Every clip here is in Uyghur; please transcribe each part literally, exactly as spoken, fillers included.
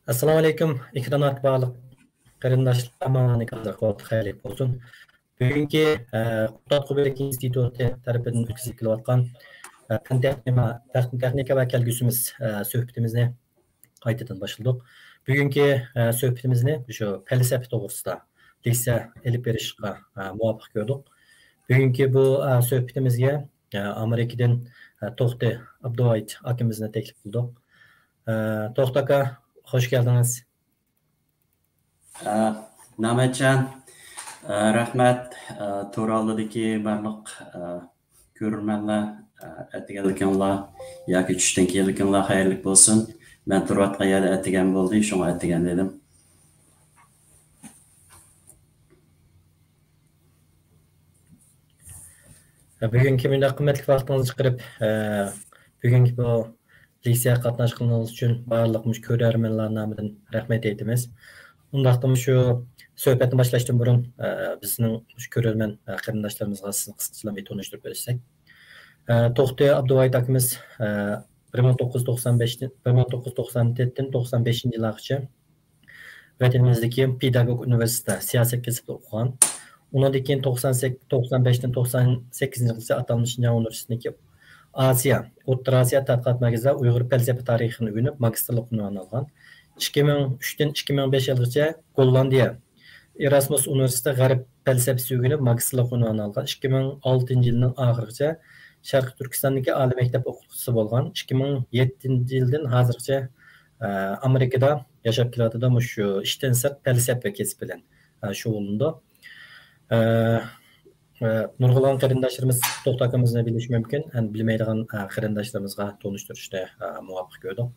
ئەسسالامۇ ئەلەيكۇم، ئېكران ئارقا بارلىق قېرىنداشلار، ھەممىڭلارنىڭ ھازىرقى ۋاقتى خەيرلىك بولسۇن. بۈگۈنكى، ئە، قۇتادغۇ بىلىك ئىنستىتۇتى تەرىپىدىن ئۆتكۈزۈلۈپ كېلىۋاتقان، ئە، پەن تېخنىما-، تېخ-، تېخنىكا ۋە كەلگۈسىمىز، ئە، سۆھبىتىمىزنى قايتىدىن باشلىدۇق. بۈگۈنكى، ئە، سۆھبىتىمىزنى شۇ پەلسەپە توغرىسىدا لېكسىيە ئېلىپ بېرىشقا، ئە، مۇۋاپىق كۆردۇق. بۈگۈنكى بۇ، ئە، سۆھبىتىمىزگە، ئە، ئامېرىكىدىن، ئە، توختى ئابدۇۋايىت ئاكىمىزنى تەكلىپ قىلدۇق. ئە، توختى ئاكا، خوش كەلدىڭىز. ئە، نامەتجان، ئە، رەھمەت. ئە، تور ئالدىدىكى بارلىق، ئە، كۆرۈرمەنلەر، ئە، ئەتىگەنلىكىڭلار ياكى چۈشتىن كېيىنلىكىڭلار خەيرلىك بولسۇن. مەن تۇرۇۋاتقان يەردە ئەتىگەن بولدى، شۇڭا ئەتىگەن دېدىم. بۈگۈنكى مۇنداق قىممەتلىك ۋاقتىڭىزنى چىقىرىپ، ئە، بۈگۈنكى بۇ لېكسىيەگە قاتناشقىنىڭىز ئۈچۈن بارلىق مۇشۇ كۆرەرمەنلەر نامىدىن رەھمەت ئېيتىمىز. ئۇنداقتا مۇشۇ سۆھبەتنى باشلاشتىن بۇرۇن، ئە، بىزنىڭ مۇشۇ كۆرەرمەن، ئە، قېرىنداشلىرىمىزغا سىزنى قىسقىچىلا بىر تونۇشتۇرۇپ ئۆتسەك. ئە، توختى ئابدۇۋايىت ئاكىمىز، ئە، بىر مىڭ توققۇز يۈز توقسان بەشتىن، بىر مىڭ توققۇز يۈز توقسان تۆتتىن توقسان بەشىنچى يىللارغىچە ۋەتىنىمىزدىكى پېداگوگ ئۇنىۋېرسىتېتىدا سىياسەت كەسپىدە ئوقۇغان. ئۇنىڭدىن كېيىن توقسان سەككىز، توقسان بەشتىن توقسان سەككىزىنچى يىلغىچە ئاتالمىش شىنجاڭ ئۇنىۋېرسىتېتىنىڭكى ئاسىيا، ئوتتۇرا ئاسىيا تەتقىقات مەركىزىدە ئۇيغۇر پەلسەپە تارىخىنى ئۆگىنىپ، ماگىستىرلىق ئۇنۋانىنى ئالغان. ئىككى مىڭ ئۈچتىن ئىككى مىڭ بەش يىلغىچە گوللاندىيە ئېراسمۇس ئۇنىۋېرسىتېتىدا غەرب پەلسەپىسى ئۆگىنىپ، ماگىستىرلىق ئۇنۋانىنى ئالغان. ئىككى مىڭ ئالتىنچى يىلنىڭ ئاخىرىغىچە شەرقىي تۈركىستاندىكى ئالىي مەكتەپ ئوقۇتقۇچىسى بولغان. ئىككى مىڭ يەتتىنچى يىلدىن ھازىرغىچە، ئە، ئامېرىكىدا ياشاپ كېلىۋاتىدۇ، مۇشۇ ئىشتىن سىرت پەلسەپە كەسپى بىلەن، ئە، شۇغۇللىنىدۇ. ئە، ئە، نۇرغۇنلىغان قېرىنداشلىرىمىز توختى ئاكىمىزنى بىلىشى مۇمكىن، ئەمدى بىلمەيدىغان، ئە، قېرىنداشلىرىمىزغا تونۇشتۇرۇشنى، ئە، مۇۋاپىق كۆردۇق.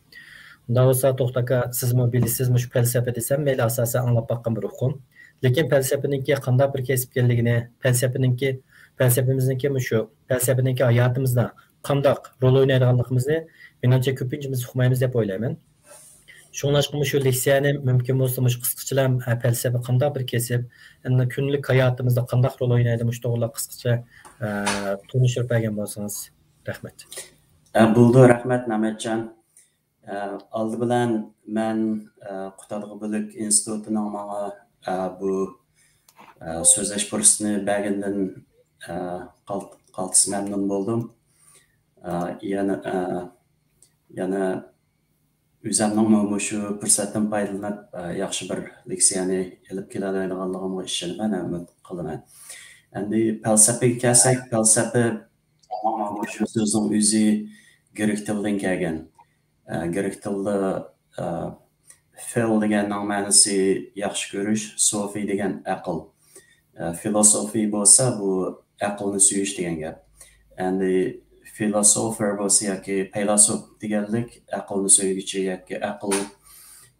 ئۇنداق بولسا، توختى ئاكا، سىزمۇ بىلىسىز، مۇشۇ پەلسەپە دېسەم، مەيلى ئاساسەن ئاڭلاپ باققان بىر ئۇقۇم. لېكىن پەلسەپىنىڭكى قانداق بىر كەسىپ ئىكەنلىكىنى، پەلسەپىنىڭكى، پەلسەپىمىزنىڭكى مۇشۇ، پەلسەپىنىڭكى ھاياتىمىزدا قانداق رول ئوينايدىغانلىقىمىزنى، مېنىڭچە، كۆپىنچىمىز ئۇقمايمىز دەپ ئويلايمەن. شۇڭلاشقا مۇشۇ لېكسىيەنى مۇمكىن بولسا مۇشۇ قىسقىچىلا، ئە، پەلسەپە قانداق بىر كەسىپ، ئەمدى كۈندىلىك ھاياتىمىزدا قانداق رول ئوينايدۇ، مۇشۇ توغرىلىق قىسقىچە، ئە، تونۇشتۇرۇپ بەرگەن بولسىڭىز رەھمەت. ئە، بولىدۇ، رەھمەت نامەتجان. ئە، ئالدى بىلەن مەن، ئە، قۇتادغۇ بۆلەك ئىنستىتۇتىنىڭ ماڭا، ئە، بۇ، ئە، سۆزلەش پۇرسىتىنى بەرگىنىدىن، ئە، قالت-، قالتىس مەمنۇن بولدۇم. ئە، يەنە، ئە، يەنە ئۆزەمنىڭمۇ مۇشۇ پۇرسەتتىن پايدىلىنىپ، ئە، ياخشى بىر لېكسىيەنى ئېلىپ كېلەلەيدىغانلىقىمغا ئىشىنىمەن، ئۈمىد قىلىمەن. ئەمدى پەلسەپىگە كەلسەك، پەلسەپە مۇشۇ سۆزنىڭ ئۆزى گرېك تىلىدىن كەلگەن. ئە، گرېك تىلىدا، ئە، فىل دېگەننىڭ مەنىسى ياخشى كۆرۈش، سوفى دېگەن ئەقىل. ئە، فىلوسوفى بولسا بۇ ئەقىلنى سۆيۈش دېگەن گەپ. ئەمدى فىلوسوفېر بولسا ياكى پەيلاسوپ دېگەنلىك ئەقىلنى سۆيگۈچى ياكى ئەقىل،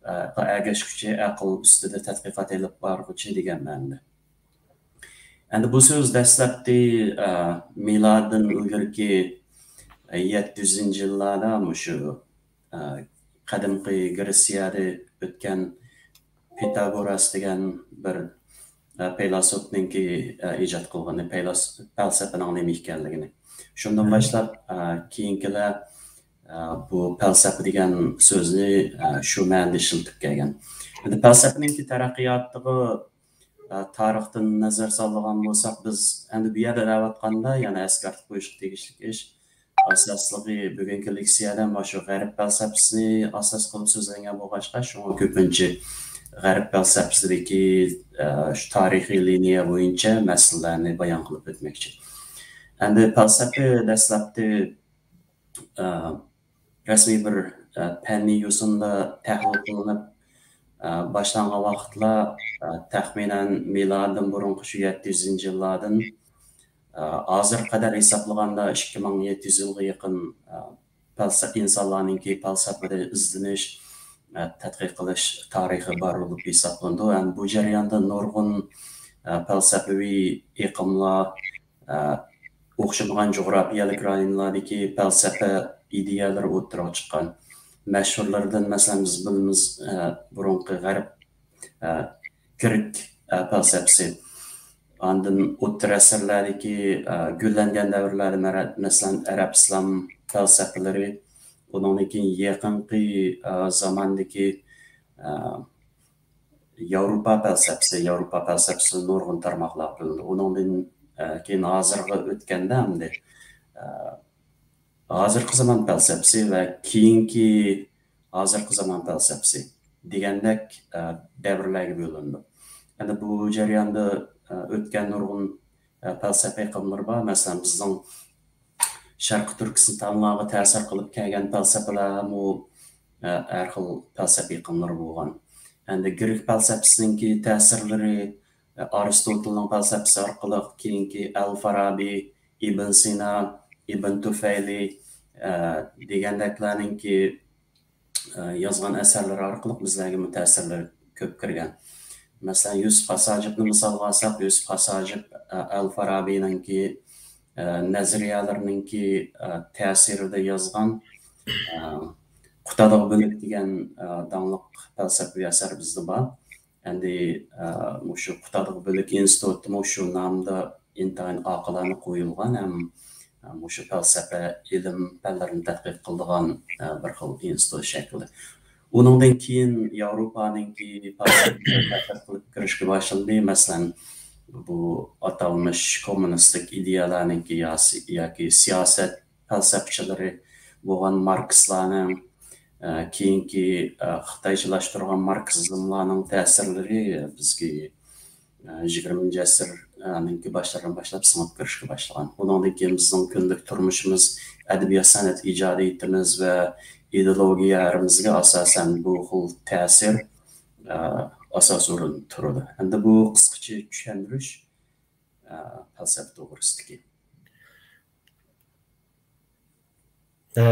ئە، ئەگەشكۈچى، ئەقىل ئۈستىدە تەتقىقات ئېلىپ بارغۇچى دېگەن مەنىدە. ئەمدى بۇ سۆز دەسلەپتە، ئە، مىلادتىن ئىلگىرىكى، ئە، يەتتە يۈزىنچى يىللاردا مۇشۇ، ئە، قەدىمكى گرېتسىيەدە ئۆتكەن پىتاگوراس دېگەن بىر، ئە، پەيلاسوپنىڭكى، ئە، ئىجاد قىلغىنى، پەيلاس-، پەلسەپىنىڭ نېمە ئىكەنلىكىنى. شۇندىن باشلاپ، ئە، كېيىنكىلەر، ئە، بۇ پەلسەپە دېگەن سۆزنى، ئە، شۇ مەنىدە ئىشلىتىپ كەلگەن. ئەمدى پەلسەپىنىڭكى تەرەققىياتىغا، ئە، تارىختىن نەزەر سالىدىغان بولساق، بىز ئەمدى بۇ يەردە دەۋاتقاندا يەنە ئەسكەرتىپ قويۇشقا تېگىشلىك ئىش، ئاساسلىقى بۈگۈنكى لېكسىيەدە مانا شۇ غەرب پەلسەپىسىنى ئاساس قىلىپ سۆزلەنگەن بولغاچقا، شۇڭا كۆپىنچە غەرب پەلسەپىسىدىكى، ئە، شۇ تارىخىي لىنىيە بويىچە مەسىلىلەرنى بايان قىلىپ ئۆتمەكچى. ئەمدى پەلسەپە دەسلەپتە، ئە، رەسمىي بىر، ئە، پەننىي يوسۇندا تەھلىل قىلىنىپ، ئە، باشلانغان ۋاقىتلار، ئە، تەخمىنەن مىلادىن بۇرۇنقى شۇ يەتتە يۈزىنچى يىللاردىن، ئە، ھازىرغا قەدەر ھېسابلىغاندا ئىككى مىڭ يەتتە يۈز يىلغا يېقىن، ئە، پەلسە-، ئىنسانلارنىڭكى پەلسەپىدە ئىزدىنىش، ئە، تەتقىق قىلىش تارىخى بار بولۇپ ھېسابلىنىدۇ. ھەم بۇ جەرياندا نۇرغۇن، ئە، پەلسەپىۋى ئېقىملار، ئە، ئوخشىمىغان جۇغراپىيەلىك رايونلاردىكى پەلسەپە ئىدىيەلىرى ئوتتۇرىغا چىققان. مەشھۇرلىرىدىن، مەسىلەن، بىز بىلىمىز، ئە، بۇرۇنقى غەرب، ئە، گرېك، ئە، پەلسەپىسى. ئاندىن ئوتتۇرا ئەسىرلەردىكى، ئە، گۈللەنگەن دەۋرلەردە، مەرە-، مەسىلەن، ئەرەب ئىسلام پەلسەپىلىرى. ئۇنىڭدىن كېيىن يېقىنقى، ئە، زاماندىكى ئە، ياۋروپا پەلسەپىسى، ياۋروپا پەلسەپىسى نۇرغۇن تارماقلارغا بۆلۈنىدۇ. ئۇنىڭدىن، ئە، كېيىن ھازىرغا ئۆتكەندە ئەمدى، ئە، ھازىرقى زامان پەلسەپىسى ۋە كېيىنكى ھازىرقى زامان پەلسەپىسى دېگەندەك، ئە، دەۋرلەرگە بۆلۈنىدۇ. ئەمدى بۇ جەرياندا، ئە، ئۆتكەن نۇرغۇن، ئە، پەلسەپە ئېقىملىرى بار. مەسىلەن، بىزنىڭ شەرقىي تۈركىستانلارغا تەسىر قىلىپ كەلگەن پەلسەپىلەرمۇ، ئە، ھەر خىل پەلسەپە ئېقىملىرى بولغان. ئەمدى گرېك پەلسەپىسىنىڭكى تەسىرلىرى، ئە، ئارستوتىلنىڭ پەلسەپىسى ئارقىلىق، كېيىنكى ئەل فارابى، ئىبن سىنا، ئىبن تۇفەيلى، ئە، دېگەندەكلەرنىڭكى، ئە، يازغان ئەسەرلىرى ئارقىلىق بىزلەرگىمۇ تەسىرلىرى كۆپ كىرگەن. مەسىلەن، يۈسۈپ خاس ھاجىپنى مىسالغا ئالساق، يۈسۈپ خاس ھاجىپ، ئە، ئەل فارابىنىڭكى، ئە، نەزەرىيەلىرىنىڭكى، ئە، تەسىرىدە يازغان، ئە، قۇتادغۇ بۆلەك دېگەن، ئە، داڭلىق پەلسەپىۋى ئەسەر بىزدە بار. ئەمدى، ئە، مۇشۇ قۇتادغۇ بۆلەك ئىنستىتۇتىمۇ شۇ نامدا ئىنتايىن ئاقىلانە قويۇلغان ھەم، ئە، مۇشۇ پەلسەپە ئىلىم پەنلىرىنى تەتقىق قىلىدىغان، ئە، بىر خىل ئىنستىتۇت شەكلى. ئۇنىڭدىن كېيىن ياۋروپانىڭكى پەلسەپىسىگە تەتقىق قىلىپ كىرىشكە باشلىدى. مەسىلەن، بۇ ئاتالمىش كوممۇنىستىك ئىدىيەلەرنىڭكى ياسى-، ياكى سىياسەت پەلسەپىچىلىرى بولغان ماركسلارنىڭ، ئە، كېيىنكى، ئە، خىتايچىلاشتۇرغان ماركسىزملارنىڭ تەسىرلىرى بىزگە، ئە، يىگىرمىنچى ئەسىرنىڭكى باشلىرىدىن باشلاپ سىڭىپ كىرىشكە باشلىغان. ئۇنىڭدىن كېيىن بىزنىڭ كۈندىلىك تۇرمۇشىمىز، ئەدەبىيات سەنئەت ئىجادىيىتىمىز ۋە ئىدېئولوگىيەمىزگە ئاساسەن بۇ خىل تەسىر، ئە، ئاساسىي ئورۇندا تۇرىدۇ. ئەمدى بۇ قىسقىچە چۈشەندۈرۈش، ئە، پەلسەپە توغرىسىدىكى. ئە،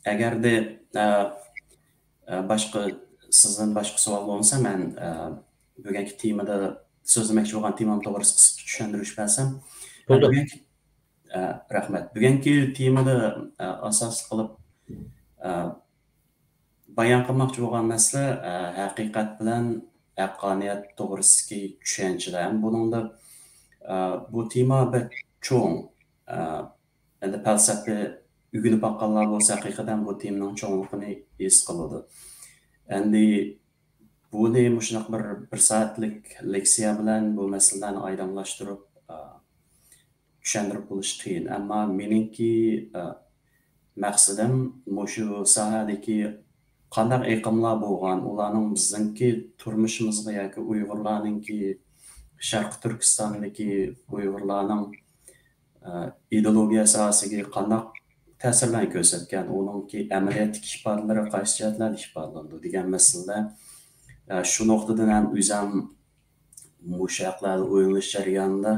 ئەگەردە، ئە، ئە، باشقا، سىزدىن باشقا سوئال بولمىسا، مەن، ئە، بۈگۈنكى تېمىدا سۆزلىمەكچى بولغان تېمام توغرىسىدا قىسقىچە چۈشەندۈرۈش بەرسەم. بولدى. بۈگۈنكى، ئە، رەھمەت. بۈگۈنكى تېمىدا، ئە، ئاساسلىق قىلىپ، ئە، بايان قىلماقچى بولغان مەسىلە، ئە، ھەقىقەت بىلەن ھەققانىيەت توغرىسىدىكى چۈشەنچىلەر. بۇنىڭدا، ئە، بۇ تېما بەك چوڭ. ئە، ئەمدى پەلسەپە ئۆگىنىپ باققانلار بولسا، ھەقىقەتەن بۇ تېمىنىڭ چوڭلۇقىنى ھېس قىلىدۇ. ئەمدى بۇنى مۇشۇنداق بىر، بىر سائەتلىك لېكسىيە بىلەن بۇ مەسىلىلەرنى ئايدىڭلاشتۇرۇپ، ئە، چۈشەندۈرۈپ بولۇش قىيىن. ئەمما مېنىڭكى، ئە، مەقسىتىم مۇشۇ ساھەدىكى قانداق ئېقىملار بولغان، ئۇلارنىڭ بىزنىڭكى تۇرمۇشىمىزغا ياكى ئۇيغۇرلارنىڭكى، شەرقىي تۈركىستاندىكى ئۇيغۇرلارنىڭ، ئە، ئىدېئولوگىيە ساھەسىگە قانداق تەسىرلەرنى كۆرسەتكەن، ئۇنىڭكى ئەمەلىيەتتىكى ئىپادىلىرى قايسى جەھەتلەردە ئىپادىلىنىدۇ دېگەن مەسىلىلەر. ئە، شۇ نۇقتىدىن ھەم ئۆزەم مۇشۇ ھەقلەردە ئويلىنىش جەريانىدا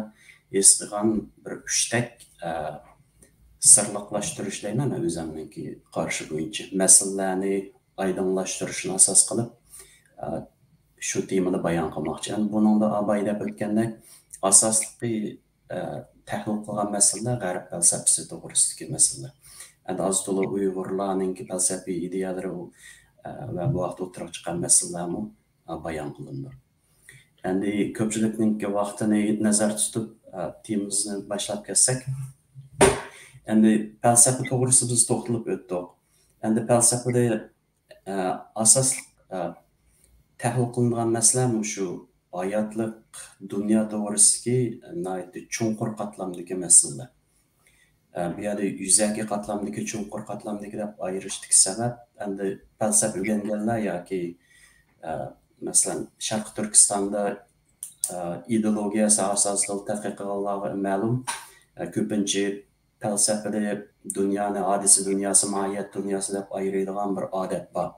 ھېس قىلغان بىر ئۈچتەك، ئە، سىرلىقلاشتۇرۇش دەيمەن، ئۆزەمنىڭكى قارىشى بويىچە مەسىلىلەرنى ئايدىڭلاشتۇرۇشنى ئاساس قىلىپ، ئە، شۇ تېمىنى بايان قىلماقچى. ئەمدى بۇنىڭدا ئاباي دەپ ئۆتكەندەك، ئاساسلىقى، ئە، تەھلىل قىلغان مەسىلىلەر غەرب پەلسەپىسى توغرىسىدىكى مەسىلىلەر. ئەمدى ئاز-تولا ئۇيغۇرلارنىڭكى پەلسەپىۋى ئىدىيەلىرى، ئە، ۋە بۇ ھەقتە ئوتتۇرىغا چىققان مەسىلىلەرمۇ، ئە، بايان قىلىنىدۇ. ئەمدى كۆپچىلىكنىڭكى ۋاقتىنى نەزەردە تۇتۇپ، ئە، تېمىمىزنى باشلاپ كەتسەك. ئەمدى پەلسەپە توغرىسىدا بىز توختىلىپ ئۆتتۇق. ئەمدى پەلسەپىدە، ئە، ئاساسلىق، ئە، تەھلىل قىلىنىدىغان مەسىلە مۇشۇ ھاياتلىق، دۇنيا توغرىسىدىكى ناھايىتى چوڭقۇر قاتلامدىكى مەسىلىلەر. ئە، بۇ يەردە يۈزەكى قاتلامدىكى، چوڭقۇر قاتلامدىكى دەپ ئايرىشتىكى سەۋەب، ئەمدى پەلسەپە ئۆگەنگەنلەر ياكى، ئە، مەسىلەن، شەرقىي تۈركىستاندا، ئە، ئىدېئولوگىيە ساھەسى ئاستىدا تەتقىق قىلغانلارغا مەلۇم، ئە، كۆپىنچە پەلسەپىدە دۇنيانى ھادىسە دۇنياسى، ماھىيەت دۇنياسى دەپ ئايرىيدىغان بىر ئادەت بار.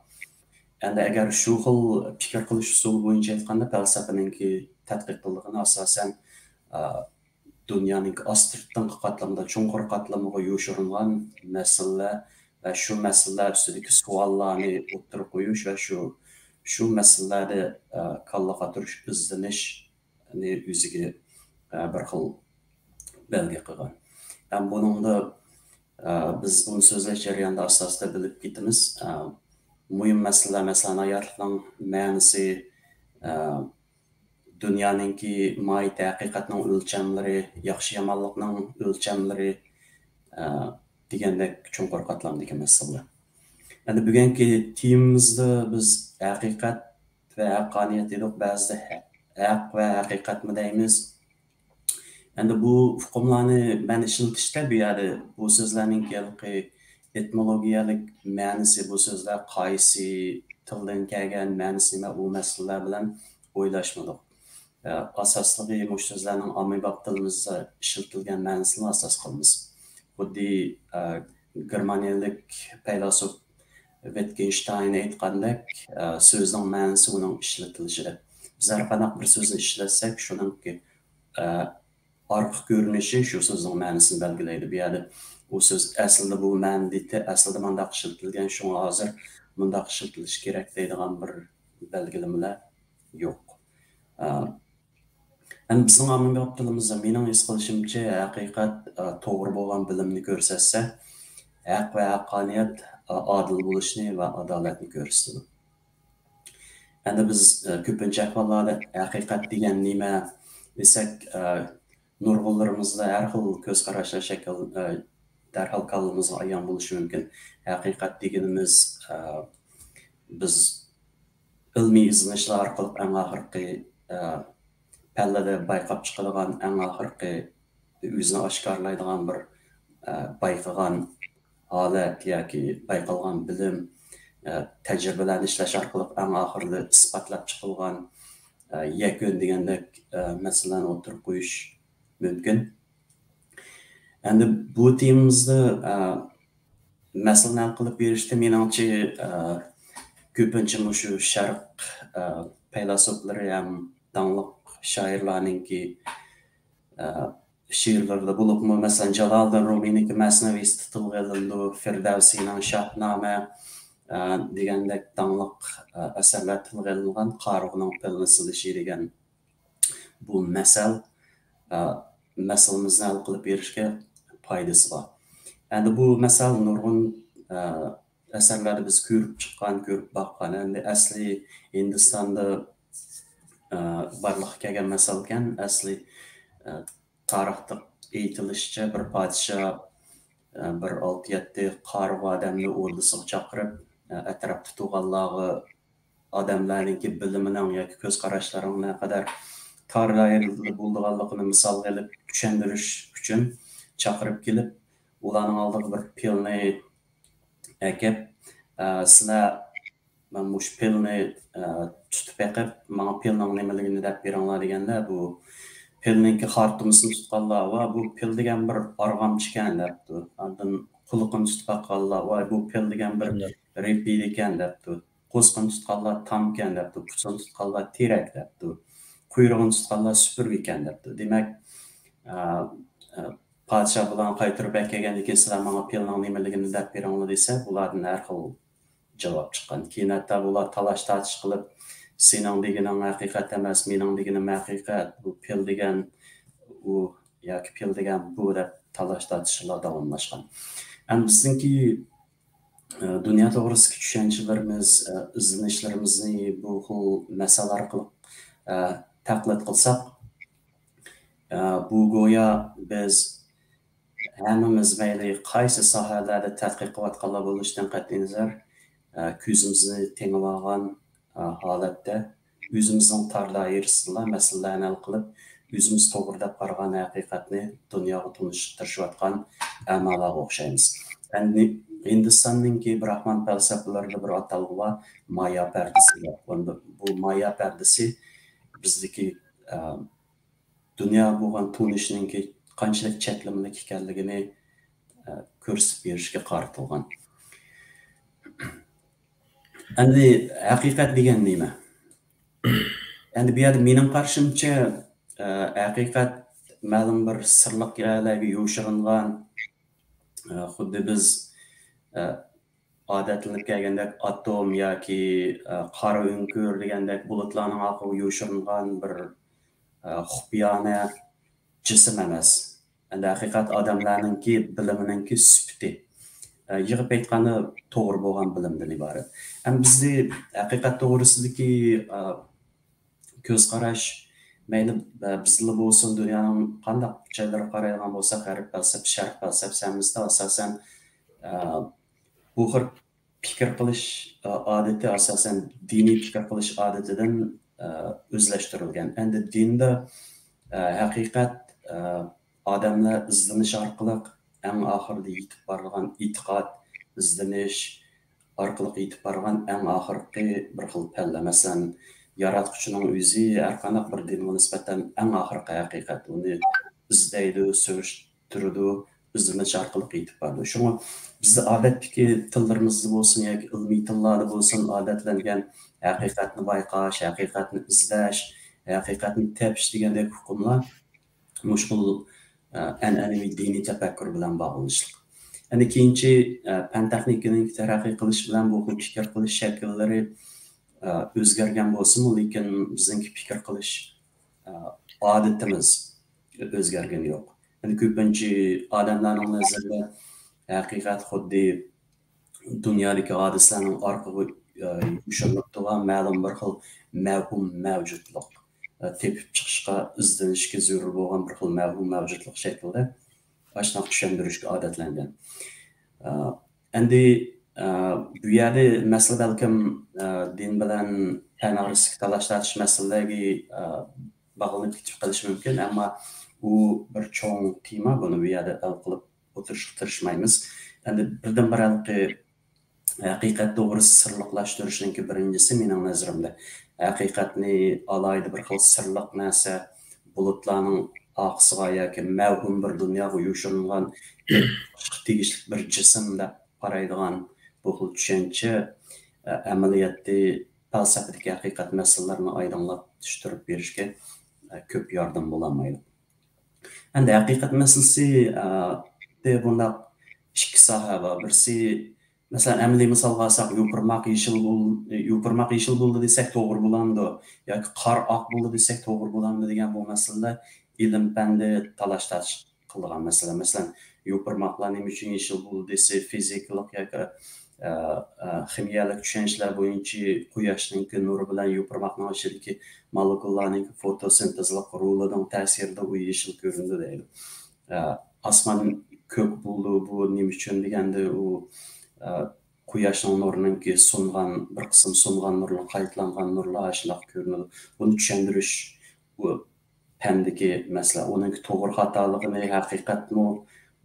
ئەمدى ئەگەر شۇ خىل پىكىر قىلىش ئۇسۇلى بويىچە ئېيتقاندا، پەلسەپىنىڭكى تەتقىق قىلىدىغىنى ئاساسەن، ئە، دۇنيانىڭكى ئاستىرتقى قاتلىمىدا، چوڭقۇر قاتلىمىغا يوشۇرۇنغان مەسىلىلەر ۋە شۇ مەسىلىلەر ئۈستىدىكى سوئاللارنى ئوتتۇرىغا قويۇش ۋە شۇ، شۇ مەسىلىلەردە، ئە، كاللا قاتۇرۇش، ئىزدىنىشنى ئۆزىگە، ئە، بىر خىل بەلگە قىلغان. ھەم بۇنىڭدا، ئە، بىز بۇنى سۆزلەش جەريانىدا ئاستا-ئاستا بىلىپ كېتىمىز. ئە، مۇھىم مەسىلىلەر، مەسىلەن، ھاياتلىقنىڭ مەنىسى، ئە، دۇنيانىڭكى ماھىيىتى، ھەقىقەتنىڭ ئۆلچەملىرى، ياخشى-يامانلىقنىڭ ئۆلچەملىرى، ئە، دېگەندەك چوڭقۇر قاتلامدىكى مەسىلىلەر. ئەمدى بۈگۈنكى تېمىمىزدا بىز ھەقىقەت ۋە ھەققانىيەت دېدۇق، بەزىدە ھە-، ھەق ۋە ھەقىقەتمۇ دەيمىز. ئەمدى بۇ ئۇقۇملارنى مەن ئىشلىتىشتە بۇ يەردە بۇ سۆزلەرنىڭ ھېلىقى ئېتىمولوگىيەلىك مەنىسى، بۇ سۆزلەر قايسى تىلدىن كەلگەن، مەنىسى نېمە، ئۇ مەسىلىلەر بىلەن ئويلاشمىدۇق. ئە، ئاساسلىقى مۇشۇ سۆزلەرنىڭ ئاممىباب تىلىمىزدا ئىشلىتىلگەن مەنىسىنى ئاساس قىلىمىز. خۇددى، ئە، گېرمانىيەلىك پەيلاسوپ ۋىتگېنشتاين ئېيتقاندەك، ئە، سۆزنىڭ مەنىسى ئۇنىڭ ئىشلىتىلىشىدە. بىز ھەر قانداق بىر سۆزنى ئىشلەتسەك، شۇنىڭكى، ئە، ئارقا كۆرۈنۈشى شۇ سۆزنىڭ مەنىسىنى بەلگىلەيدۇ. بۇ يەردە ئۇ سۆز ئەسلىدە بۇ مەنىدە، ئەسلىدە مۇنداق ئىشلىتىلگەن، شۇڭا ھازىر مۇنداق ئىشلىتىلىشى كېرەك دەيدىغان بىر بەلگىلىمىلەر يوق. ئە، ئەمدى بىزنىڭ ئاممىباب تىلىمىزدا مېنىڭ ھېس قىلىشىمچە، ھەقىقەت، ئە، توغرا بولغان بىلىمنى كۆرسەتسە، ھەق ۋە ھەققانىيەت، ئە، ئادىل بولۇشنى ۋە ئادالەتنى كۆرسىتىدۇ. ئەمدى بىز، ئە، كۆپىنچە ئەھۋاللاردا ھەقىقەت دېگەن نېمە دېسەك، ئە، نۇرغۇنلىرىمىزدا ھەر خىل كۆز قاراشلار شەكىل، ئە، دەرھال كاللىمىزغا ئايان بولۇشى مۇمكىن. ھەقىقەت دېگىنىمىز، ئە، بىز ئىلمىي ئىزدىنىشلەر ئارقىلىق ئەڭ ئاخىرقى، ئە، پەللىدە بايقاپ چىقىدىغان، ئەڭ ئاخىرقى ئۆزىنى ئاشكارىلايدىغان بىر، ئە، بايقىغان ھالەت ياكى بايقالغان بىلىم، ئە، تەجرىبىلەرنى ئىشلەش ئارقىلىق ئەڭ ئاخىرىدا ئىسپاتلاپ چىقىلغان، ئە، يەكۈن دېگەندەك، ئە، مەسىلىلەرنى ئوتتۇرىغا قويۇش مۇمكىن. ئەمدى بۇ تېمىمىزدا، ئە، مەسىلىنى ھەل قىلىپ بېرىشتە، مېنىڭچە، ئە، كۆپىنچە مۇشۇ شەرق، ئە، پەيلاسوپلىرى ھەم داڭلىق شائىرلارنىڭكى، ئە، شېئىرلىرىدا بولۇپمۇ، مەسىلەن، جالالىدىن رۇمىينىڭكى مەسنەۋىسىدە تىلغا ئېلىنىدۇ، فىردەۋسىنىڭ شاھنامە، ئە، دېگەندەك داڭلىق، ئە، ئەسەرلەر تىلغا ئېلىنغان، قارىغۇنىڭ پىلنى سېلىشى دېگەن بۇ مەسەل، ئە، مەسىلىمىزنى ھەل قىلىپ بېرىشكە پايدىسى بار. ئەمدى بۇ مەسەل نۇرغۇن، ئە، ئەسەرلەردە بىز كۆرۈپ چىققان، كۆرۈپ باققان. ئەمدى ئەسلى ھىندىستاندا، ئە، بارلىققا كەلگەن مەسەلكەن. ئەسلى، ئە، تارىختا ئېيتىلىشىچە، بىر پادىشاھ، ئە، بىر ئالتە يەتتە قارىغۇ ئادەمنى ئوردىسىغا چاقىرىپ، ئە، ئەتراپتا تۇرغانلارغا ئادەملەرنىڭكى بىلىمىنىڭ ياكى كۆز قاراشلىرىنىڭ نەقەدەر تار دائىرىدە بولىدىغانلىقىنى مىسالغا ئېلىپ چۈشەندۈرۈش ئۈچۈن چاقىرىپ كېلىپ، ئۇلارنىڭ ئالدىغا بىر پىلنى ئەكەپ، ئە، سىلەر، مەن مۇشۇ پىلنى، ئە، تۇتۇپ بېقىپ، ماڭا پىلنىڭ نېمىلىكىنى دەپ بېرىڭلار دېگەندە، بۇ پىلنىڭكى خارتۇمىسىنى تۇتقانلار، ۋا بۇ پىل دېگەن بىر ئارغامچىكەن دەپتۇ. ئاندىن قۇلىقىنى تۇتۇپ باققانلار، ۋاي بۇ پىل دېگەن بىر رېپىيىدىكەن دەپتۇ. قوسىقىنى تۇتقانلار تامكەن دەپتۇ، پۇتىنى تۇتقانلار تېرەك دەپتۇ، قۇيرۇقىنى تۇتقانلار سۈپۈرگىكەن دەپتۇ. دېمەك، ئا، ئا، پادىشاھ بۇلارنى قايتۇرۇپ ئەكەلگەندىن كېيىن، سىلەر ماڭا پىلنىڭ نېمىلىكىنى دەپ بېرىڭلار دېسە، بۇلاردىن ھەر خىل جاۋاب چىققان. كېيىن ھەتتا بۇلار تالاش تارتىش قىلىپ، سېنىڭ دېگىنىڭ ھەقىقەت ئەمەس، مېنىڭ دېگىنىم ھەقىقەت، بۇ پىل دېگەن ئۇ ياكى پىل دېگەن بۇ دەپ تالاش تارتىشلار داۋاملاشقان. ئەمدى بىزنىڭكى ئە، دۇنيا توغرىسىدىكى چۈشەنچىلىرىمىز، ئە، ئىزدىنىشلىرىمىزنى بۇ خىل مەسەل ئارقىلىق، ئە، تەقلىد قىلساق، ئە، بۇ گويا بىز ھەممىمىز مەيلى قايسى ساھەلەردە تەتقىق قىلىۋاتقانلار بولۇشىدىن قەتئىينەزەر، ئە، كۆزىمىزنى تېڭىۋالغان، ئە، ھالەتتە ئۆزىمىزنىڭ تار دائىرىسىدىلا مەسىلىلەرنى ھەل قىلىپ، ئۆزىمىز توغرا دەپ قارىغان ھەقىقەتنى دۇنياغا تونۇشتۇرۇشۇۋاتقان ئەمالارغا ئوخشايمىز. ئەمدى ھىندىستاننىڭكى براھمان پەلسەپىلىرىدە بىر ئاتالغۇ بار، مايا پەردىسى دەپ. بۇ مايا پەردىسى بىزدىكى، ئە، دۇنياغا بولغان تونۇشنىڭكى قانچىلىك چەكلىمىلىك ئىكەنلىكىنى، ئە، كۆرسىتىپ بېرىشكە قارىتىلغان. ئەمدى ھەقىقەت دېگەن نېمە؟ ئەمدى بۇ يەردە مېنىڭ قارىشىمچە، ئە، ھەقىقەت مەلۇم بىر سىرلىق يەرلەرگە يوشۇرۇنغان، ئە، خۇددى بىز، ئە، ئادەتلىنىپ كەلگەندەك ئاتوم ياكى، ئە، قارا ئۆڭكۈر دېگەندەك بۇلۇتلارنىڭ ئارقىغا يوشۇرۇنغان بىر، ئە، خۇپىيانە جىسىم ئەمەس. ئەمدى ھەقىقەت ئادەملەرنىڭكى بىلىمىنىڭكى سۈپىتى. ئە، يىغىپ ئېيتقاندا توغرا بولغان بىلىمدىن ئىبارەت. ئەمدى بىزدە ھەقىقەت توغرىسىدىكى، ئە، كۆز قاراش، مەيلى، ئە، بىزدىلا بولسۇن، دۇنيانىڭ قانداق جايلىرىغا قارايدىغان بولساق، غەرب پەلسەپە، شەرق پەلسەپىسى ھەممىسىدە ئاساسەن ئە، بۇ خىل پىكىر قىلىش، ئە، ئادىتى ئاساسەن دىنىي پىكىر قىلىش ئادىتىدىن، ئە، ئۆزلەشتۈرۈلگەن. ئەمدى دىندا، ئە، ھەقىقەت، ئە، ئادەملەر ئىزدىنىش ئارقىلىق ئەڭ ئاخىرىدا يېتىپ بارىدىغان ئېتىقاد، ئىزدىنىش ئارقىلىق يېتىپ بارغان ئەڭ ئاخىرقى بىر خىل پەللە. مەسىلەن، ياراتقۇچىنىڭ ئۆزى ھەر قانداق بىر دىنغا نىسبەتەن ئەڭ ئاخىرقى ھەقىقەت. ئۇنى ئىزدەيدۇ، سۈرۈشتۈرىدۇ، ئىزدىنىش ئارقىلىق يېتىپ بارىدۇ. شۇڭا بىزدە ئادەتتىكى تىللىرىمىزدا بولسۇن ياكى ئىلمىي تىللاردا بولسۇن، ئادەتلەنگەن ھەقىقەتنى بايقاش، ھەقىقەتنى ئىزدەش، ھەقىقەتنى تېپىش دېگەندەك ئۇقۇملار مۇشۇ خىل، ئە، ئەنئەنىۋى دىنىي تەپەككۇر بىلەن باغلىنىشلىق. ئەنە كېيىنچى، ئە، پەن تېخنىكىنىڭ تەرەققىي قىلىشى بىلەن بۇ خىل پىكىر قىلىش شەكىللىرى، ئە، ئۆزگەرگەن بولسىمۇ، لېكىن بىزنىڭكى پىكىر قىلىش، ئە، ئادىتىمىز ئۆزگەرگىنى يوق. يەنى كۆپىنچە ئادەملەرنىڭ نەزىرىدە ھەقىقەت خۇددى دۇنيادىكى ھادىسىلەرنىڭ ئارقىغا، ئە، يوشۇرۇنۇپ تۇرغان مەلۇم بىر خىل مەۋھۇم مەۋجۇتلۇق، ئە، تېپىپ چىقىشقا، ئىزدىنىشكە زۆرۈر بولغان بىر خىل مەۋھۇم مەۋجۇتلۇق شەكلىدە ئاشۇنداق چۈشەندۈرۈشكە ئادەتلەنگەن. ئە، ئەمدى، ئە، بۇ يەردە مەسىلە بەلكىم، ئە، دىن بىلەن پەن ئارىسىدىكى تالاش-تارتىش مەسىلىلەرگە، ئە، باغلىنىپ كېتىپ قېلىشى مۇمكىن، ئەمما ئۇ بىر چوڭ تېما، بۇنى بۇ يەردە ھەل قىلىپ ئولتۇرۇشقا تىرىشمايمىز. ئەمدى بىردىنبىر ھېلىقى ھەقىقەت توغرىسى سىرلىقلاشتۇرۇشنىڭكى بىرىنچىسى مېنىڭ نەزىرىمدە. ھەقىقەتنى ئالاھىدە بىر خىل سىرلىق نەرسە، بۇلۇتلارنىڭ ئارقىسىغا ياكى مەۋھۇم بىر دۇنياغا يوشۇرۇنغان تېگىشلىك بىر جىسىم دەپ قارايدىغان بۇ خىل چۈشەنچە، ئە، ئەمەلىيەتتە پەلسەپىدىكى ھەقىقەت مەسىلىلىرىنى ئايدىڭلاشتۇرۇپ بېرىشكە، ئە، كۆپ ياردەم بولالمايدۇ. ئەمدى ھەقىقەت مەسىلىسى، ئە، دە بۇنداق ئىككى ساھە بار. بىرسى، مەسىلەن، ئەمەلىي مىسالغا ئالساق، يوپۇرماق يېشىل بول-، يوپۇرماق يېشىل بولدى دېسەك توغرا بولامدۇ؟ ياكى قار ئاق بولدى دېسەك توغرا بولامدۇ دېگەن بۇ مەسىلىلەر ئىلىم پەندە تالاش-تارتىش قىلىدىغان مەسىلە. مەسىلەن، يوپۇرماقلار نېمە ئۈچۈن يېشىل بولدى دېسە، فىزىكىلىق ياكى، ئە، ئە، خىمىيەلىك چۈشەنچىلەر بويىچە قۇياشنىڭكى نۇرى بىلەن يوپۇرماقنىڭ ئىچىدىكى مولېكۇللارنىڭكى فوتوسىنتېزلىق رولىنىڭ تەسىرىدە ئۇ يېشىل كۆرۈنىدۇ دەيدۇ. ئە، ئاسمان كۆك بولدى، بۇ نېمە ئۈچۈن دېگەندە، ئۇ، ئە، قۇياشنىڭ نۇرىنىڭكى سۇنغان، بىر قىسىم سۇنغان نۇرلار، قايتىلانغان نۇرلار شۇنداق كۆرۈنىدۇ. بۇنى چۈشەندۈرۈش، بۇ پەندىكى مەسىلە. ئۇنىڭكى توغرا خاتالىقىنى، ھەقىقەتمۇ،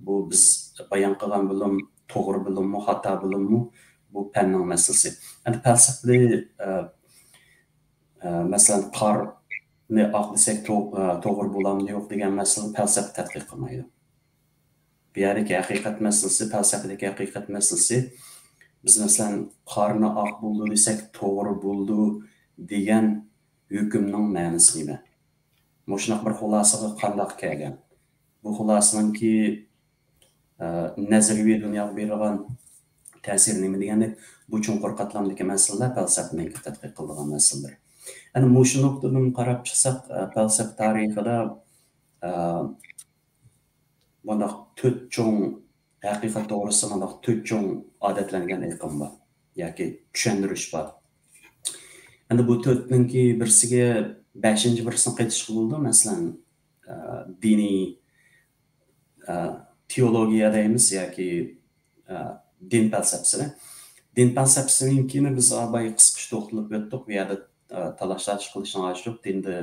بۇ بىز بايان قىلغان بىلىم توغرا بىلىممۇ، خاتا بىلىممۇ، بۇ پەننىڭ مەسىلىسى. ئەمدى پەلسەپىدە، ئە، ئە، مەسىلەن، قارنى ئاق دېسەك تو-، ئە، توغرا بولامدۇ يوق دېگەن مەسىلىنى پەلسەپە تەتقىق قىلمايدۇ. بۇ يەردىكى ھەقىقەت مەسىلىسى، پەلسەپىدىكى ھەقىقەت مەسىلىسى، بىز مەسىلەن، قارنى ئاق بولدى دېسەك توغرا بولدى دېگەن ھۆكۈمنىڭ مەنىسى نېمە؟ مۇشۇنداق بىر خۇلاسىگە قانداق كەلگەن؟ بۇ خۇلاسىنىڭكى، ئە، نەزەرىيەۋى دۇنياغا بېرىدىغان تەسىرى نېمە دېگەندەك، بۇ چوڭقۇر قاتلامدىكى مەسىلىلەر پەلسەپىنىڭكى تەتقىق قىلىدىغان مەسىلىلىرى. ئەنە مۇشۇ نۇقتىدىن قاراپ چىقساق، ئە، پەلسەپە تارىخىدا، ئە، بۇنداق تۆت چوڭ ھەقىقەت توغرىسىدا مۇنداق تۆت چوڭ ئادەتلەنگەن ئېقىم بار ياكى چۈشەندۈرۈش بار. ئەمدى بۇ تۆتنىڭكى بىرسىگە، بەشىنچى بىرسىنى قېتىشقا بولىدۇ. مەسىلەن، ئە، دىنىي، ئە، تېئولوگىيە دەيمىز ياكى، ئە، دىن پەلسەپىسىنى. دىن پەلسەپىسىنىڭكىنى بىز بايا قىسقىچە توختىلىپ ئۆتتۇق. بۇ يەردە، ئە، تالاش-تارتىش قىلىشنىڭ ھاجىتى يوق. دىندا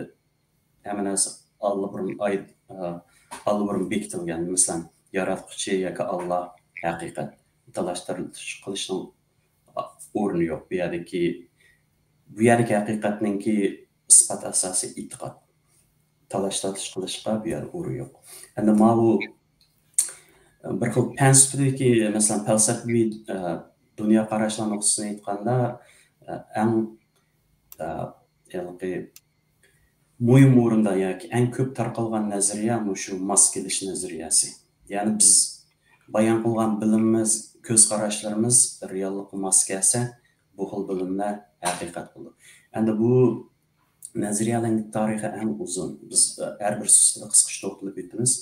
ھەممە نەرسە ئاللىبۇرۇن ئاي-، ئە، ئاللىبۇرۇن بېكىتىلگەن. مەسىلەن، ياراتقۇچى ياكى ئاللا، ھەقىقەت. تالاش-تارتىش قىلىشنىڭ ئورنى يوق. بۇ يەردىكى، بۇ يەردىكى ھەقىقەتنىڭكى ئىسپات ئاساسى ئېتىقاد. تالاش-تارتىش قىلىشقا بۇ يەردە ئورۇن يوق. ئەمدى ماۋۇ بىر خىل پەن سۈپىتىدىكى، مەسىلەن، پەلسەپىۋى، ئە، دۇنيا قاراشلار نۇقتىسىدىن ئېيتقاندا، ئە، ئەڭ، ئە، ھېلىقى مۇھىم ئورۇندا ياكى ئەڭ كۆپ تارقالغان نەزەرىيە مۇشۇ ماس كېلىش نەزەرىيەسى. يەنى بىز بايان قىلغان بىلىمىمىز، كۆز قاراشلىرىمىز رېئاللىققا ماس كەلسە، بۇ خىل بىلىملەر ھەقىقەت بولىدۇ. ئەمدى بۇ نەزەرىيەلەرنىڭ تارىخى ئەڭ ئۇزۇن. بىز، ئە، ھەر بىر سۆزدە قىسقىچە توختىلىپ ئۆتىمىز.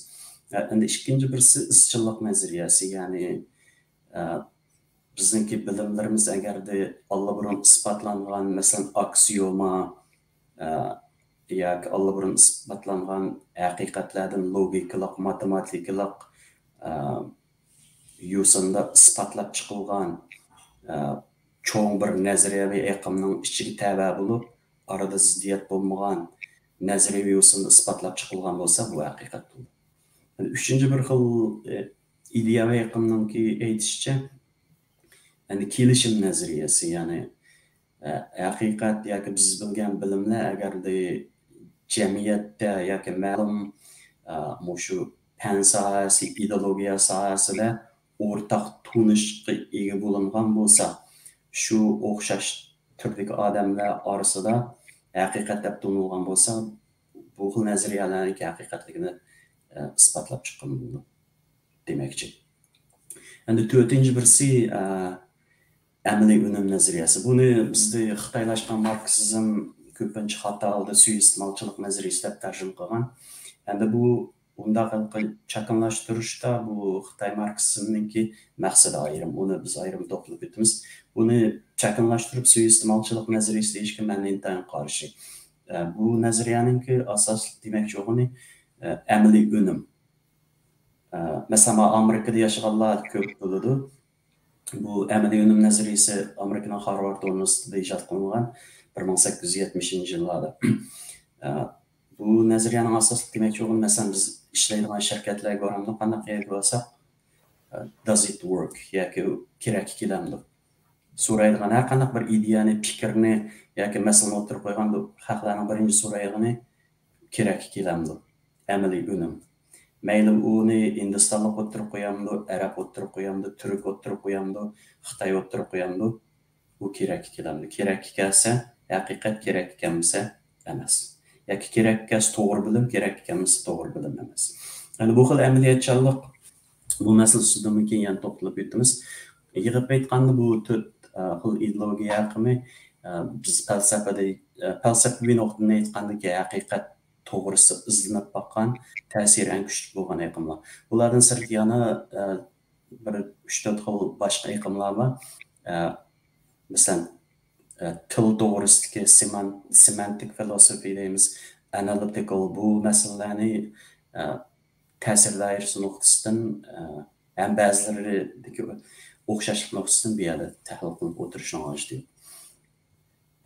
ئە، ئەمدى ئىككىنچى بىرسى ئىزچىللىق نەزەرىيەسى، يەنى، ئە، بىزنىڭكى بىلىملىرىمىز ئەگەردە ئاللىبۇرۇن ئىسپاتلانغان، مەسىلەن، ئاكسىيوما، ئە، ياكى ئاللىبۇرۇن ئىسپاتلانغان ھەقىقەتلەردىن لوگىكىلىق، ماتېماتىكىلىق، ئە، يوسۇندا ئىسپاتلاپ چىقىلغان، ئە، چوڭ بىر نەزەرىيەۋى ئېقىمنىڭ ئىچىگە تەۋە بولۇپ، ئارىدا زىددىيەت بولمىغان نەزەرىيەۋى يوسۇندا ئىسپاتلاپ چىقىلغان بولسا، بۇ ھەقىقەت بولىدۇ. ئۈچىنچى بىر خىل، ئە، ئىدىيەۋى ئېقىمنىڭكى ئېيتىشىچە، ئەمدى كېلىشىم نەزەرىيەسى، يەنى، ئە، ھەقىقەت ياكى بىز بىلگەن بىلىملەر ئەگەردە جەمئىيەتتە ياكى مەلۇم، ئە، مۇشۇ پەن ساھەسى، ئىدېئولوگىيە ساھەسىدە ئورتاق تونۇشقا ئىگە بولۇنغان بولسا، شۇ ئوخشاش تۈردىكى ئادەملەر ئارىسىدا ھەقىقەت دەپ تونۇلغان بولسا، بۇ خىل نەزەرىيەلەرنىڭكى ھەقىقەتلىكىنى، ئە، ئىسپاتلاپ چىققىلى بولىدۇ دېمەكچى. ئەمدى تۆتىنچى بىرسى، ئە، ئەمەلىي ئۈنۈم نەزەرىيەسى. بۇنى بىزدە خىتايلاشقان ماركسىزم كۆپىنچە خاتا ھالدا سۇيىئىستېمالچىلىق نەزەرىيەسى دەپ تەرجىمە قىلغان. ئەمدى بۇ ئۇنداق چاكىنىلاشتۇرۇشتا بۇ خىتاي ماركسىزمنىڭكى مەقسىتى ئايرىم، ئۇنى بىز ئايرىم توختىلىپ ئۆتىمىز. بۇنى چاكىنىلاشتۇرۇپ سۇيىئىستېمالچىلىق نەزەرىيەسى دېيىشكە مەن ئىنتايىن قارشى. ئە، بۇ نەزەرىيەنىڭكى ئاساسلىق دېمەكچى بولغىنى، ئە، ئەمەلىي ئۈنۈم. ئە، مەسىلەن، ئامېرىكىدا ياشىغانلار كۆپ بولىدۇ. بۇ ئەمەلىي ئۈنۈم نەزەرىيەسى ئامېرىكىنىڭ خارۋارد ئۇنىۋېرسىتېتىدا ئىجاد قىلىنغان بىر مىڭ سەككىز يۈز يەتمىشىنچى يىللاردا. ئە، بۇ نەزەرىيەنىڭ ئاساسلىق دېمەكچى بولغىنى، مەسىلەن، بىز ئىشلەيدىغان شىركەتلەرگە بارامدۇق، قانداق يەرگە بارساق، ئە، does it work ياكى ئۇ كېرەككە كېلەمدۇ؟ سورايدىغان ھەر قانداق بىر ئىدىيەنى، پىكىرنى ياكى مەسىلىنى ئوتتۇرىغا قويغاندا، خەقلەرنىڭ بىرىنچى سورايدىغىنى، كېرەككە كېلەمدۇ؟ ئەمەلىي ئۈنۈم. مەيلى ئۇنى ھىندىستانلىق ئوتتۇرىغا قويامدۇ، ئەرەب ئوتتۇرىغا قويامدۇ، تۈرك ئوتتۇرىغا قويامدۇ، خىتاي ئوتتۇرىغا قويامدۇ، ئۇ كېرەككە كېلەمدۇ؟ كېرەككە كەلسە ھەقىقەت، كېرەككە كەلمىسە ئەمەس. ياكى كېرەككە كەلسە توغرا بىلىم، كېرەككە كەلمىسە توغرا بىلىم ئەمەس. يەنى بۇ خىل ئەمەلىيەتچانلىق بۇ مەسىلە ئۈستىدىمۇ كېيىن يەنە توختىلىپ ئۆتىمىز. يىغىپ ئېيتقاندا، بۇ تۆت، ئە، خىل ئىدېئولوگىيە ئەقىمى، ئە، بىز پەلسەپىدە، ئە، پەلسەپىۋى نۇقتىدىن ئېيتقاندىكى ھەقىقەت توغرىسىدا ئىزدىنىپ باققان، تەسىرى ئەڭ كۈچلۈك بولغان ئېقىملار. بۇلاردىن سىرت يەنە، ئە، بىر ئۈچ تۆت خىل باشقا ئېقىملار بار. ئە، مەسىلەن، ئە، تىل توغرىسىدىكى سېمان-، سېمانتىك فىلوسوفى دەيمىز، ئانالىتىكال بۇ مەسىلىلەرنى، ئە، تەسىر دائىرىسى نۇقتىسىدىن، ئە، ھەم بەزىلىرىدىكى ئوخشاشلىق نۇقتىسىدىن بۇ يەردە تەھلىل قىلىپ ئولتۇرۇشنىڭ ھاجىتى يوق.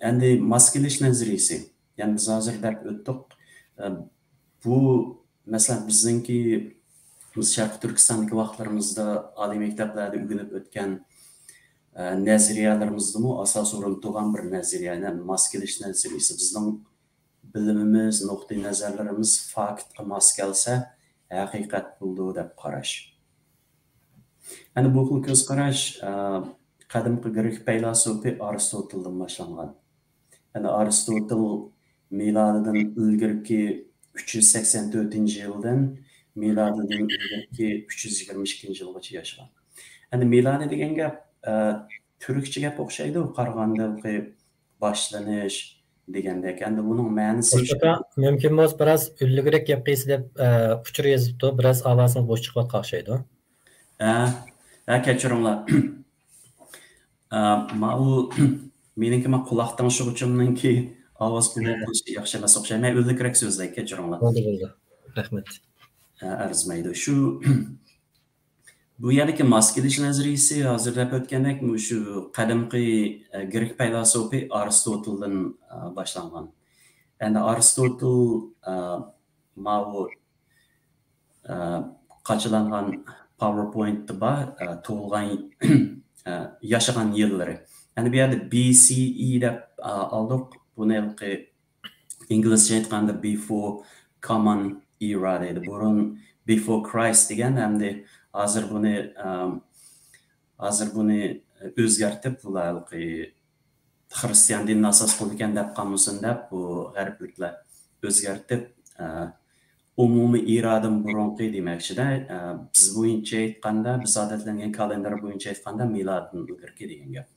ئەمدى ماس كېلىش نەزەرىيىسى. يەنى بىز ھازىر دەپ ئۆتتۇق. ئە، بۇ، مەسىلەن، بىزنىڭكى، بىز شەرقىي تۈركىستاندىكى ۋاقىتلىرىمىزدا ئالىي مەكتەپلەردە ئۆگىنىپ ئۆتكەن، ئە، نەزەرىيەلىرىمىزدىمۇ ئاساس ئورۇن تۇتقان بىر نەزەرىيە، يەنى ماس كېلىش نەزەرىيەسى. بىزنىڭ بىلىمىمىز، نۇقتىئىنەزەرلىرىمىز فاكتقا ماس كەلسە، ھەقىقەت بولىدۇ دەپ قاراش. ئەنە بۇ خىل كۆز قاراش، ئە، قەدىمكى گرېك پەيلاسوپى ئارستوتىلدىن باشلانغان. يەنى ئارستوتىل مىلادىدىن ئىلگىرىكى ئۈچ يۈز سەكسەن تۆتىنچى يىلدىن مىلادىدىن ئىلگىرىكى ئۈچ يۈز يىگىرمە ئىككىنچى يىلغىچە ياشىغان. ئەنە مىلادى دېگەن گەپ، ئە، تۈركچە گەپ ئوخشايدۇ، قارىغاندا باشلىنىش دېگەندەك. ئەمدى بۇنىڭ مەنىسى خوش ئاكا، مۇمكىن بولسا بىراز ئۈنلۈكرەك گەپ قىلسا دەپ، ئە، ئۇچۇر يېزىپتۇ. بىراز ئاۋازىڭىز بوش چىقىۋاتقان ئوخشايدۇ. ھە، ھە، كەچۈرۈڭلار. ئە، ماۋۇ مېنىڭكى ما قۇلاق تىڭشىغۇچۇمنىڭكى ئاۋاز قوبۇل قىلىشى ياخشى ئەمەس ئوخشايدۇ. مەن ئۈنلۈكرەك سۆزلەي، كەچۈرۈڭلار. بولدى، بولدى. رەھمەت. ھە، ئەرزىمەيدۇ. شۇ بۇ يەردىكى ماس كېلىش نەزەرىيىسى ھازىر دەپ ئۆتكەندەك مۇشۇ قەدىمكى، ئە، گرېك پەيلاسوپى ئارستوتىلدىن، ئە، باشلانغان. ئەمدى ئارستوتىل، ئە، ماۋۇ، ئە، قاچىلانغان پاۋېرپوينتتا بار، ئە، تۇغۇلغان، ئە، ياشىغان يىللىرى. ئەمدى بۇ يەردە بى سى ئى دەپ، ئە، ئالدۇق. بۇنى ھېلىقى ئىنگلىزچە ئېيتقاندا before common era دەيدۇ. بۇرۇن before Christ دېگەن، ئەمدى ھازىر بۇنى، ئەم، ھازىر بۇنى ئۆزگەرتىپ، بۇلار ھېلىقى خىرىستىيان دىنىنى ئاساس قىلىدىكەن دەپ قالمىسۇن دەپ، بۇ غەربلىكلەر ئۆزگەرتىپ، ئە، ئومۇمىي ئېرادىن بۇرۇنقى دېمەكچىدە، ئە، بىز بويىچە ئېيتقاندا، بىز ئادەتلەنگەن كالېندار بويىچە ئېيتقاندا، مىلادتىن ئىلگىرىكى دېگەن گەپ.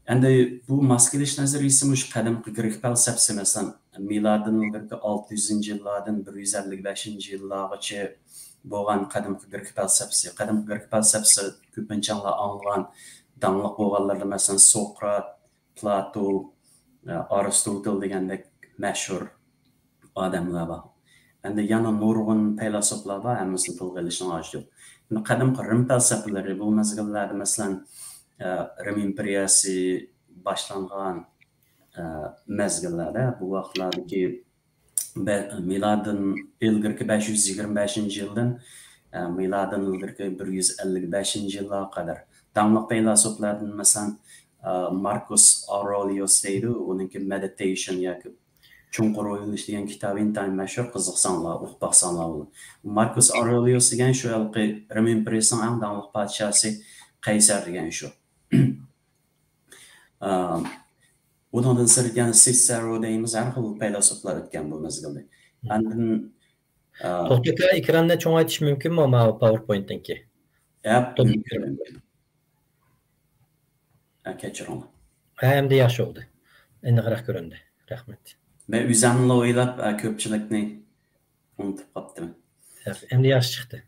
ئەمدى بۇ ماس كېلىش نەزەرىيىسى مۇشۇ قەدىمكى گرېك پەلسەپىسى، مەسىلەن، مىلادتىن ئىلگىرىكى ئالتە يۈزىنچى يىللاردىن بىر يۈز ئەللىك بەشىنچى يىللارغىچە بولغان قەدىمكى گرېك پەلسەپىسى. قەدىمكى گرېك پەلسەپىسى كۆپىنچە ئاڭلار ئاڭلىغان، داڭلىق بولغانلىرىدا، مەسىلەن، سوقرات، پلاتو، ئارستوتىل دېگەندەك مەشھۇر ئادەملەر بار. ئەمدى يەنە نۇرغۇن پەيلاسوپلار بار، ھەممىسىنى تىلغا ئېلىشنىڭ ھاجىتى يوق. ئەمدى قەدىم رىم پەلسەپىلىرى بۇ مەزگىللەردە، مەسىلەن، ئە، رىم ئىمپېرىيەسى باشلانغان، ئە، مەزگىللەردە، بۇ ۋاقىتلاردىكى بە-، مىلادىن ئىلگىرىكى بەش يۈز يىگىرمە بەشىنچى يىلدىن، ئە، مىلادىن ئىلگىرىكى بىر يۈز ئەللىك بەشىنچى يىللارغا قەدەر داڭلىق پەيلاسوپلاردىن، مەسىلەن، ئە، ماركۇس ئاۋرېلىيۇس دەيدۇ، ئۇنىڭكى مېدىتېيشن ياكى چوڭقۇر ئويلىنىش دېگەن كىتابى ئىنتايىن مەشھۇر، قىزىقساڭلار، ئوقۇپ باقساڭلار بولىدۇ. ماركۇس ئاۋرېلىيۇس دېگەن شۇ ھېلىقى رىم ئىمپېرىيىسىنىڭ ئەڭ داڭلىق پادىشاھسى قەيسەر دېگەن شۇ. ئا، ئۇنىڭدىن سىرت يەنە سىسېرو دەيمىز، ھەر خىل پەيلاسوپلار ئۆتكەن بۇ مەزگىلدە. ئاندىن، ئا، توختى ئاكا، ئېكراننى چوڭايتىش مۇمكىنمۇ ماۋۇ پاۋېرپوينتنىڭكى؟ ئەپ، مۇمكىن، مۇمكىن. ئا، كەچۈرۈڭلار. ھە، ئەمدى ياخشى بولدى. ئېنىقراق كۆرۈندى. رەھمەت. مەن ئۆزۈملا ئويلاپ، ئا، كۆپچىلىكنى ئۇنتۇپ قاپتىمەن. ياق، ئەمدى ياخشى چىقتى.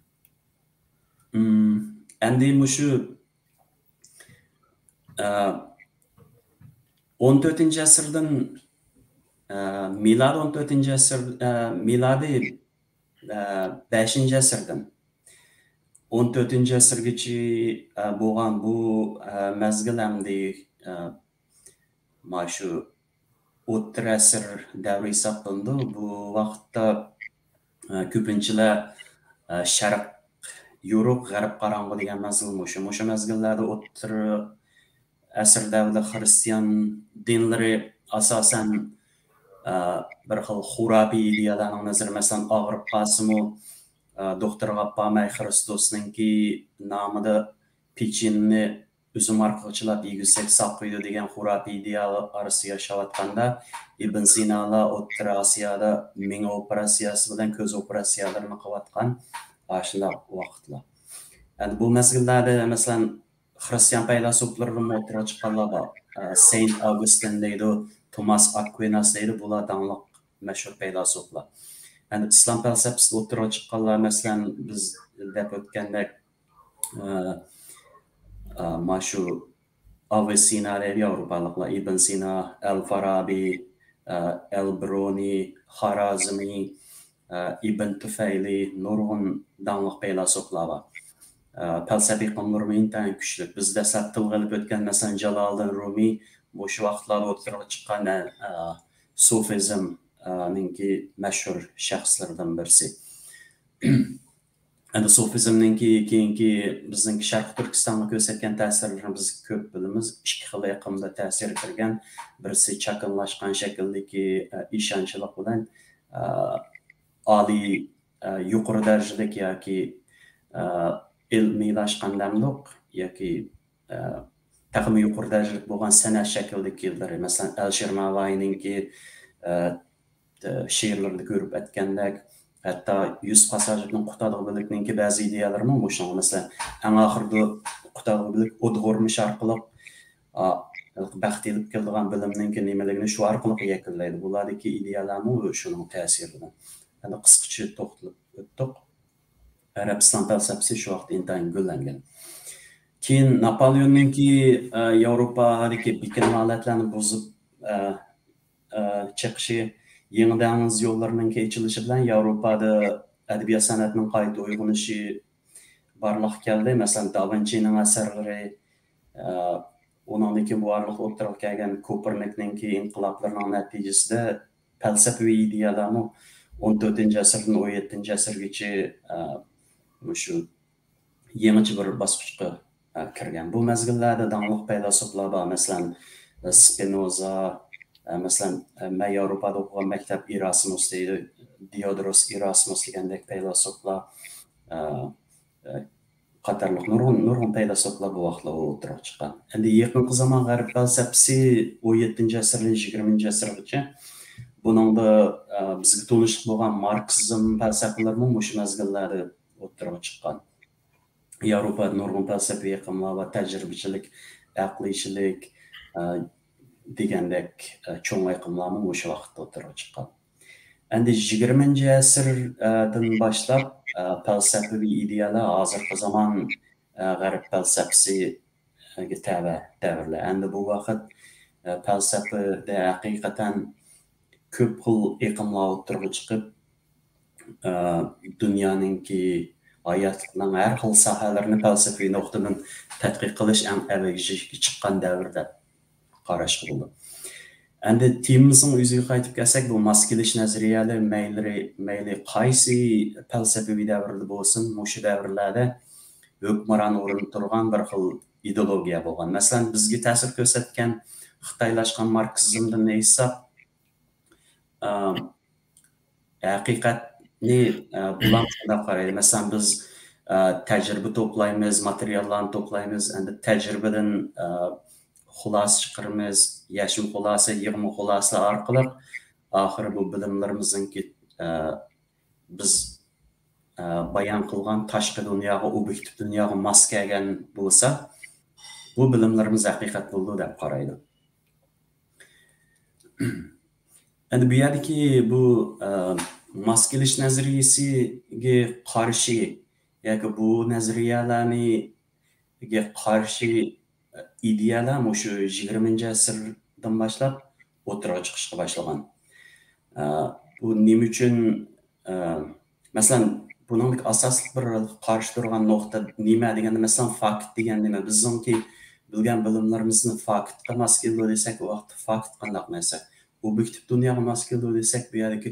ئەمدى مۇشۇ، ئە، ئون تۆتىنچى ئەسىردىن، ئە، مىلادىي ئون تۆتىنچى ئەسىر، ئە، مىلادىي، ئە، بەشىنچى ئەسىردىن ئون تۆتىنچى ئەسىرگىچە، ئە، بولغان بۇ، ئە، مەزگىل ئەمدى، ئە، مانا شۇ ئوتتۇرا ئەسىر دەۋرى ھېسابلىنىدۇ. بۇ ۋاقىتتا، ئە، كۆپىنچىلەر، ئە، شەرق يورۇق، غەرب قاراڭغۇ دېگەن مەزگىل مۇشۇ. مۇشۇ مەزگىللەردە ئوتتۇرا ئەسىر دەۋرىدە خىرىستىيان دىنلىرى ئاساسەن، ئە، بىر خىل خۇراپىي ئىدىيەلەرنىڭ نەزىرى، مەسىلەن، ئاغرىپ قالسىمۇ، ئە، دوختۇرغا ئاپارماي خىرىستوسنىڭكى نامىدا پېچىنىنى ئۈزۈم ھارىقىغا چىلاپ يېگۈزسەك ساقىيىدۇ دېگەن خۇراپىي ئىدىيە ئارىسىدا ياشاۋاتقاندا، ئىبن سىنالار ئوتتۇرا ئاسىيادا مېڭە ئوپېراتسىيەسى بىلەن كۆز ئوپېراتسىيەلىرىنى قىلىۋاتقان ئاشۇنداق ۋاقىتلار. ئەمدى بۇ مەزگىللەردە، مەسىلەن، خىرىستىيان پەيلاسوپلىرىدىنمۇ ئوتتۇرىغا چىققانلار بار. ئە، سېينت ئاگۇستىن دەيدۇ، توماس ئاكۋىناس دەيدۇ، بۇلار داڭلىق مەشھۇر پەيلاسوپلار. ئەمدى ئىسلام پەلسەپىسىدە ئوتتۇرىغا چىققانلار، مەسىلەن، بىز دەپ ئۆتكەندەك، ئە، ئە، مانا شۇ ئاۋىسىنا دەيدۇ ياۋروپالىقلار، ئىبن سىنا، ئەل فارابى، ئە، ئەل بىرۇنى، خارازمى، ئە، ئىبن تۇفەيلى، نۇرغۇن داڭلىق پەيلاسوپلار بار. ئە، پەلسەپە ئېقىملىرىمۇ ئىنتايىن كۈچلۈك. بىز دەسلەپ تىلغا ئېلىپ ئۆتكەن، مەسىلەن، جالالىدىن رۇمى مۇشۇ ۋاقىتلاردا ئوتتۇرىغا چىققان، ئە، سۇفىزم، ئە، نىڭكى مەشھۇر شەخسلىرىدىن بىرسى. ئەمدى سۇفىزمنىڭكى كېيىنكى بىزنىڭكى شەرقىي تۈركىستانغا كۆرسەتكەن تەسىرلىرىنى بىز كۆپ بىلىمىز. ئىككى خىل ئېقىمدا تەسىر كىرگەن. بىرسى چاكىنىلاشقان شەكىلدىكى، ئە، ئىشانچلىق بىلەن، ئە، ئالىي، ئە، يۇقىرى دەرىجىلىك ياكى، ئە، ئىلمىيلاشقان دەمدۇق ياكى، ئە، تېخىمۇ يۇقىرى دەرىجىلىك بولغان سەنئەت شەكلىدىكىلىرى. مەسىلەن، ئەلىشىر ماۋايىنىڭكى، ئە، شېئىرلىرىدا كۆرۈپ ئۆتكەندەك، ھەتتا يۈسۈپ خاس ھاجىپنىڭ قۇتادغۇ بۆلىكىنىڭكى بەزى ئىدىيەلىرىمۇ مۇشۇنىڭغا، مەسىلەن، ئەڭ ئاخىرىدا قۇتادغۇ بۆلۈك ئۇدغۇرمىش ئارقىلىق، ئا، بەخت ئېلىپ كېلىدىغان بىلىمنىڭكى نېمىلىكىنى شۇ ئارقىلىق يەكۈنلەيدۇ. بۇلاردىكى ئىدىيەلەرمۇ شۇنىڭ تەسىرىدىن. ئەمدى قىسقىچە توختىلىپ ئۆتتۇق. ئەرەب ئىسلام پەلسەپىسى شۇ ۋاقىتتا ئىنتايىن گۈللەنگەن. كېيىن ناپالېئوننىڭكى، ئە، ياۋروپادىكى بېكىنىم ھالەتلەرنى بۇزۇپ، ئە، ئە، چېقىشى، يېڭى دېڭىز يوللىرىنىڭكى ئېچىلىشى بىلەن ياۋروپادا ئەدەبىيات سەنئەتنىڭ قايتا ئويغىنىشى بارلىققا كەلدى. مەسىلەن، داۋىنچىنىڭ ئەسەرلىرى، ئە، ئۇنىڭدىن كېيىن بۇ ئارىلىقتا ئوتتۇرىغا كەلگەن كوپېرنىكنىڭكى ئىنقىلابلىرىنىڭ نەتىجىسىدە پەلسەپىۋى ئىدىيەلەرمۇ ئون تۆتىنچى ئەسىردىن ئون يەتتىنچى ئەسىرگىچە، ئە، مۇشۇ يېڭىچە بىر باسقۇچقا، ئە، كىرگەن. بۇ مەزگىللەردە داڭلىق پەيلاسوپلار بار، مەسىلەن، سپىنوزا، ئە، مەسىلەن، ئە، مەن ياۋروپادا ئوقۇغان مەكتەپ ئېراسمۇس دەيدۇ، دىئودوروس ئېراسمۇس دېگەندەك پەيلاسوپلار، ئە، ئە، قاتارلىق نۇرغۇن، نۇرغۇن پەيلاسوپلار بۇ ۋاقىتلاردا ئوتتۇرىغا چىققان. ئەمدى يېقىنقى زامان غەرب پەلسەپىسى ئون يەتتىنچى ئەسىردىن يىگىرمىنچى ئەسىرگىچە. بۇنىڭدا، ئە، بىزگە تونۇشلۇق بولغان ماركسىزم پەلسەپىلىرىمۇ مۇشۇ مەزگىللەردە ئوتتۇرىغا چىققان. ياۋروپادا نۇرغۇن پەلسەپىۋى ئېقىملار بار، تەجرىبىچىلىك، ئەقلىيچىلىك، ئە، دېگەندەك، ئە، چوڭ ئېقىملارمۇ مۇشۇ ۋاقىتتا ئوتتۇرىغا چىققان. ئەمدى يىگىرمىنچى ئەسىردىن باشلاپ، ئە، پەلسەپىۋى ئىدىيەلەر ھازىرقى زامان، ئە، غەرب پەلسەپىسىگە تەۋە دەۋرلەر. ئەمدى بۇ ۋاقىت، ئە، پەلسەپىدە ھەقىقەتەن كۆپ خىل ئېقىملار ئوتتۇرىغا چىقىپ، ئە، دۇنيانىڭكى ھاياتلىقنىڭ ھەر خىل ساھەلىرىنى پەلسەپىۋى نۇقتىدىن تەتقىق قىلىش ئەڭ ئەۋج ئېشىشكە چىققان دەۋر دەپ قاراشقا بولىدۇ. ئەمدى تېمىمىزنىڭ ئۆزىگە قايتىپ كەلسەك، بۇ ماس كېلىش نەزەرىيەلىرى مەيلى، مەيلى قايسى پەلسەپىۋى دەۋردە بولسۇن، مۇشۇ دەۋرلەردە ھۆكۈمران ئورۇندا تۇرغان بىر خىل ئىدېئولوگىيە بولغان. مەسىلەن، بىزگە تەسىر كۆرسەتكەن خىتايلاشقان ماركسىزمدىن ئېيتساق، ئە، ھەقىقەتنى، ئە، بۇلار شۇنداق قارايدۇ. مەسىلەن، بىز، ئە، تەجرىبە توپلايمىز، ماتېرىياللارنى توپلايمىز، ئەمدى تەجرىبىدىن، ئە، خۇلاسە چىقىرىمىز، يەشمە خۇلاسە، يىغما خۇلاسە ئارقىلىق ئاخىرى بۇ بىلىملىرىمىزنىڭكى، ئە، بىز، ئە، بايان قىلغان تاشقى دۇنياغا، ئوبيېكتىپ دۇنياغا ماس كەلگەن بولسا، بۇ بىلىملىرىمىز ھەقىقەت بولىدۇ دەپ قارايدۇ. ئەمدى بۇ يەردىكى بۇ، ئە، ماس كېلىش نەزەرىيەسىگە قارشى ياكى بۇ نەزەرىيەلەرنىگە قارشى ئىدىيەلەر مۇشۇ يىگىرمىنچى ئەسىردىن باشلاپ ئوتتۇرىغا چىقىشقا باشلىغان. ئە، بۇ نېمە ئۈچۈن، ئە، مەسىلەن، بۇنىڭدىكى ئاساسلىق بىر قارشى تۇرغان نۇقتا نېمە دېگەندە، مەسىلەن، فاكت دېگەن نېمە؟ بىزنىڭكى بىلگەن بىلىملىرىمىزنى فاكتقا ماس كېلىدۇ دېسەك، ئۇ ۋاقىتتا فاكت قانداق نەرسە؟ ئوبيېكتىپ دۇنياغا ماس كېلىدۇ دېسەك، بۇ يەردىكى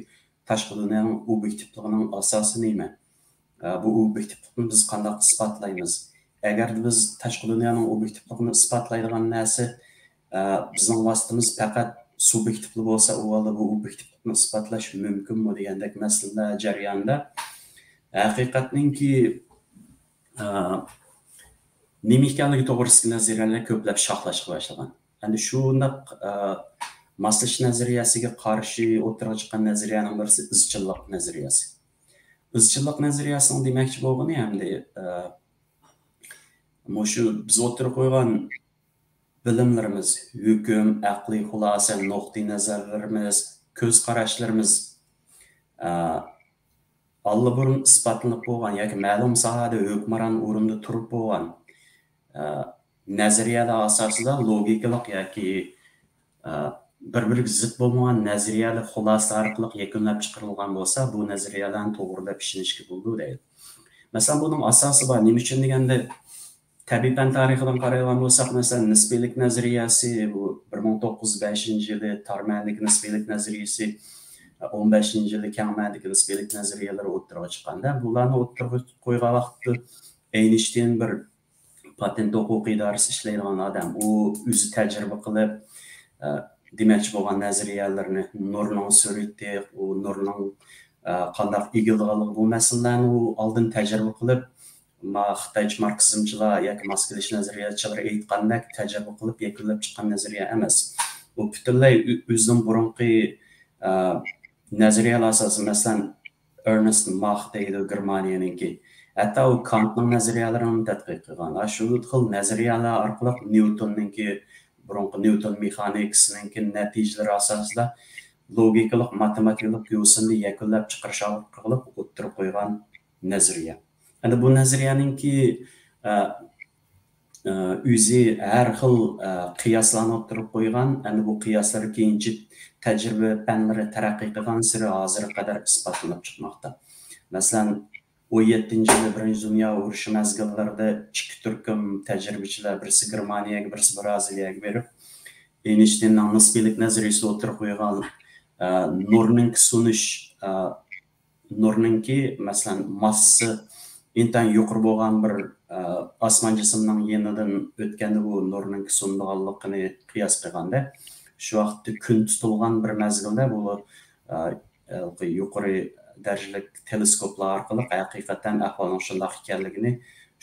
تاشقى دۇنيانىڭ ئوبيېكتىپلىقىنىڭ ئاساسى نېمە؟ ئە، بۇ ئوبيېكتىپلىقنى بىز قانداق ئىسپاتلايمىز؟ ئەگەردە بىز تاشقى دۇنيانىڭ ئوبيېكتىپلىقىنى ئىسپاتلايدىغان نەرسە، ئە، بىزنىڭ ۋاسىتىمىز پەقەت سۇبيېكتىپلا بولسا، ئۇ ھالدا بۇ ئوبيېكتىپلىقنى ئىسپاتلاش مۇمكىنمۇ دېگەندەك مەسىلىلەر جەريانىدا ھەقىقەتنىڭكى، ئە، نېمە ئىكەنلىكى توغرىسىدىكى نەزەرىيەلەر كۆپلەپ شاخلاشقا باشلىغان. ئەمدى شۇنداق، ئە، ماسلىشىش نەزەرىيەسىگە قارشى ئوتتۇرىغا چىققان نەزەرىيەنىڭ بىرسى ئىزچىللىق نەزەرىيەسى. ئىزچىللىق نەزەرىيەسىنىڭ دېمەكچى بولغىنى ئەمدى، ئە، مۇشۇ بىز ئوتتۇرىغا قويغان بىلىملىرىمىز، ھۆكۈم، ئەقلىي خۇلاسە، نۇقتىئىنەزەرلىرىمىز، كۆز قاراشلىرىمىز، ئە، ئاللىبۇرۇن ئىسپاتلىنىپ بولغان ياكى مەلۇم ساھەدە ھۆكۈمران ئورۇندا تۇرۇپ بولغان، ئە، نەزەرىيەلەر ئاساسىدا لوگىكىلىق ياكى، ئە، بىر-بىرىگە زىت بولمىغان نەزەرىيەلەر خۇلاسە ئارقىلىق يەكۈنلەپ چىقىرىلغان بولسا، بۇ نەزەرىيەلەرنى توغرا دەپ ئىشىنىشكە بولىدۇ دەيدۇ. مەسىلەن، بۇنىڭ ئاساسى بار. نېمە ئۈچۈن دېگەندە، تەبىئىي پەن تارىخىدىن قارايدىغان بولساق، مەسىلەن، نىسپىيلىك نەزەرىيەسى، بۇ بىر مىڭ توققۇز يۈز بەشىنچى يىلى تار مەنىدىكى نىسپىيلىك نەزەرىيەسى، ئون بەشىنچى يىلى كەڭ مەنىدىكى نىسپىيلىك نەزەرىيەلىرى ئوتتۇرىغا چىققاندا، بۇلارنى ئوتتۇرىغا قويغان ۋاقىتتا ئەينشتىين بىر پاتېنت ھوقۇقى ئىدارىسى ئىشلەيدىغان ئادەم. ئۇ ئۆزى تەجرىبە قىلىپ، ئە، دېمەكچى بولغان نەزەرىيەلىرىنى، نۇرنىڭ سۈرئىتى، ئۇ نۇرنىڭ، ئە، قانداق ئېگىلىدىغانلىقى، بۇ مەسىلىلەرنى ئۇ ئالدىن تەجرىبە قىلىپ، ما خىتايچە ماركسىزمچىلار ياكى ماس كېلىش نەزەرىيەچىلىرى ئېيتقاندەك تەجرىبە قىلىپ يەكۈنلەپ چىققان نەزەرىيە ئەمەس. ئۇ پۈتۈنلەي ئۆ-، ئۆزىنىڭ بۇرۇنقى، ئە، نەزەرىيەلەر ئاساسىدا، مەسىلەن، ئېرنېست ماخ دەيدۇ، گېرمانىيەنىڭكى. ھەتتا ئۇ كانتنىڭ نەزەرىيەلىرىنىمۇ تەتقىق قىلغان. ئاشۇ خىل نەزەرىيەلەر ئارقىلىق نيۇتوننىڭكى، بۇرۇنقى نيۇتون مېخانىكىسىنىڭكى نەتىجىلىرى ئاساسىدا لوگىكىلىق، ماتېماتىكىلىق يوسۇننى يەكۈنلەپ چىقىرىش ئارقىلىق ئوتتۇرىغا قويغان نەزەرىيە. ئەمدى بۇ نەزەرىيەنىڭكى، ئە، ئە، ئۆزى ھەر خىل، ئە، قىياسلارنى ئوتتۇرىغا قويغان. ئەمدى بۇ قىياسلار كېيىنچە تەجرىبە پەنلىرى تەرەققىي قىلغانسېرى ھازىرغا قەدەر ئىسپاتلىنىپ چىقماقتا. مەسىلەن، ئون يەتتىنچى يىلى بىرىنچى دۇنيا ئۇرۇشى مەزگىللىرىدە ئىككى تۈركۈم تەجرىبىچىلەر، بىرسى گېرمانىيەگە، بىرسى بىرازىلىيەگە بېرىپ، ئېينشتىيننىڭ نىسپىيلىك نەزەرىيىسىنى ئوتتۇرىغا قويغان، ئە، نۇرنىڭكى سۇنۇش، ئە، نۇرنىڭكى، مەسىلەن، ماسسىسى ئىنتايىن يۇقىرى بولغان بىر، ئە، ئاسمان جىسىمنىڭ يېنىدىن ئۆتكەندە بۇ نۇرنىڭكى سۇنىدىغانلىقىنى قىياس قىلغاندا، شۇ ۋاقىتتا كۈن تۇتۇلغان بىر مەزگىلدە بۇ، ئە، ھېلىقى يۇقىرى دەرىجىلىك تېلېسكوپلار ئارقىلىق ھەقىقەتەن ئەھۋالنىڭ شۇنداق ئىكەنلىكىنى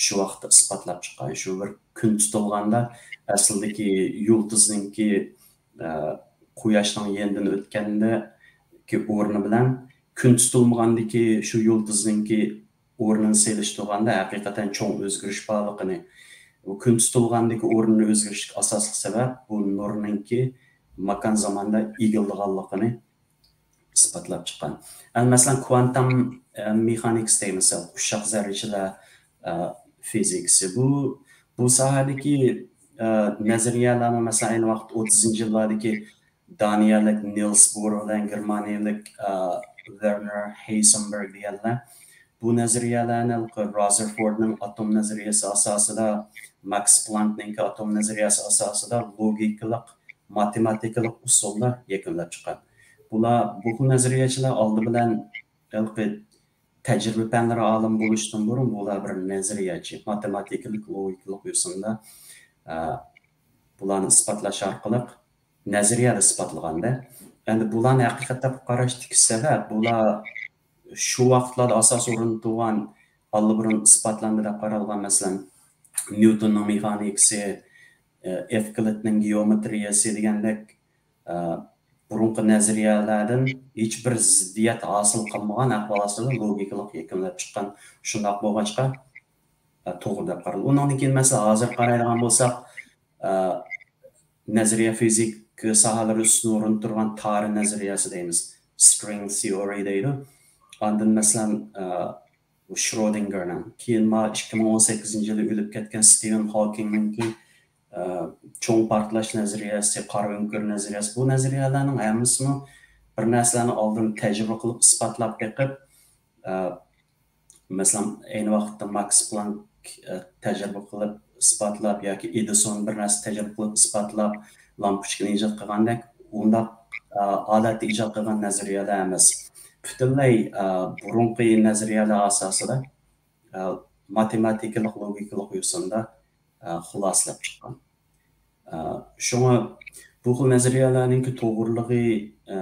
شۇ ۋاقىتتا ئىسپاتلاپ چىققان. شۇ بىر كۈن تۇتۇلغاندا ئەسلىدىكى يۇلتۇزنىڭكى، ئە، قۇياشنىڭ يېنىدىن ئۆتكەندىكى ئورنى بىلەن كۈن تۇتۇلمىغاندىكى شۇ يۇلتۇزنىڭكى ئورنىنى سېلىشتۇرغاندا ھەقىقەتەن چوڭ ئۆزگىرىش بارلىقىنى، بۇ كۈن تۇتۇلغاندىكى ئورنىنى ئۆزگىرىشلىك ئاساسلىق سەۋەب بۇ نۇرنىڭكى ماكان زاماندا ئېگىلىدىغانلىقىنى ئىسپاتلاپ چىققان. ئەمدى مەسىلەن، كۋانتام، ئە، مېخانىكىسى دەيمىز، ئۇششاق زەررىچىلەر، ئە، فىزىكىسى. بۇ، بۇ ساھەدىكى، ئە، نەزەرىيەلەرمۇ، مەسىلەن، ئەينى ۋاقىت ئوتتۇزىنچى يىللاردىكى دانىيەلىك نىلس بور بىلەن گېرمانىيەلىك، ئە، ۋېرنېر ھېيسېنبېرگ دېگەنلەر بۇ نەزەرىيەلەرنى ھېلىقى رازېرفوردنىڭ ئاتوم نەزەرىيەسى ئاساسىدا، ماكس پلانكنىڭكى ئاتوم نەزەرىيەسى ئاساسىدا لوگىكىلىق، ماتېماتىكىلىق ئۇسۇلدا يەكۈنلەپ چىققان. بۇلار، بۇ خىل نەزەرىيەچىلەر ئالدى بىلەن ھېلىقى تەجرىبە پەنلىرى ئالىمى بولۇشتىن بۇرۇن بۇلار بىر نەزەرىيەچى، ماتېماتىكىلىق، لوگىكىلىق يوسۇندا، ئە، بۇلارنى ئىسپاتلاش ئارقىلىق نەزەرىيەدە ئىسپاتلىغاندا، ئەمدى بۇلارنى ھەقىقەتتە قاراشتىكى سەۋەب، بۇلار شۇ ۋاقىتلاردا ئاساس ئورۇندا تۇرغان، ئاللىبۇرۇن ئىسپاتلاندى دەپ قارالغان، مەسىلەن، نيۇتوننىڭ مېخانىكىسى، ئە، ئېۋكلىدنىڭ گېئومېترىيەسى دېگەندەك، ئە، بۇرۇنقى نەزەرىيەلەردىن ھېچبىر زىددىيەت ھاسىل قىلمىغان ئەھۋال ئاستىدا لوگىكىلىق يەكۈنلەپ چىققان. شۇنداق بولغاچقا، ئە، توغرا دەپ قارالدى. ئۇنىڭدىن كېيىن، مەسىلەن، ھازىر قارايدىغان بولساق، ئە، نەزەرىيە فىزىكا ساھەلىرى ئۈستىدە ئورۇندا تۇرغان تارە نەزەرىيەسى دەيمىز، سترىڭ تىئورى دەيدۇ. ئاندىن، مەسىلەن، ئە، شرودىنگېرنىڭ، كېيىن ما ئىككى مىڭ ئون سەككىزىنچى يىلى ئۆلۈپ كەتكەن ستىۋېن ھاۋكىڭنىڭكى، ئە، چوڭ پارتلاش نەزەرىيەسى، قارا ئۆڭكۈر نەزەرىيەسى، بۇ نەزەرىيەلەرنىڭ ھەممىسىمۇ بىر نەرسىلەرنى ئالدىن تەجرىبە قىلىپ ئىسپاتلاپ بېقىپ، ئە، مەسىلەن، ئەينى ۋاقىتتا ماكس پلانك، ئە، تەجرىبە قىلىپ ئىسپاتلاپ ياكى ئېدىسون بىر نەرسە تەجرىبە قىلىپ ئىسپاتلاپ لامپۇچكىنى ئىجاد قىلغاندەك ئۇنداق، ئە، ھالەتتە ئىجاد قىلغان نەزەرىيەلەر ئەمەس. پۈتۈنلەي، ئە، بۇرۇنقى نەزەرىيەلەر ئاساسىدا، ئە، ماتېماتىكىلىق، لوگىكىلىق يوسۇندا، ئە، خۇلاسىلەپ چىققان. ئە، شۇڭا بۇ خىل نەزەرىيەلەرنىڭكى توغرىلىقى، ئە،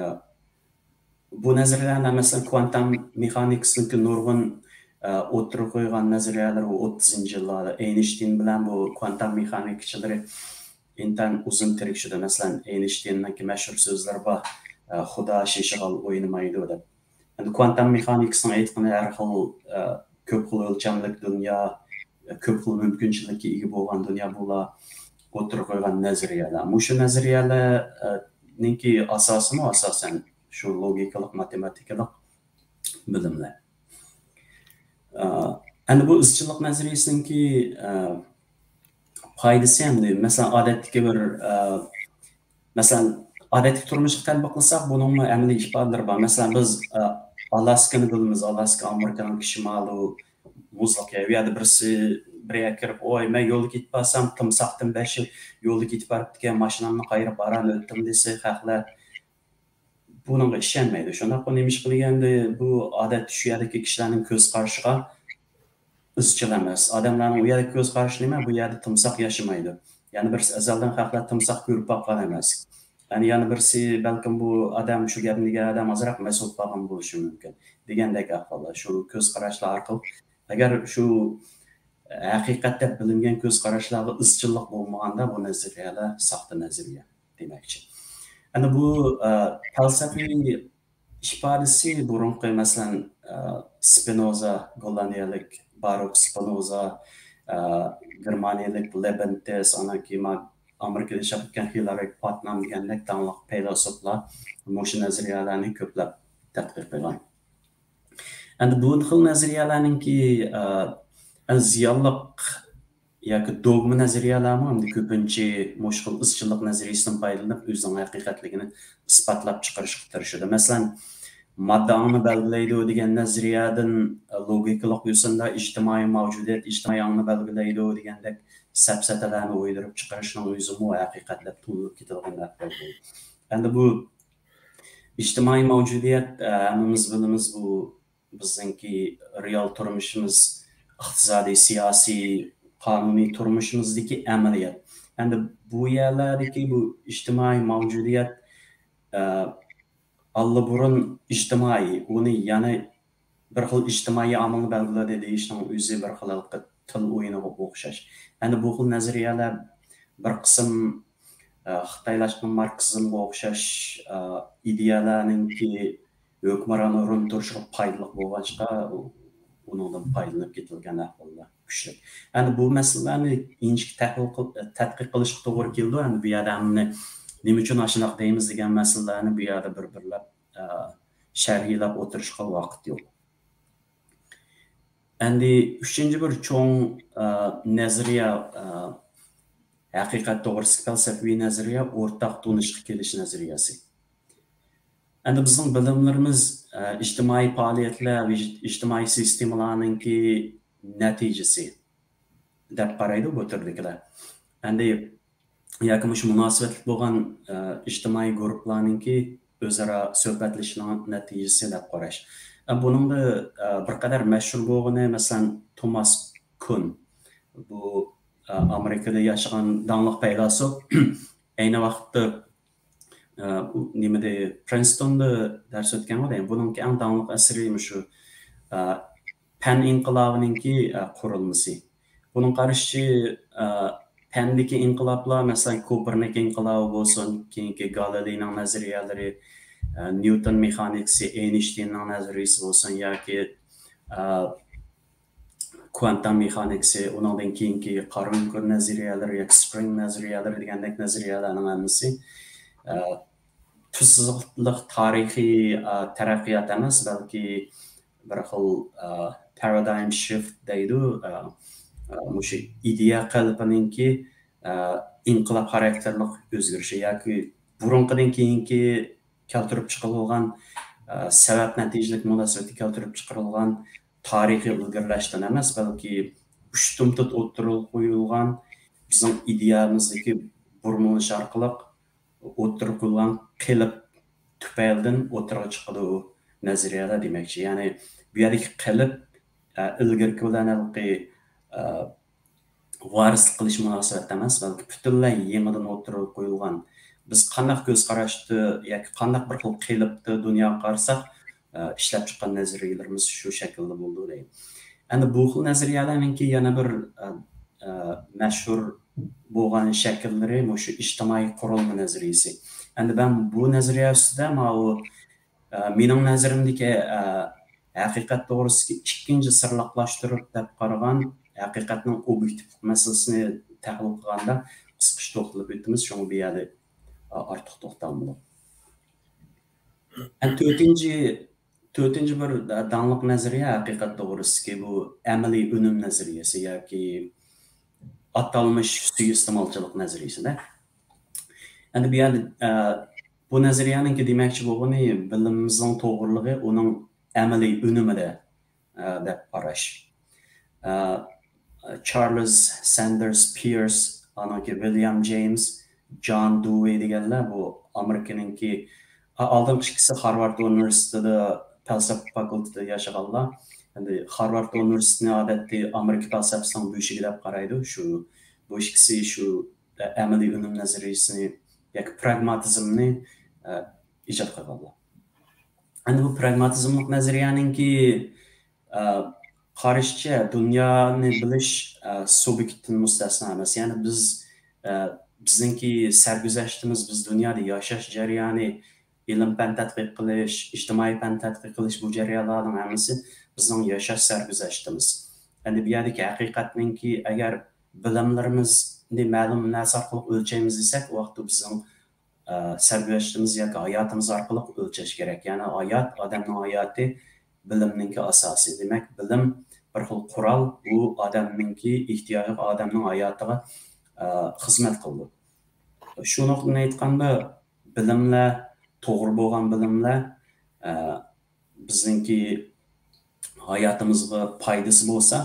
بۇ نەزەرىيەلەر، مەسىلەن، كۋانتام مېخانىكىسىنىڭكى نۇرغۇن، ئە، ئوتتۇرىغا قويغان نەزەرىيەلىرى ئوتتۇزىنچى يىللاردا ئەينشتىين بىلەن بۇ كۋانتام مېخانىكىچىلىرى ئىنتايىن ئۇزۇن تىركىشىدۇ. مەسىلەن، ئەينشتىيننىڭكى مەشھۇر سۆزلىرى بار، ئە، «خۇدا شىشىغا ئوينىمايدۇ» دەپ. ئەمدى كۋانتام مېخانىكىسىنىڭ ئېيتقىنى ھەر خىل، ئە، كۆپ خىل ئۆلچەملىك دۇنيا، كۆپ خىل مۇمكىنچىلىككە ئىگە بولغان دۇنيا، بۇلار ئوتتۇرىغا قويغان نەزەرىيەلەر. مۇشۇ نەزەرىيەلەرنىڭكى ئاساسىمۇ ئاساسەن شۇ لوگىكىلىق، ماتېماتىكىلىق بىلىملەر. ئە، ئەمدى بۇ ئىزچىللىق نەزەرىيەسىنىڭكى، ئە، پايدىسى ئەمدى، مەسىلەن، ئادەتتىكى بىر، ئە، مەسىلەن، ئادەتتىكى تۇرمۇشقا تەتبىقلىساق، بۇنىڭمۇ ئەمەلىي ئىپادىلىرى بار. مەسىلەن، بىز، ئە، ئالاسكىنى بىلىمىز، ئالاسكا ئامېرىكىنىڭ شىمالى، مۇزلۇق يەر. ئۇ يەردە بىرسى، بىر يەرگە كىرىپ، «ئوي، مەن يولدا كېتىپ بارسام، تىمساھتىن بەشى يولدا كېتىپ بارىپتىكەن، ماشىنامنى قايرىپ باران ئۆتتۈم» دېسە، خەقلەر بۇنىڭغا ئىشەنمەيدۇ. شۇنداققۇ، نېمىشقا دېگەندە، بۇ ئادەتتە شۇ يەردىكى كىشىلەرنىڭ كۆز قارىشىغا ئىزچىل ئەمەس. ئادەملەرنىڭ ئۇ يەردىكى كۆز قارىشى نېمە؟ بۇ يەردە تىمساھ ياشىمايدۇ. يەنە بىرسى، ئەزەلدىن خەقلەر تىمساھ كۆرۈپ باققان ئەمەس. يەنى يەنە بىرسى، بەلكىم بۇ ئادەم، شۇ گەپنى دېگەن ئادەم ئازراق مەسئۇل بولغان بولۇشى مۇمكىن دېگەندەك ئەھۋاللار. شۇ كۆز قاراشلار ئارقىلىق، ئەگەر شۇ ھەقىقەت دەپ بىلىنگەن كۆز قاراشلارغا ئىزچىللىق بولمىغاندا، بۇ نەزەرىيەلەر ساختا نەزەرىيە دېمەكچى. ئەنە بۇ، ئە، پەلسەپىۋى ئىپادىسى بۇرۇنقى، مەسىلەن، ئە، سپىنوزا، گوللاندىيەلىك باروك سپىنوزا، ئە، گېرمانىيەلىك لېبنتىس، ئاندىن كېيىن ما-، ئامېرىكىدا ياشاپ ئۆتكەن ھىلارى پاتنام دېگەندەك داڭلىق پەيلاسوپلار مۇشۇ نەزەرىيەلەرنى كۆپلەپ تەتقىق قىلغان. ئەمدى بۇ خىل نەزەرىيەلەرنىڭكى، ئە، ئەڭ زىيانلىق ياكى دوگما نەزەرىيەلەرمۇ ئەمدى كۆپىنچە مۇشۇ خىل ئىزچىللىق نەزەرىيەسىدىن پايدىلىنىپ، ئۆزىنىڭ ھەقىقەتلىكىنى ئىسپاتلاپ چىقىرىشقا تىرىشىدۇ. مەسىلەن، ماددا ئاڭنى بەلگىلەيدۇ دېگەن نەزەرىيەدىن، ئە، لوگىكىلىق يوسۇندا ئىجتىمائىي مەۋجۇدىيەت، ئىجتىمائىي ئاڭنى بەلگىلەيدۇ دېگەندەك سەپسەتىلەرنى ئويدۇرۇپ چىقىرىشنىڭ ئۆزىمۇ ھەقىقەتلەپ تونۇلۇپ كېتىدىغان ئەھۋال. ئەمدى بۇ ئىجتىمائىي مەۋجۇدىيەت، ئە، ھەممىمىز بىلىمىز، بۇ بىزنىڭكى رېئال تۇرمۇشىمىز، ئىقتىسادىي، سىياسىي، قانۇنىي تۇرمۇشىمىزدىكى ئەمەلىيەت. ئەمدى بۇ يەرلەردىكى بۇ ئىجتىمائىي مەۋجۇدىيەت، ئە، ئاللىبۇرۇن ئىجتىمائىي، ئۇنى يەنە بىر خىل ئىجتىمائىي ئامىلنى بەلگىلىدى دېيىشنىڭ ئۆزى بىر خىل تىل ئويۇنىغا ئوخشاش. ئەنە بۇ خىل نەزەرىيەلەر بىر قىسىم، ئە، خىتايلاشقان ماركسىزمغا ئوخشاش، ئە، ئىدىيەلەرنىڭكى ھۆكۈمران ئورۇندا تۇرۇشىغا پايدىلىق بولغاچقا، ئۇنىڭدىن پايدىلىنىپ كېتىلگەن ئەھۋاللار كۈچلۈك. ئەنە بۇ مەسىلىلەرنى ئىنچىكە تەھلىل قىل-، تەتقىق قىلىشقا توغرا كېلىدۇ. ئەنە بۇ يەردە ھەممىنى نېمە ئۈچۈن ئاشۇنداق دەيمىز دېگەن مەسىلىلەرنى بۇ يەردە بىر-بىرلەپ، ئە، شەرھلەپ ئولتۇرۇشقا ۋاقىت يوق. ئەمدى ئۈچىنچى بىر چوڭ، ئە، نەزەرىيە، ئە، ھەقىقەت توغرىسىدىكى پەلسەپىۋى نەزەرىيە ئورتاق تونۇشقا كېلىش نەزەرىيەسى. ئەمدى بىزنىڭ بىلىملىرىمىز، ئە، ئىجتىمائىي پائالىيەتلەر ۋە ئىج-، ئىجتىمائىي سىستېمىلارنىڭكى نەتىجىسى دەپ قارايدۇ بۇ تۈردىكىلەر. ئەمدى ياكى مۇشۇ مۇناسىۋەتلىك بولغان، ئە، ئىجتىمائىي گۇرۇپپىلارنىڭكى ئۆزئارا سۆھبەتلىشىشىنىڭ نەتىجىسى دەپ قاراش. ئە، بۇنىڭدا، ئە، بىر قەدەر مەشھۇر بولغىنى، مەسىلەن، توماس كۇن. بۇ، ئە، ئامېرىكىدا ياشىغان داڭلىق پەيلاسوپ. ئەينى ۋاقىتتا، ئە، ئۇ نېمىدە، پرىنستوندا دەرس ئۆتكەن بولىدۇ. بۇنىڭكى ئەڭ داڭلىق ئەسىرى مۇشۇ، ئە، پەن ئىنقىلابىنىڭكى، ئە، قۇرۇلمىسى. بۇنىڭ قارىشىچە، ئە، پەندىكى ئىنقىلابلار، مەسىلەن، كوپېرنىك ئىنقىلابى بولسۇن، كېيىنكى گالىلېينىڭ نەزەرىيەلىرى، ئە، نيۇتون مېخانىكىسى، ئېينشتېيننىڭ نەزەرىيىسى بولسۇن ياكى، ئە، كۋانتام مېخانىكىسى، ئۇنىڭدىن كېيىنكى قارا ئۆڭكۈر نەزەرىيەلىرى ياكى سپرىڭ نەزەرىيەلىرى دېگەندەك نەزەرىيەلەرنىڭ ھەممىسى، ئە، تۈز سىزىقلىق تارىخىي، ئە، تەرەققىيات ئەمەس، بەلكى بىر خىل، ئە، پارادايم شىفت دەيدۇ، ئە، ئە، مۇشۇ ئىدىيە قېلىپىنىڭكى، ئە، ئىنقىلاب خاراكتېرلىق ئۆزگىرىشى ياكى بۇرۇنقىدىن كېيىنكى كەلتۈرۈپ چىقىرىلغان، ئە، سەۋەب نەتىجىلىك مۇناسىۋەتتە كەلتۈرۈپ چىقىرىلغان تارىخىي ئىلگىرىلەشتىن ئەمەس، بەلكى ئۇشتۇمتۇت ئوتتۇرىغا قويۇلغان بىزنىڭ ئىدىيەمىزدىكى بۇرمىلىنىش ئارقىلىق ئوتتۇرىغا قويۇلغان قېلىپ تۈپەيلىدىن ئوتتۇرىغا چىقىدۇ نەزەرىيەلەر دېمەكچى. يەنى بۇ يەردىكى قېلىپ، ئە، ئىلگىرىكى بىلەن ھېلىقى، ئە، ۋارىسلىق قىلىش مۇناسىۋەتتە ئەمەس، بەلكى پۈتۈنلەي يېڭىدىن ئوتتۇرىغا قويۇلغان، بىز قانداق كۆز قاراشتا ياكى قانداق بىر خىل قېلىپتا دۇنياغا قارىساق، ئە، ئىشلەپ چىققان نەزەرىيەلىرىمىز شۇ شەكىلدە بولىدۇ دەيمەن. ئەمدى بۇ خىل نەزەرىيەلەرنىڭكى يەنە بىر، ئە، ئە، مەشھۇر بولغان شەكىللىرى مۇشۇ ئىجتىمائىي قۇرۇلما نەزەرىيەسى. ئەمدى مەن بۇ نەزەرىيە ئۈستىدە ماۋۇ، ئە، مېنىڭ نەزىرىمدىكى، ئە، ھەقىقەت توغرىسىدىكى ئىككىنچى سىرلىقلاشتۇرۇپ دەپ قارىغان ھەقىقەتنىڭ ئوبيېكتىپلىق مەسىلىسىنى تەھلىل قىلغاندا قىسقىچە توختىلىپ ئۆتىمىز، شۇڭا بۇ يەردە، ئە، ئارتۇق توختالمىدۇق. ئەمدى تۆتىنچى، تۆتىنچى بىر داڭلىق نەزەرىيە ھەقىقەت توغرىسىدىكى بۇ ئەمەلىي ئۈنۈم نەزەرىيەسى ياكى ئاتالمىش سۇيىئىستېمالچىلىق نەزەرىيەسىدە. ئەمدى بۇ يەردە، ئە، بۇ نەزەرىيەنىڭكى دېمەكچى بولغىنى بىلىمىمىزنىڭ توغرىلىقى ئۇنىڭ ئەمەلىي ئۈنۈمىدە، ئە، دەپ قاراش. ئە، چارلز ساندېرس پىيرس، ئانىڭكى ۋىليام جېيمس، جان دۇۋېي دېگەنلەر بۇ ئامېرىكىنىڭكى، ئا-، ئالدىنقى ئىككىسى خارۋارد ئۇنىۋېرسىتېتىدا پەلسەپە فاكۇلتېتىدا ياشىغانلار. ئەمدى خارۋارد ئۇنىۋېرسىتېتىنى ئادەتتە ئامېرىكا پەلسەپىسىنىڭ بۆشۈكى دەپ قارايدۇ. شۇ، بۇ ئىككىسى شۇ، ئە، ئەمەلىي ئۈنۈم نەزەرىيەسىنى ياكى پراگماتىزمنى، ئە، ئىجاد قىلغانلار. ئەمدى بۇ پراگماتىزملىق نەزەرىيەنىڭكى، ئە، قارىشىچە دۇنيانى بىلىش، ئە، سۇبيېكتتىن مۇستەسنا ئەمەس. يەنى بىز، ئە، بىزنىڭكى سەرگۈزەشتىمىز، بىز دۇنيادا ياشاش جەريانى، ئىلىم پەن تەتقىق قىلىش، ئىجتىمائىي پەن تەتقىق قىلىش، بۇ جەريانلارنىڭ ھەممىسى بىزنىڭ ياشاش سەرگۈزەشتىمىز. ئەمدى بۇ يەردىكى ھەقىقەتنىڭكى ئەگەر بىلىملىرىمىزنى مەلۇم نەرسە ئارقىلىق ئۆلچەيمىز دېسەك، ئۇ ۋاقىتتا بىزنىڭ، ئە، سەرگۈزەشتىمىز ياكى ھاياتىمىز ئارقىلىق ئۆلچەش كېرەك. يەنى ھايات، ئادەمنىڭ ھاياتى بىلىمنىڭكى ئاساسى. دېمەك، بىلىم بىر خىل قورال، ئۇ ئادەمنىڭكى ئېھتىياجىغا، ئادەمنىڭ ھاياتىغا، ئە، خىزمەت قىلىدۇ. شۇ نۇقتىدىن ئېيتقاندا، بىلىملەر، توغرا بولغان بىلىملەر، ئە، بىزنىڭكى ھاياتىمىزغا پايدىسى بولسا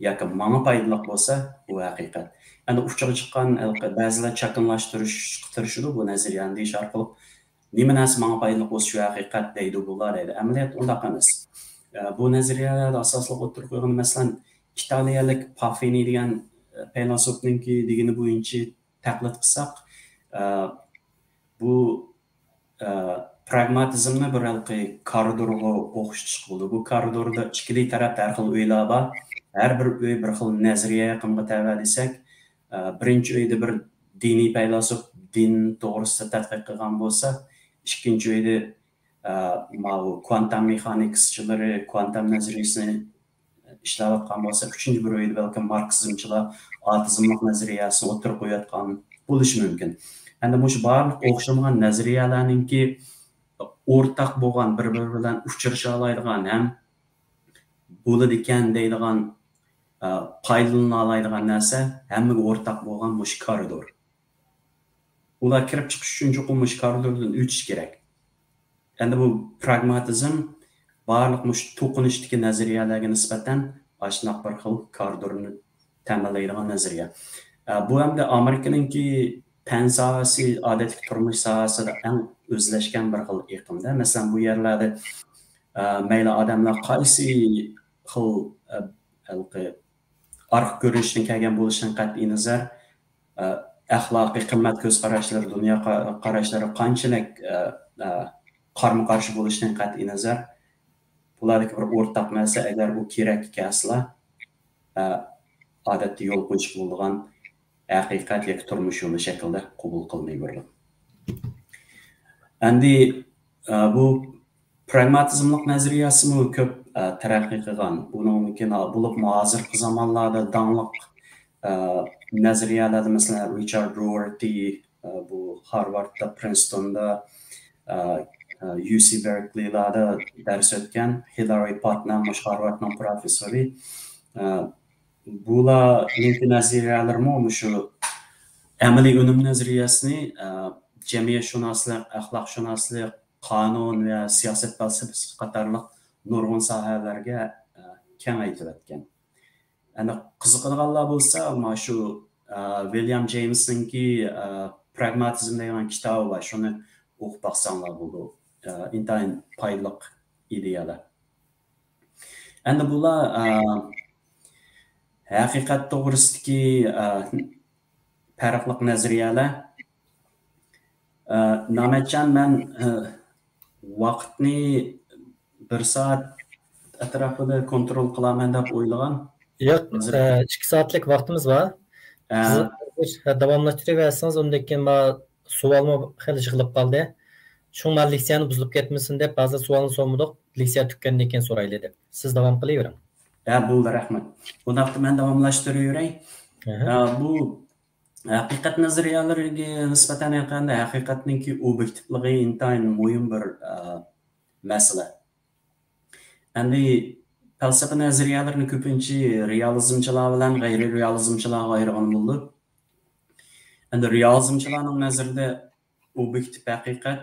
ياكى ماڭا پايدىلىق بولسا، بۇ ھەقىقەت. ئەمدى ئۇچىغا چىققان ھېلىقى بەزىلەر چاكىنىلاشتۇرۇشقا تىرىشىدۇ، بۇ نەزەرىيەنى دېيىش ئارقىلىق نېمە نەرسە ماڭا پايدىلىق بولسا، شۇ ھەقىقەت دەيدۇ بۇلار دەيدۇ. ئەمەلىيەتتە ئۇنداق ئەمەس. ئە، بۇ نەزەرىيەلەردە ئاساسلىق ئوتتۇرىغا قويغىنى، مەسىلەن، ئىتالىيەلىك پاففىنى دېگەن، ئە، پەيلاسوپنىڭكى دېگىنى بويىچە تەقلىد قىلساق، ئە، بۇ، ئە، پراگماتىزمنى بىر ھېلىقى كارىدورغا ئوخشىتىشقا بولىدۇ. بۇ كارىدوردا ئىككىلا تەرەپتە ھەر خىل ئۆيلەر بار. ھەر بىر ئۆي بىر خىل نەزەرىيە ئېقىمىغا تەۋە دېسەك، ئە، بىرىنچى ئۆيدە بىر دىنىي پەيلاسوپ دىن توغرىسىدا تەتقىق قىلغان بولسا، ئىككىنچى ئۆيدە، ئە، ماۋۇ كۋانتام مېخانىكىسچىلىرى كۋانتام نەزەرىيەسىنى ئىشلەۋاتقان بولسا، ئۈچىنچى بىر ئۆيدە بەلكىم ماركسىزمچىلار ئاتېئىزملىق نەزەرىيەسىنى ئوتتۇرىغا قويۇۋاتقان بولۇشى مۇمكىن. ئەمدى مۇشۇ بارلىق ئوخشىمىغان نەزەرىيەلەرنىڭكى ئورتاق بولغان، بىر-بىرى بىلەن ئۇچرىشالايدىغان ھەم بولىدىكەن دەيدىغان، ئە، پايدىلىنالايدىغان نەرسە ھەممىگە ئورتاق بولغان مۇشۇ كارىدور. ئۇلار كىرىپ چىقىش ئۈچۈن چوقۇم مۇشۇ كارىدوردىن ئۆتۈش كېرەك. ئەمدى بۇ پراگماتىزم بارلىق مۇشۇ توقۇنۇشتىكى نەزەرىيەلەرگە نىسبەتەن ئاشۇنداق بىر خىل كارىدورنى تەمىنلەيدىغان نەزەرىيە. ئە، بۇ ئەمدى ئامېرىكىنىڭكى پەن ساھەسى، ئادەتتىكى تۇرمۇش ساھەسىدە ئەڭ ئۆزلەشكەن بىر خىل ئېقىمدا. مەسىلەن، بۇ يەرلەردە، ئە، مەيلى ئادەملەر قايسى خىل، ئە، ھېلىقى ئارقا كۆرۈنۈشتىن كەلگەن بولۇشىدىن قەتئىينەزەر، ئە، ئەخلاقىي قىممەت كۆز قاراشلىرى، دۇنيا قا-، قاراشلىرى قانچىلىك، ئە، ئە، قارمۇ قارشى بولۇشىدىن قەتئىينەزەر، بۇلاردىكى بىر ئورتاق نەرسە، ئەگەر ئۇ كېرەككە كەلسىلا، ئە، ئادەتتە يول قويۇشقا بولىدىغان ھەقىقەت ياكى تۇرمۇش يولى شەكلىدە قوبۇل قىلىنىۋېرىدۇ. ئەمدى، ئە، بۇ پراگماتىزملىق نەزەرىيەسىمۇ كۆپ، ئە، تەرەققىي قىلغان. بۇنىڭدىن كېيىن، بولۇپمۇ ھازىرقى زامانلاردا داڭلىق، ئە، نەزەرىيەلەردە، مەسىلەن، رىچارد رورتى، ئە، بۇ خارۋاردتا، پرىنستوندا، ئە، ئە، يۇ سى بېركلىلاردا دەرس ئۆتكەن، ھىلارى پاتنام، مۇشۇ خارۋاردنىڭ پروفېسسورى. ئە، بۇلارنىڭكى نەزەرىيەلىرىمۇ مۇشۇ ئەمەلىي ئۈنۈم نەزەرىيەسىنى، ئە، جەمئىيەتشۇناسلىق، ئەخلاقشۇناسلىق، قانۇن ۋە سىياسەت پەلسەپىسى قاتارلىق نۇرغۇن ساھەلەرگە، ئە، كېڭەيتىۋەتكەن. ئەنە قىزىقىدىغانلار بولسا، مانا شۇ، ئە، ۋىليام جېيمسنىڭكى، ئە، پراگماتىزم دەيدىغان كىتابى بار، شۇنى ئوقۇپ باقساڭلار بولىدۇ. ئە، ئىنتايىن پايدىلىق ئىدىيەلەر. ئەمدى بۇلار، ئە، ھەقىقەت توغرىسىدىكى، ئە، پەرقلىق نەزەرىيەلەر. ئە، نامەتجان، مەن، ئە، ۋاقىتنى بىر سائەت ئەتراپىدا كونترول قىلارمەن دەپ ئويلىغان. ياق، ھازىر ئە، ئىككى سائەتلىك ۋاقتىمىز بار. ئە. سىز داۋاملاشتۇرۇۋەرسىڭىز، ئۇندىن كېيىن ما سوئالمۇ خېلى يىغىلىپ قالدى. شۇڭا مەن لېكسىيەنى بۇزۇلۇپ كەتمىسۇن دەپ، ھازىر سوئالنى سورىمىدۇق. لېكسىيە تۈگىگەندىن كېيىن سورايلى دەپ. سىز داۋام قىلىۋېرىڭ. ھە، بولدى، رەھمەت. ئۇنداقتا مەن داۋاملاشتۇرۇۋېرەي. ئەھە. ئە، بۇ ھەقىقەت نەزەرىيەلىرىگە نىسبەتەن ئېيتقاندا، ھەقىقەتنىڭكى ئوبيېكتىپلىقى ئىنتايىن مۇھىم بىر، ئە، مەسىلە. ئەمدى پەلسەپە نەزەرىيەلىرىنى كۆپىنچە رېئالىزمچىلار بىلەن غەيرىي رېئالىزمچىلارغا ئايرىغىلى بولىدۇ. ئەمدى رېئالىزمچىلارنىڭ نەزىرىدە ئوبيېكتىپ ھەقىقەت،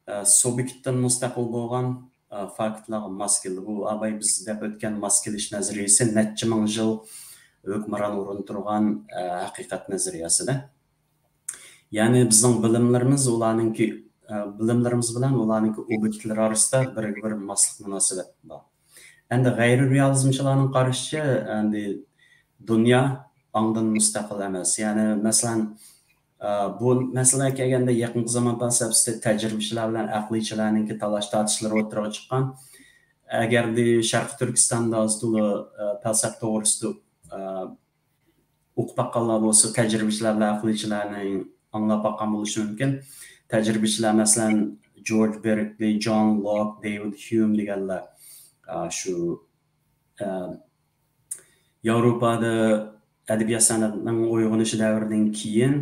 ئە، سۇبيېكتتىن مۇستەقىل بولغان، ئە، فاكتلارغا ماس كېلىدۇ. بۇ ئاباي بىز دەپ ئۆتكەن ماس كېلىش نەزەرىيەسى نەچچە مىڭ يىل ھۆكۈمران ئورۇندا تۇرغان، ئە، ھەقىقەت نەزەرىيەسىدە. يەنى بىزنىڭ بىلىملىرىمىز ئۇلارنىڭكى، ئە، بىلىملىرىمىز بىلەن ئۇلارنىڭكى ئوبيېكتلىرى ئارىسىدا بىرگە بىر ماسلىق مۇناسىۋەت بار. ئەمدى غەيرىي رېئالىزمچىلارنىڭ قارىشىچە، ئەمدى دۇنيا ئاڭدىن مۇستەقىل ئەمەس. يەنى، مەسىلەن، ئە، بۇ مەسىلىگە كەلگەندە، يېقىنقى زامان پەلسەپىسىدە تەجرىبىچىلەر بىلەن ئەقلىيچىلەرنىڭكى تالاش تارتىشلىرى ئوتتۇرىغا چىققان. ئەگەردە شەرقىي تۈركىستاندا ئاز تولا، ئە، پەلسەپە توغرىسىدا، ئە، ئوقۇپ باققانلار بولسا، تەجرىبىچىلەر بىلەن ئەقلىيچىلەرنى ئاڭلاپ باققان بولۇشى مۇمكىن. تەجرىبىچىلەر، مەسىلەن، جورج بېركلى، جون لوك، دېۋىد ھيۇم دېگەنلەر، ئا، شۇ، ئا، ياۋروپادا ئەدەبىيات سەنئەتنىڭ ئويغىنىشى دەۋرىدىن كېيىن،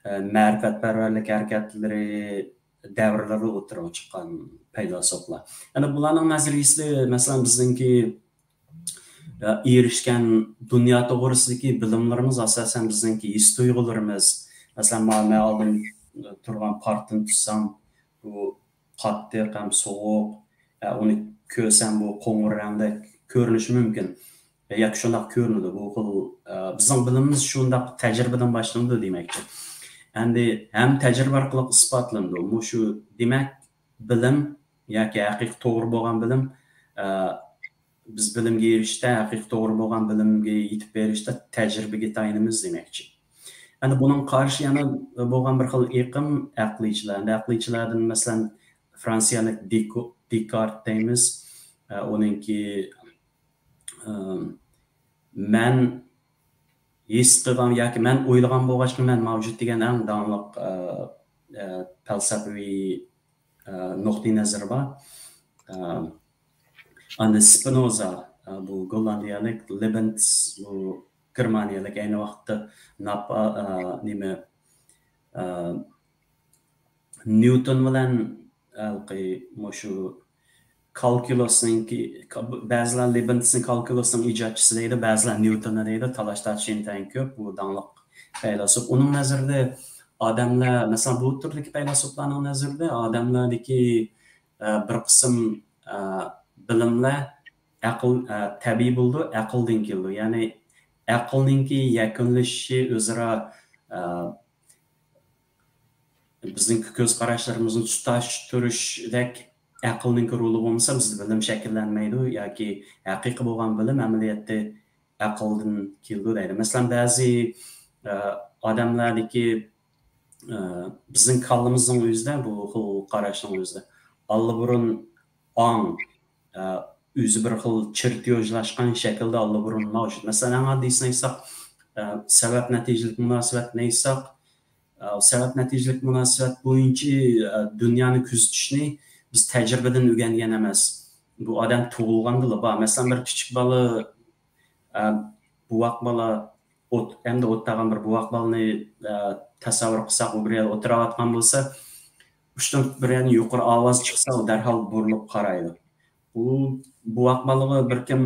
ئا، مەرىپەتپەرۋەرلىك ھەرىكەتلىرى دەۋرلىرىدە ئوتتۇرىغا چىققان پەيلاسوپلار. يەنى بۇلارنىڭ نەزەرىيىسىدە، مەسىلەن، بىزنىڭكى ئېرىشكەن دۇنيا توغرىسىدىكى بىلىملىرىمىز، ئاساسەن، بىزنىڭكى ھېس تۇيغۇلىرىمىز. مەسىلەن، مانا مەن ئالدىم تۇرغان پارتنى تۇتسام، بۇ قاتتىق ھەم سوغۇق، ئە، ئۇنى كۆرسەم، بۇ قوڭۇر رەڭدە كۆرۈنۈشى مۇمكىن. ياكى شۇنداق كۆرۈنىدۇ. بۇ خىل، ئە، بىزنىڭ بىلىمىمىز شۇنداق تەجرىبىدىن باشلىنىدۇ دېمەكچى. ئەمدى ھەم تەجرىبە ئارقىلىق ئىسپاتلىنىدۇ. مۇشۇ، دېمەك، بىلىم ياكى ھەقىقىي توغرا بولغان بىلىم، ئە، بىز بىلىمگە ئېرىشىشتە، ھەقىقىي توغرا بولغان بىلىمگە يېتىپ بېرىشتە تەجرىبىگە تايىنىمىز دېمەكچى. ئەمدى بۇنىڭغا قارشى يەنە بولغان بىر خىل ئېقىم ئەقلىيچىلەر. ئەمدى ئەقلىيچىلەردىن، مەسىلەن، فرانسىيەلىك دېكو-، دېكارت دەيمىز. ئە، ئۇنىڭكى، ئە، مەن ھېس قىلغان ياكى مەن ئويلىغان بولغاچقا مەن مەۋجۇت دېگەن ئەڭ داڭلىق، ئە، ئە، پەلسەپىۋى، ئە، نۇقتىئىنەزىرى بار. ئە، ئاندىن سپىنوزا، ئە، بۇ گوللاندىيەلىك، لېبنىتس، بۇ گېرمانىيەلىك، ئەينى ۋاقىتتا ناپا-، ئە، نېمە، ئە، نيۇتون بىلەن ھېلىقى مۇشۇ كالكۇلۇسنىڭكى، بەزىلەر لېبنىتسنى كالكۇلۇسنىڭ ئىجادچىسى دەيدۇ، بەزىلەر نيۇتونى دەيدۇ، تالاش تارتىش ئىنتايىن كۆپ. بۇ داڭلىق پەيلاسوپ. ئۇنىڭ نەزىرىدە ئادەملەر، مەسىلەن، بۇ تۈردىكى پەيلاسوپلارنىڭ نەزىرىدە ئادەملەردىكى، ئە، بىر قىسىم، ئە، بىلىملەر ئەقىل، ئە، تەبىئىي بولىدۇ، ئەقىلدىن كېلىدۇ. يەنى ئەقىلنىڭكى يەكۈنلىشىشى ئۆزئارا، ئە، بىزنىڭكى كۆز قاراشلىرىمىزنى تۇتاشتۇرۇشتەك ئەقىلنىڭكى رولى بولمىسا، بىزدە بىلىم شەكىللەنمەيدۇ ياكى ھەقىقىي بولغان بىلىم ئەمەلىيەتتە ئەقىلدىن كېلىدۇ دەيدۇ. مەسىلەن، بەزى، ئە، ئادەملەردىكى، ئە، بىزنىڭ كاللىمىزنىڭ ئۆزىدە، بۇ خىل قاراشنىڭ ئۆزىدە ئاللىبۇرۇن ئاڭ، ئە، ئۆزى بىر خىل چېرتيوژلاشقان شەكىلدە ئاللىبۇرۇن مەۋجۇت. مەسىلەن، ئەڭ ئاددىيسىنى ئېيتساق، ئە، سەۋەب نەتىجىلىك مۇناسىۋەتنى ئېيتساق، ئە، سەۋەب نەتىجىلىك مۇناسىۋەت بويىچە، ئە، دۇنيانى كۆزىتىشنى بىز تەجرىبىدىن ئۆگەنگەن ئەمەس. بۇ ئادەم تۇغۇلغاندىلا بار. مەسىلەن، بىر كىچىك بالا، ئە، بوۋاق بالا ئوت-، ئەمدى ئولتۇرغان بىر بوۋاق بالىنى، ئە، تەسەۋۋۇر قىلساق، ئۇ بىر يەردە ئولتۇراۋاتقان بولسا، ئۇشتۇمتۇت بىر يەردىن يۇقىرى ئاۋاز چىقسا، ئۇ دەرھال بۇرۇلۇپ قارايدۇ. ئۇ بوۋاق بالىغا بىر كىم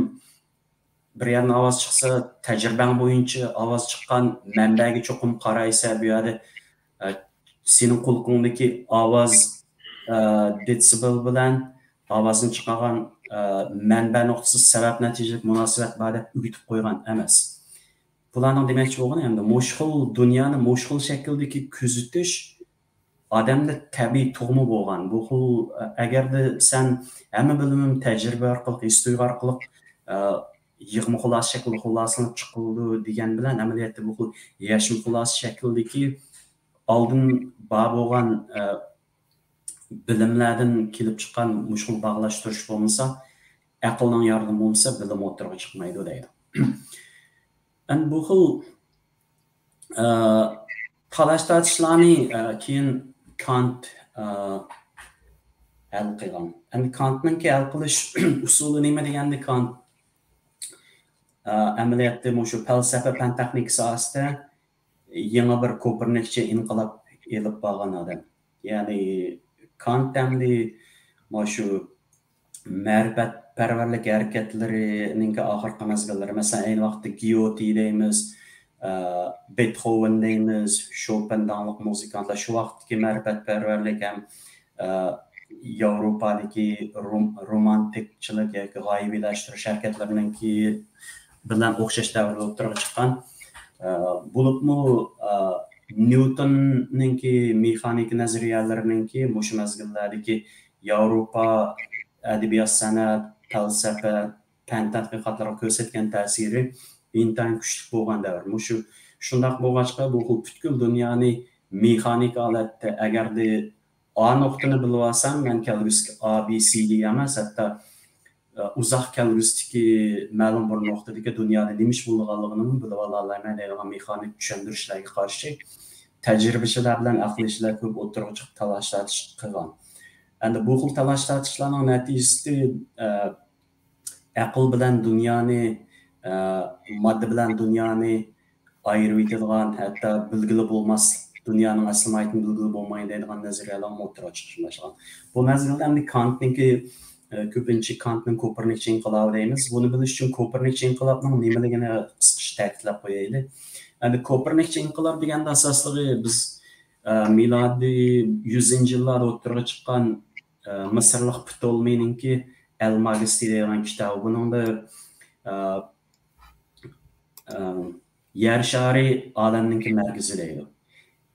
بىر يەردىن ئاۋاز چىقسا، تەجرىبەڭ بويىچە ئاۋاز چىققان مەنبەگە چوقۇم قارايسەن، بۇ يەردە، ئە، سېنىڭ قۇلىقىڭدىكى ئاۋاز، ئە، دېتسىبېل بىلەن ئاۋازنى چىقارغان، ئە، مەنبە نۇقتىسى سەۋەب نەتىجىلىك مۇناسىۋەت بار دەپ ئۆگىتىپ قويغان ئەمەس. بۇلارنىڭ دېمەكچى بولغىنى، ئەمدى مۇشۇ خىل دۇنيانى مۇشۇ خىل شەكىلدىكى كۆزىتىش ئادەمدە تەبىئىي تۇغما بولغان. بۇ خىل، ئەگەردە سەن ھەممە بىلىمىم تەجرىبە ئارقىلىق، ھېس تۇيغۇ ئارقىلىق، ئە، يىغما خۇلاسە شەكلىدە خۇلاسىلىنىپ چىقىلىدۇ دېگەن بىلەن، ئەمەلىيەتتە بۇ خىل يەشمە خۇلاسە شەكلىدىكى ئالدىن بار بولغان، ئە، بىلىملەردىن كېلىپ چىققان مۇشۇ خىل باغلاشتۇرۇش بولمىسا، ئەقىلنىڭ ياردىمى بولمىسا، بىلىم ئوتتۇرىغا چىقمايدۇ دەيدۇ. ئەمدى بۇ خىل، ئە، تالاش-تارتىشلارنى، ئە، كېيىن كانت، ئە، ھەل قىلغان. ئەمدى كانتنىڭكى ھەل قىلىش ئۇسۇلى نېمە دېگەندە، كانت، ئە، ئەمەلىيەتتە مۇشۇ پەلسەپە، پەن تېخنىكا ساھەسىدە يېڭى بىر كوپېرنىكچە ئىنقىلاب ئېلىپ بارغان ئادەم. يەنى كانت ئەمدى مانا شۇ مەرىپەتپەرۋەرلىك ھەرىكەتلىرىنىڭكى ئاخىرقى مەزگىللىرى، مەسىلەن، ئەينى ۋاقىتتا گيوتى دەيمىز، ئە، بېتخوۋېن دەيمىز، شوپېن داڭلىق مۇزىكانتلار، شۇ ۋاقىتتىكى مەرىپەتپەرۋەرلىك ھەم، ئە، ياۋروپادىكى روم-، رومانتىكچىلىق ياكى غايىۋىلەشتۈرۈش ھەرىكەتلىرىنىڭكى بىلەن ئوخشاش دەۋردە ئوتتۇرىغا چىققان. ئە، بولۇپمۇ، ئە، نيۇتوننىڭكى مېخانىكا نەزەرىيەلىرىنىڭكى مۇشۇ مەزگىللەردىكى ياۋروپا ئەدەبىيات، سەنئەت، پەلسەپە، پەن تەتقىقاتلىرىغا كۆرسەتكەن تەسىرى ئىنتايىن كۈچلۈك بولغان دەۋر. مۇشۇ، شۇنداق بولغاچقا، بۇ خىل پۈتكۈل دۇنيانى مېخانىك ھالەتتە، ئەگەردە ئا نۇقتىنى بىلىۋالسام، مەن كەلگۈسىدىكى ئا، بى، سى، دى ئەمەس، ھەتتا، ئە، ئۇزاق كەلگۈسىدىكى مەلۇم بىر نۇقتىدىكى دۇنيادا نېمە ئىش بولىدىغانلىقىنىمۇ بىلىۋالالايمەن دەيدىغان مېخانىك چۈشەندۈرۈشلەرگە قارشى تەجرىبىچىلەر بىلەن ئەقىلچىلەر كۆپ ئوتتۇرىغا چىقىپ تالاش-تارتىش قىلغان. ئەمدى بۇ خىل تالاش-تارتىشلارنىڭ نەتىجىسىدە، ئە، ئەقىل بىلەن دۇنيانى، ئە، ماددا بىلەن دۇنيانى ئايرىۋېتىدىغان، ھەتتا بىلگىلى بولماس، دۇنيانىڭ ئەسلى ماھىيىتىنى بىلگىلى بولمايدۇ دەيدىغان نەزەرىيەلەرمۇ ئوتتۇرىغا چىقىشقا باشلىغان. بۇ مەزگىلدە ئەمدى كانتنىڭكى، ئە، كۆپىنچە كانتنىڭ كوپېرنىكچە ئىنقىلابى دەيمىز. بۇنى بىلىش ئۈچۈن كوپېرنىكچە ئىنقىلابنىڭ نېمىلىكىنى قىسقىچە تەكىتلەپ قويايلى. ئەمدى كوپېرنىكچە ئىنقىلاب دېگەندە ئاساسلىقى بىز، ئە، مىلادىي يۈزىنچى يىللاردا ئوتتۇرىغا چىققان، ئە، مىسىرلىق پتولمېينىڭكى ئەل ماگىستى دەيدىغان كىتابى. بۇنىڭدا، ئە، ئە، يەر شارى ئالەمنىڭكى مەركىزى دەيدۇ.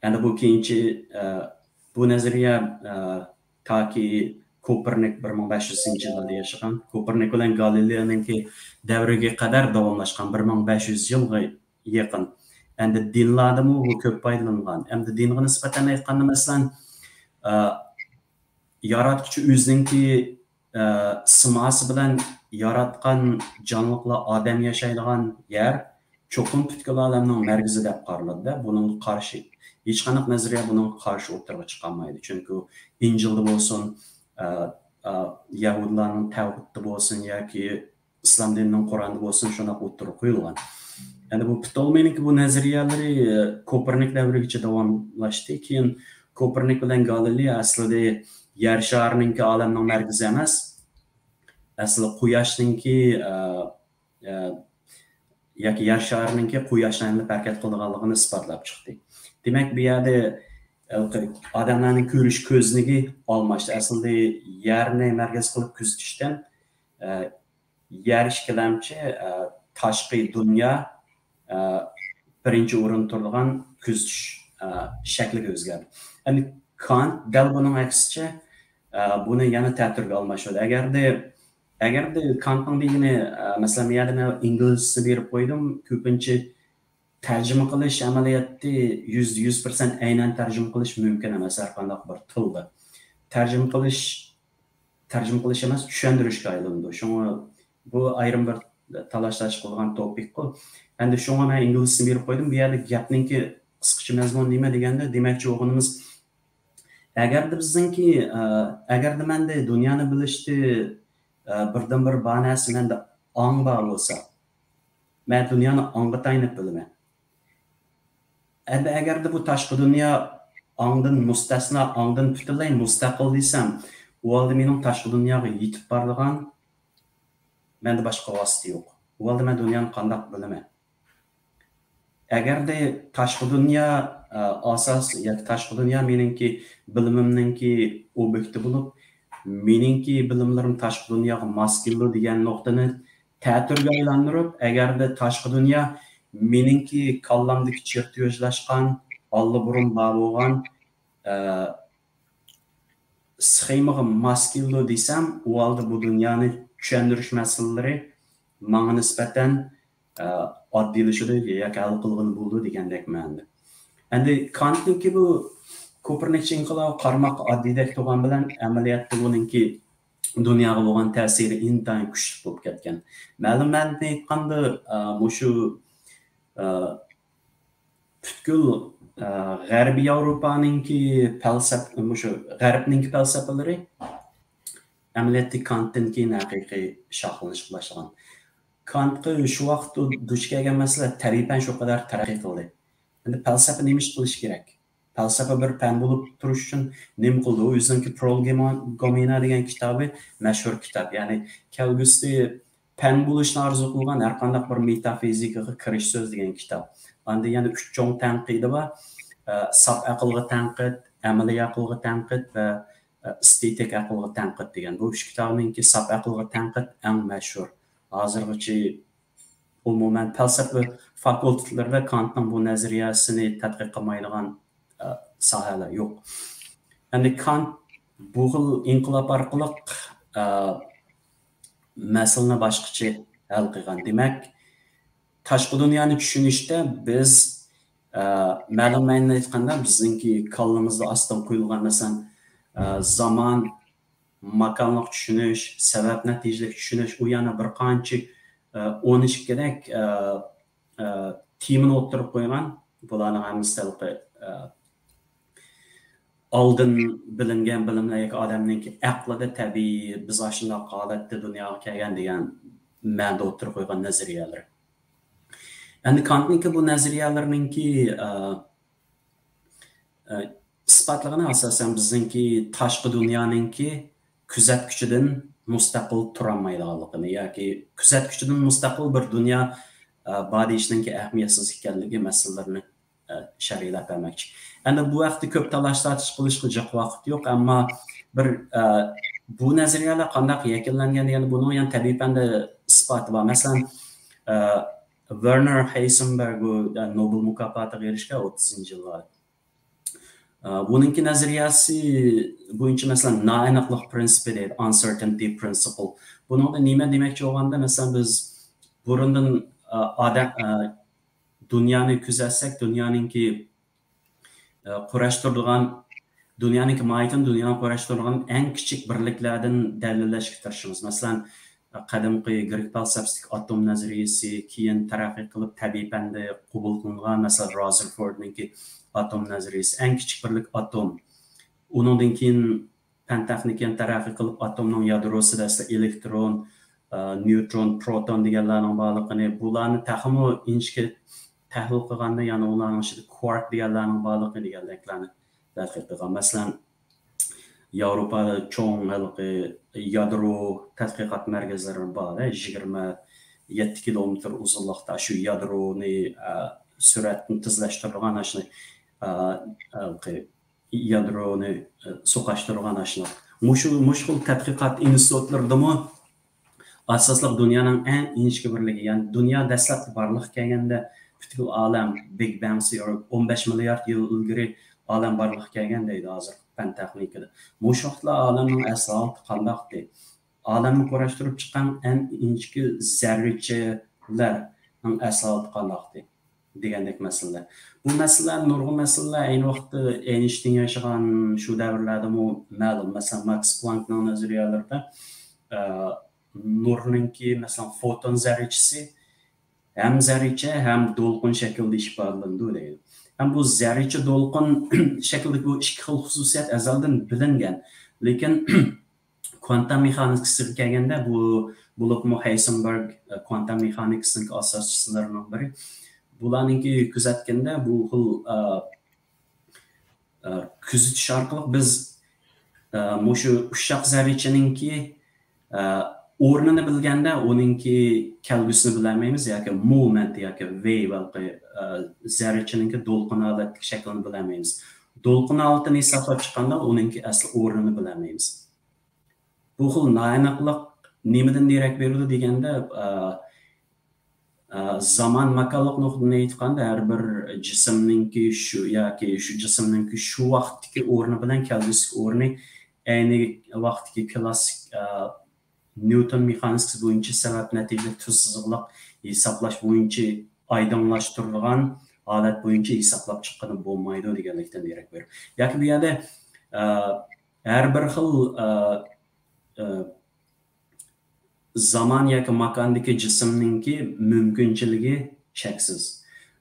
يەنى بۇ كېيىنچە، ئە، بۇ نەزەرىيە، ئە، تاكى كوپېرنىك بىر مىڭ بەش يۈزىنچى يىلدا ياشىغان، كوپېرنىك بىلەن گالىلېينىڭكى دەۋرىگە قەدەر داۋاملاشقان، بىر مىڭ بەش يۈز يىلغا يېقىن. ئەمدى دىنلاردىمۇ بۇ كۆپ پايدىلانغان. ئەمدى دىنغا نىسبەتەن ئېيتقاندا، مەسىلەن، ئە، ياراتقۇچى ئۆزىنىڭكى، ئە، سىماسى بىلەن ياراتقان جانلىقلار، ئادەم ياشايدىغان يەر چوقۇم پۈتكۈل ئالەمنىڭ مەركىزى دەپ قارىلىدۇ-دە، بۇنىڭغا قارشى. ھېچقانداق نەزەرىيە بۇنىڭغا قارشى ئوتتۇرىغا چىقالمايدۇ. چۈنكى ئىنجىلدا بولسۇن، ئە، ئە، يەھۇدىيلارنىڭ تەۋھىدتا بولسۇن ياكى ئىسلام دىنىنىڭ قۇرئاندا بولسۇن، شۇنداق ئوتتۇرىغا قويۇلغان. يەنى بۇ پتولمېينىڭكى بۇ نەزەرىيەلىرى، ئە، كوپېرنىك دەۋرىگىچە داۋاملاشتى. كېيىن كوپېرنىك بىلەن گالىلېي ئەسلىدە يەر شارىنىڭكى ئالەمنىڭ مەركىزى ئەمەس، ئەسلى قۇياشنىڭكى، ئە، ئە، ياكى يەر شارىنىڭكى قۇياشنى ئايلىنىپ ھەرىكەت قىلىدىغانلىقىنى ئىسپاتلاپ چىقتى. دېمەك، بۇ يەردە ھېلىقى ئادەملەرنىڭ كۆرۈش كۆزنىكى ئالماشتى. ئەسلىدە يەرنى مەركەز قىلىپ كۆزىتىشتىن، ئە، يەر ئىككىلەمچى، ئە، تاشقى دۇنيا، ئە، بىرىنچى ئورۇندا تۇرىدىغان كۆزىتىش، ئە، شەكلىگە ئۆزگەردى. ئەمدى كانت دەل بۇنىڭ ئەكسىچە، ئە، بۇنى يەنە تەتۈرگە ئالماشتۇردى. ئەگەردە، ئەگەردە كانتنىڭ دېگىنى، ئە، مەسىلەن، بۇ يەردە مەن ئىنگلىزچىسىنى بېرىپ قويدۇم، كۆپىنچە تەرجىمە قىلىش ئەمەلىيەتتە يۈزدە يۈز پىرسەنت ئەينەن تەرجىمە قىلىش مۇمكىن ئەمەس ھەر قانداق بىر تىلدا. تەرجىمە قىلىش، تەرجىمە قىلىش ئەمەس، چۈشەندۈرۈشكە ئايلىنىدۇ. شۇڭا بۇ ئايرىم بىر تالاش-تارتىش قىلىدىغان توپىكقۇ. ئەمدى شۇڭا مەن ئىنگلىزچىسىنى بېرىپ قويدۇم. بۇ يەردە گەپنىڭكى قىسقىچە مەزمۇنى نېمە دېگەندە، دېمەكچى بولغىنىمىز، ئەگەردە بىزنىڭكى، ئە، ئەگەردە مەندە دۇنيانى بىلىشتە، ئە، بىردىنبىر بار نەرسە مەندە ئاڭ بار بولسا، مەن دۇنيانى ئاڭغا تايىنىپ بىلىمەن. ئەمدى ئەگەردە بۇ تاشقى دۇنيا ئاڭدىن مۇستەسنا، ئاڭدىن پۈتۈنلەي مۇستەقىل دېسەم، ئۇ ھالدا مېنىڭ تاشقى دۇنياغا يېتىپ بارىدىغان مەندە باشقا ۋاسىتە يوق. ئۇ ھالدا مەن دۇنيانى قانداق بىلىمەن؟ ئەگەردە تاشقى دۇنيا، ئە، ئاساس ياكى تاشقى دۇنيا مېنىڭكى بىلىمىمنىڭكى ئوبيېكتى بولۇپ، مېنىڭكى بىلىملىرىم تاشقى دۇنياغا ماس كېلىدۇ دېگەن نۇقتىنى تەتۈرگە ئايلاندۇرۇپ، ئەگەردە تاشقى دۇنيا مېنىڭكى كاللامدىكى چېرتيوژلاشقان، ئاللىبۇرۇن بار بولغان، ئە، سخېمىغا ماس كېلىدۇ دېسەم، ئۇ ھالدا بۇ دۇنيانى چۈشەندۈرۈش مەسىلىلىرى ماڭا نىسبەتەن، ئە، ئاددىيلىشىدۇ ياكى ھەل قىلغىلى بولىدۇ دېگەندەك مەنىدە. ئەمدى كانتنىڭكى بۇ كوپېرنىكچە ئىنقىلابىغا قارىماققا ئاددىيدەك تۇرغان بىلەن، ئەمەلىيەتتە بۇنىڭكى دۇنياغا بولغان تەسىرى ئىنتايىن كۈچلۈك بولۇپ كەتكەن. مەلۇم مەنىدە ئېيتقاندا، ئە، مۇشۇ، ئە، پۈتكۈل، ئە، غەربىي ياۋروپانىڭكى پەلسەپ-، مۇشۇ غەربنىڭكى پەلسەپىلىرى ئەمەلىيەتتە كانتتىن كېيىن ھەقىقىي شاخلىنىشقا باشلىغان. كانتقا شۇ ۋاقىت دۇچ كەلگەن مەسىلە، تەبىئىي پەن شۇ قەدەر تەرەققىي قىلدى. ئەمدى پەلسەپە نېمە ئىش قىلىشى كېرەك؟ پەلسەپە بىر پەن بولۇپ تۇرۇش ئۈچۈن نېمە قىلىدۇ؟ ئۇ ئۆزىنىڭكى پرولېگومېنا دېگەن كىتابى، مەشھۇر كىتاب. يەنى كەلگۈسىدە پەن بولۇشنى ئارزۇ قىلغان ھەر قانداق بىر مېتافىزىكىغا كىرىش سۆز دېگەن كىتاب. ئاندىن يەنە ئۈچ چوڭ تەنقىدى بار. ئە، ساپ ئەقىلگە تەنقىد، ئەمەلىي ئەقىلگە تەنقىد ۋە، ئە، ئېستېتىك ئەقىلگە تەنقىد دېگەن. بۇ ئۈچ كىتابنىڭكى ساپ ئەقىلگە تەنقىد ئەڭ مەشھۇر. ھازىرغىچە ئومۇمەن پەلسەپە فاكۇلتېتلىرىدا كانتنىڭ بۇ نەزەرىيەسىنى تەتقىق قىلمايدىغان، ئە، ساھەلەر يوق. ئەمدى كانت بۇ خىل ئىنقىلاب ئارقىلىق، ئە، مەسىلىنى باشقىچە ھەل قىلغان. دېمەك، تاشقى دۇنيانى چۈشىنىشتە بىز، ئە، مەلۇم مەنىدە ئېيتقاندا، بىزنىڭكى كاللىمىزدا ئاستىغا قويۇلغان، مەسىلەن، ئە، زامان، ماكانلىق چۈشىنىش، سەۋەب نەتىجىلىك چۈشىنىش، ئۇ يەنە بىر قانچە، ئە، ئون ئىككىدەك، ئە، ئە، تېمىنى ئوتتۇرىغا قويغان. بۇلارنىڭ ھەممىسى ھېلىقى، ئە، ئالدىن بىلىنگەن بىلىملەر ياكى ئادەمنىڭكى ئەقلىدە تەبىئىي بىز ئاشۇنداق ھالەتتە دۇنياغا كەلگەن دېگەن مەنىدە ئوتتۇرىغا قويغان نەزەرىيەلىرى. ئەمدى كانتنىڭكى بۇ نەزەرىيەلىرىنىڭكى، ئە، ئە، ئىسپاتلىغىنى ئاساسەن بىزنىڭكى تاشقى دۇنيانىڭكى كۆزەتكۈچىدىن مۇستەقىل تۇرالمايدىغانلىقىنى ياكى كۆزەتكۈچىدىن مۇستەقىل بىر دۇنيا، ئە، بار دېيىشنىڭكى ئەھمىيەتسىز ئىكەنلىكى مەسىلىلىرىنى، ئە، شەرھلەپ بەرمەكچى. ئەمدى بۇ ھەقتە كۆپ تالاش-تارتىش قىلىشقا جىق ۋاقىت يوق، ئەمما بىر، ئە، بۇ نەزەرىيەلەر قانداق يەكۈنلەنگەن دېگەندە، بۇنىڭ يەنە تەبىئىي پەندە ئىسپاتى بار. مەسىلەن، ئە، ۋېرنېر ھەيسېنبېرگ، ئۇ، ئە، نوبېل مۇكاپاتىغا ئېرىشكەن ئوتتۇزىنچى يىللاردا. ئە، بۇنىڭكى نەزەرىيەسى بويىچە، مەسىلەن، نائېنىقلىق پىرىنسىپى دەيدۇ، uncertainty principle. بۇنىڭدا نېمە دېمەكچى بولغاندا، مەسىلەن، بىز بۇرۇندىن، ئە، ئادەم، ئە، دۇنيانى كۆزەتسەك، دۇنيانىڭكى، ئە، قۇراشتۇرىدىغان، دۇنيانىڭكى ماھىيىتىنى دۇنيانى قۇراشتۇرىدىغان ئەڭ كىچىك بىرلىكلەردىن دەلىللەشكە تىرىشىمىز. مەسىلەن، قەدىمكى گرېك پەلسەپىسىدىكى ئاتوم نەزەرىيىسى، كېيىن تەرەققىي قىلىپ تەبىئىي پەندە قوبۇل قىلىنغان، مەسىلەن، رازېرفوردنىڭكى ئاتوم نەزەرىيىسى، ئەڭ كىچىك بىرلىك ئاتوم. ئۇنىڭدىن كېيىن پەن تېخنىكا يەنە تەرەققىي قىلىپ، ئاتومنىڭ يادروسىدا ئەسلى ئېلېكترون، ئە، نېيۇترون، پروتون دېگەنلەرنىڭ بارلىقىنى، بۇلارنى تېخىمۇ ئىنچىكە تەھلىل قىلغاندا، يەنە ئۇلارنىڭ ئىچىدە كۋارك دېگەنلەرنىڭ بارلىقى دېگەندەكلەرنى تەتقىق قىلغان. مەسىلەن، ياۋروپادا چوڭ ھېلىقى يادرو تەتقىقات مەركەزلىرى بار، يىگىرمە يەتتە كىلومېتىر ئۇزۇنلۇقتا شۇ يادرونى، ئە، سۈرئەتنى تېزلەشتۈرىدىغان، ئاشۇنى، ئە، ھېلىقى يادرونى، ئە، سوقاشتۇرغان ئاشۇنداق. مۇشۇ، مۇشۇ خىل تەتقىقات ئىنستىتۇتلىرىدىمۇ ئاساسلىق دۇنيانىڭ ئەڭ ئىنچىكە بىرلىكى، يەنى دۇنيا دەسلەپتە بارلىققا كەلگەندە، پۈتكۈل ئالەم، بىگ بەڭ سىيورى، ئون بەش مىليارد يىل ئىلگىرى ئالەم بارلىققا كەلگەن دەيدۇ ھازىرقى پەن تېخنىكىدا. مۇشۇ ۋاقىتلار ئالەمنىڭ ئەسلى ھالىتى قانداقتى؟ ئالەمنى قۇراشتۇرۇپ چىققان ئەڭ ئىنچىكە زەررىچىلەرنىڭ ئەسلى ھالىتى قانداقتى؟ دېگەندەك مەسىلىلەر. بۇ مەسىلىلەر، نۇرغۇن مەسىلىلەر ئەينى ۋاقىتتا ئەينشتىين ياشىغان شۇ دەۋرلەردىمۇ مەلۇم. مەسىلەن، ماكس پلانكنىڭ نەزەرىيەلىرىدە، ئە، نۇرنىڭكى، مەسىلەن، فوتون زەررىچىسى ھەم زەررىچە، ھەم دولقۇن شەكلىدە ئىپادىلىنىدۇ دەيدۇ. ھەم بۇ زەررىچە دولقۇن شەكلىدىكى بۇ ئىككى خىل خۇسۇسىيەت ئەزەلدىن بىلىنگەن. لېكىن كۋانتام مېخانىكىسىغا كەلگەندە، بۇ، بولۇپمۇ ھەيسېنبېرگ، ئە، كۋانتام مېخانىكىسىنىڭكى ئاساسچىلىرىنىڭ بىرى. بۇلارنىڭكى كۆزەتكەندە، بۇ خىل، ئە، ئە، كۆزىتىش ئارقىلىق بىز، ئە، مۇشۇ ئۇششاق زەررىچىنىڭكى، ئە، ئورنىنى بىلگەندە، ئۇنىڭكى كەلگۈسىنى بىلەلمەيمىز ياكى مومېنت ياكى ۋېيۋ، ھېلىقى، ئە، زەررىچىنىڭكى دولقۇن ھالەتتىكى شەكلىنى بىلەلمەيمىز. دولقۇن ھالىتىنى ھېسابلاپ چىققاندا، ئۇنىڭكى ئەسلى ئورنىنى بىلەلمەيمىز. بۇ خىل نائېنىقلىق نېمىدىن دېرەك بېرىدۇ دېگەندە، ئە، ئە، زامان ماكانلىق نۇقتىدىن ئېيتقاندا، ھەر بىر جىسىمنىڭكى شۇ ياكى شۇ جىسىمنىڭكى شۇ ۋاقىتتىكى ئورنى بىلەن كەلگۈسىدىكى ئورنى ئەينى ۋاقىتتىكى كلاسسىك، ئە، نيۇتون مېخانىكىسى بويىچە سەۋەب نەتىجىلىك تۈز سىزىقلىق ھېسابلاش بويىچە ئايدىڭلاشتۇرۇلغان ھالەت بويىچە ھېسابلاپ چىققىلى بولمايدۇ دېگەنلىكتىن دېرەك بېرىدۇ. ياكى بۇ يەردە، ئە، ھەر بىر خىل، ئە، ئە، زامان ياكى ماكاندىكى جىسىمنىڭكى مۇمكىنچىلىكى چەكسىز.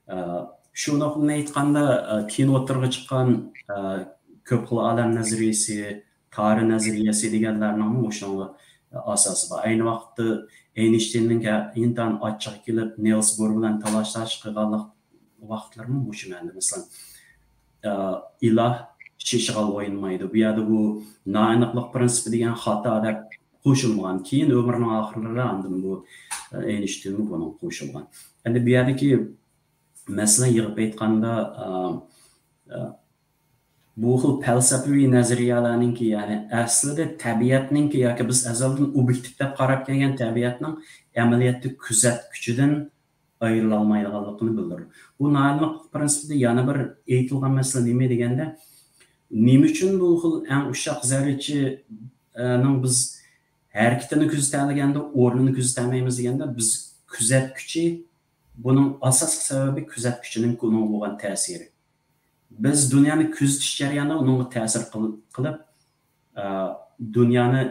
ئە، شۇ نۇقتىدىن ئېيتقاندا، ئە، كېيىن ئوتتۇرىغا چىققان، ئە، كۆپ خىل ئالەم نەزەرىيەسى، تارى نەزەرىيەسى دېگەنلەرنىڭمۇ مۇشۇنىڭغا ئاساسى بار. ئەينى ۋاقىتتا ئەينشتىيننىڭ ئىنتايىن ئاچچىقى كېلىپ، نىلس بور بىلەن تالاشلاش قىلغانلىق ۋاقىتلىرىمۇ مۇشۇ مەنىدە. مەسىلەن، ئە، ئىلاھ شېشىغا ئوينىمايدۇ. بۇ يەردە بۇ نائېنىقلىق پىرىنسىپى دېگەن خاتا دەپ قوشۇلمىغان. كېيىن ئۆمرىنىڭ ئاخىرلىرىدا ئاندىن بۇ، ئە، ئەينشتىينمۇ بۇنىڭغا قوشۇلغان. ئەمدى بۇ يەردىكى مەسىلە يىغىپ ئېيتقاندا، ئە، ئە، بۇ خىل پەلسەپىۋى نەزەرىيەلەرنىڭكى، يەنى ئەسلىدە تەبىئەتنىڭكى ياكى بىز ئەزەلدىن ئوبيېكتىپ دەپ قاراپ كەلگەن تەبىئەتنىڭ ئەمەلىيەتتە كۆزەتكۈچىدىن ئايرىلالمايدىغانلىقىنى بىلدۈرىدۇ. بۇ نائېنىقلىق پىرىنسىپىدا يەنە بىر ئېيتىلغان مەسىلە نېمە دېگەندە، نېمە ئۈچۈن بۇ خىل ئەڭ ئۇششاق زەررىچىنىڭ بىز ھەرىكىتىنى كۆزىتەلىگەندە، ئورنىنى كۆزىتەلمەيمىز دېگەندە، بىز كۆزەتكۈچى، بۇنىڭ ئاساسلىق سەۋەبى كۆزەتكۈچىنىڭ ئۇنىڭغا بولغان تەسىرى. بىز دۇنيانى كۆزىتىش جەريانىدا ئۇنىڭغا تەسىر قىل-، قىلىپ، ئە، دۇنيانى،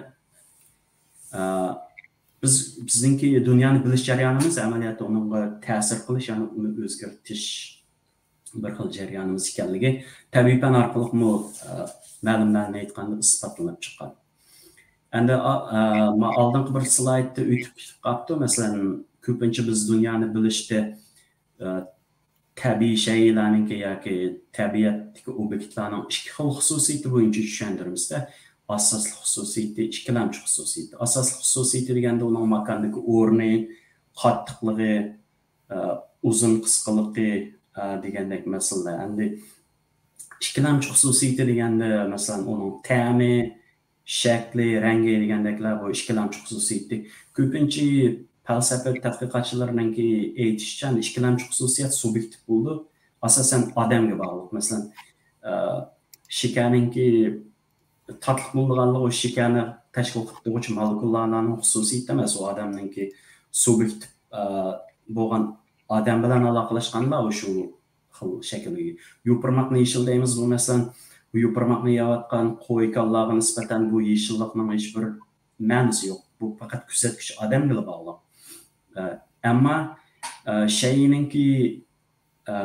ئە، بىز، بىزنىڭكى دۇنيانى بىلىش جەريانىمىز ئەمەلىيەتتە ئۇنىڭغا تەسىر قىلىش، يەنى ئۇنى ئۆزگەرتىش بىر خىل جەريانىمىز ئىكەنلىكى تەبىئىي پەن ئارقىلىقمۇ، ئە، مەلۇملارنى ئېيتقاندا ئىسپاتلىنىپ چىققان. ئەمدى، ئا-، ئە، ما-، ئالدىنقى بىر سلايدتا ئۆتۈپ كېتىپ قاپتۇ. مەسىلەن، كۆپىنچە بىز دۇنيانى بىلىشتە، ئە، تەبىئىي شەيئىلەرنىڭكى ياكى تەبىئەتتىكى ئوبيېكتلارنىڭ ئىككى خىل خۇسۇسىيىتى بويىچە چۈشەندۈرىمىزدە، ئاساسلىق خۇسۇسىيىتى، ئىككىلەمچى خۇسۇسىيىتى. ئاساسلىق خۇسۇسىيىتى دېگەندە ئۇنىڭ ماكاندىكى ئورنى، قاتتىقلىقى، ئە، ئۇزۇن قىسقىلىقى، ئە، دېگەندەك مەسىلىلەر. ئەمدى ئىككىلەمچى خۇسۇسىيىتى دېگەندە، مەسىلەن، ئۇنىڭ تەمى، شەكلى، رەڭگى دېگەندەكلەر بۇ ئىككىلەمچى خۇسۇسىيىتى. كۆپىنچە پەلسەپە تەتقىقاتچىلىرىنىڭكى ئېيتىشىچە، ئىككىلەمچى خۇسۇسىيەت سۇبيېكتىپ بولىدۇ. ئاساسەن ئادەمگە باغلىق. مەسىلەن، ئە، شېكەرنىڭكى تاتلىق بولىدىغانلىقى ئۇ شېكەرنى تەشكىل قىلىپ تۇرغۇچى مولېكۇللارنىڭ خۇسۇسىيىتى ئەمەس، ئۇ ئادەمنىڭكى سۇبيېكتىپ، ئە، بولغان ئادەم بىلەن ئالاقىلەشكەندە ئۇ شۇ خىل شەكىلگە. يوپۇرماقنى يېشىل دەيمىز، بۇ مەسىلەن، بۇ يوپۇرماقنى يەۋاتقان قوي-كالىلارغا نىسبەتەن بۇ يېشىللىقنىڭ ھېچبىر مەنىسى يوق. بۇ پەقەت كۆزەتكۈچى ئادەمگىلا باغلىق. ئە، ئەمما، ئە، شەيئىنىڭكى، ئە،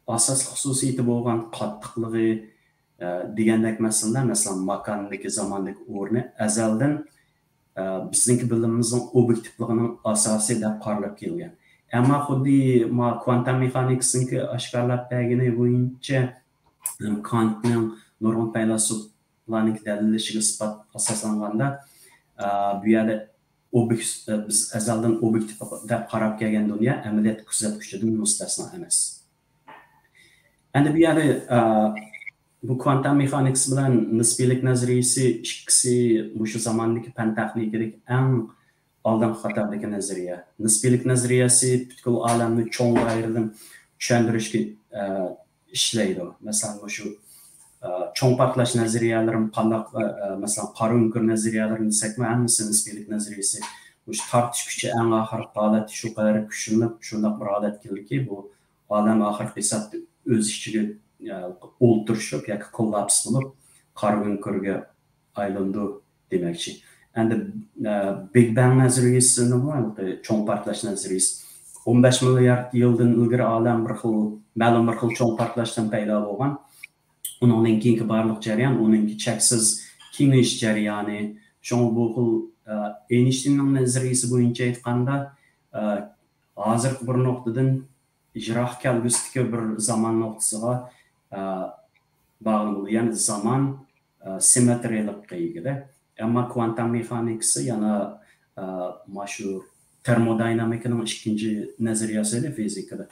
ئاساسلىق خۇسۇسىيىتى بولغان قاتتىقلىقى، ئە، دېگەندەك مەسىلىلەر، مەسىلەن، ماكاندىكى، زاماندىكى ئورنى ئەزەلدىن، ئە، بىزنىڭكى بىلىمىمىزنىڭ ئوبيېكتىپلىقىنىڭ ئاساسى دەپ قارىلىپ كەلگەن. ئەمما خۇددى ما كۋانتام مېخانىكىسىنىڭكى ئاشكارىلاپ بەرگىنى بويىچە، ئە، كانتنىڭ، نۇرغۇن پەيلاسوپلارنىڭكى دەلىللىشىگە ئىسپات ئاساسلانغاندا، ئە، بۇ يەردە ئوبيېكت-، ئە، بىز ئەزەلدىن ئوبيېكتىپ دەپ قاراپ كەلگەن دۇنيا ئەمەلىيەت كۆزەتكۈچىدىن مۇستەسنا ئەمەس. ئەمدى بۇ يەردە، ئە، بۇ كۋانتام مېخانىكىسى بىلەن نىسپىيلىك نەزەرىيىسى ئىككىسى مۇشۇ زاماندىكى پەن تېخنىكىدىكى ئەڭ ئالدىنقى قاتاردىكى نەزەرىيە. نىسپىيلىك نەزەرىيەسى پۈتكۈل ئالەمنى چوڭ دائىرىدىن چۈشەندۈرۈشكە، ئە، ئىشلەيدۇ. مەسىلەن، مۇشۇ، ئە، چوڭ پارتلاش نەزەرىيەلىرىمۇ قانداق، ئە، ئە، مەسىلەن، قارا ئۆڭكۈر نەزەرىيەلىرىنى دېسەكمۇ، ھەممىسى نىسپىيلىك نەزەرىيەسى. مۇشۇ تارتىش كۈچى ئەڭ ئاخىرقى ھالەتتە شۇ قەدەر كۈچلىنىپ، شۇنداق بىر ھالەتكە كېلدىكى، بۇ ئالەم ئاخىرقى ھېسابتا ئۆز ئىچىگە، ئە، ئولتۇرۇشۇپ ياكى كوللاپس بولۇپ، قارا ئۆڭكۈرگە ئايلىنىدۇ دېمەكچى. ئەمدى، ئە، بىگ بەڭ نەزەرىيىسىنىمۇ، چوڭ پارتلاش نەزەرىيىسى، ئون بەش مىليارد يىلدىن ئىلگىرى ئالەم بىر خىل، مەلۇم بىر خىل چوڭ پارتلاشتىن پەيدا بولغان. ئۇنىڭدىن كېيىنكى بارلىق جەريان، ئۇنىڭكى چەكسىز كېڭىيىش جەريانى. شۇڭا بۇ خىل، ئە، ئېينشتىيننىڭ نەزەرىيىسى بويىچە ئېيتقاندا، ئە، ھازىرقى بىر نۇقتىدىن يىراق كەلگۈسىدىكى بىر زامان نۇقتىسىغا، ئە، باغلىنىدۇ. يەنى زامان، ئە، سىممېترىيەلىككە ئىگىدە. ئەمما كۋانتام مېخانىكىسى يەنە، ئە، مانا شۇ تېرمودىنامىكىنىڭ ئىككىنچى نەزەرىيەسى ئىدى فىزىكىدا.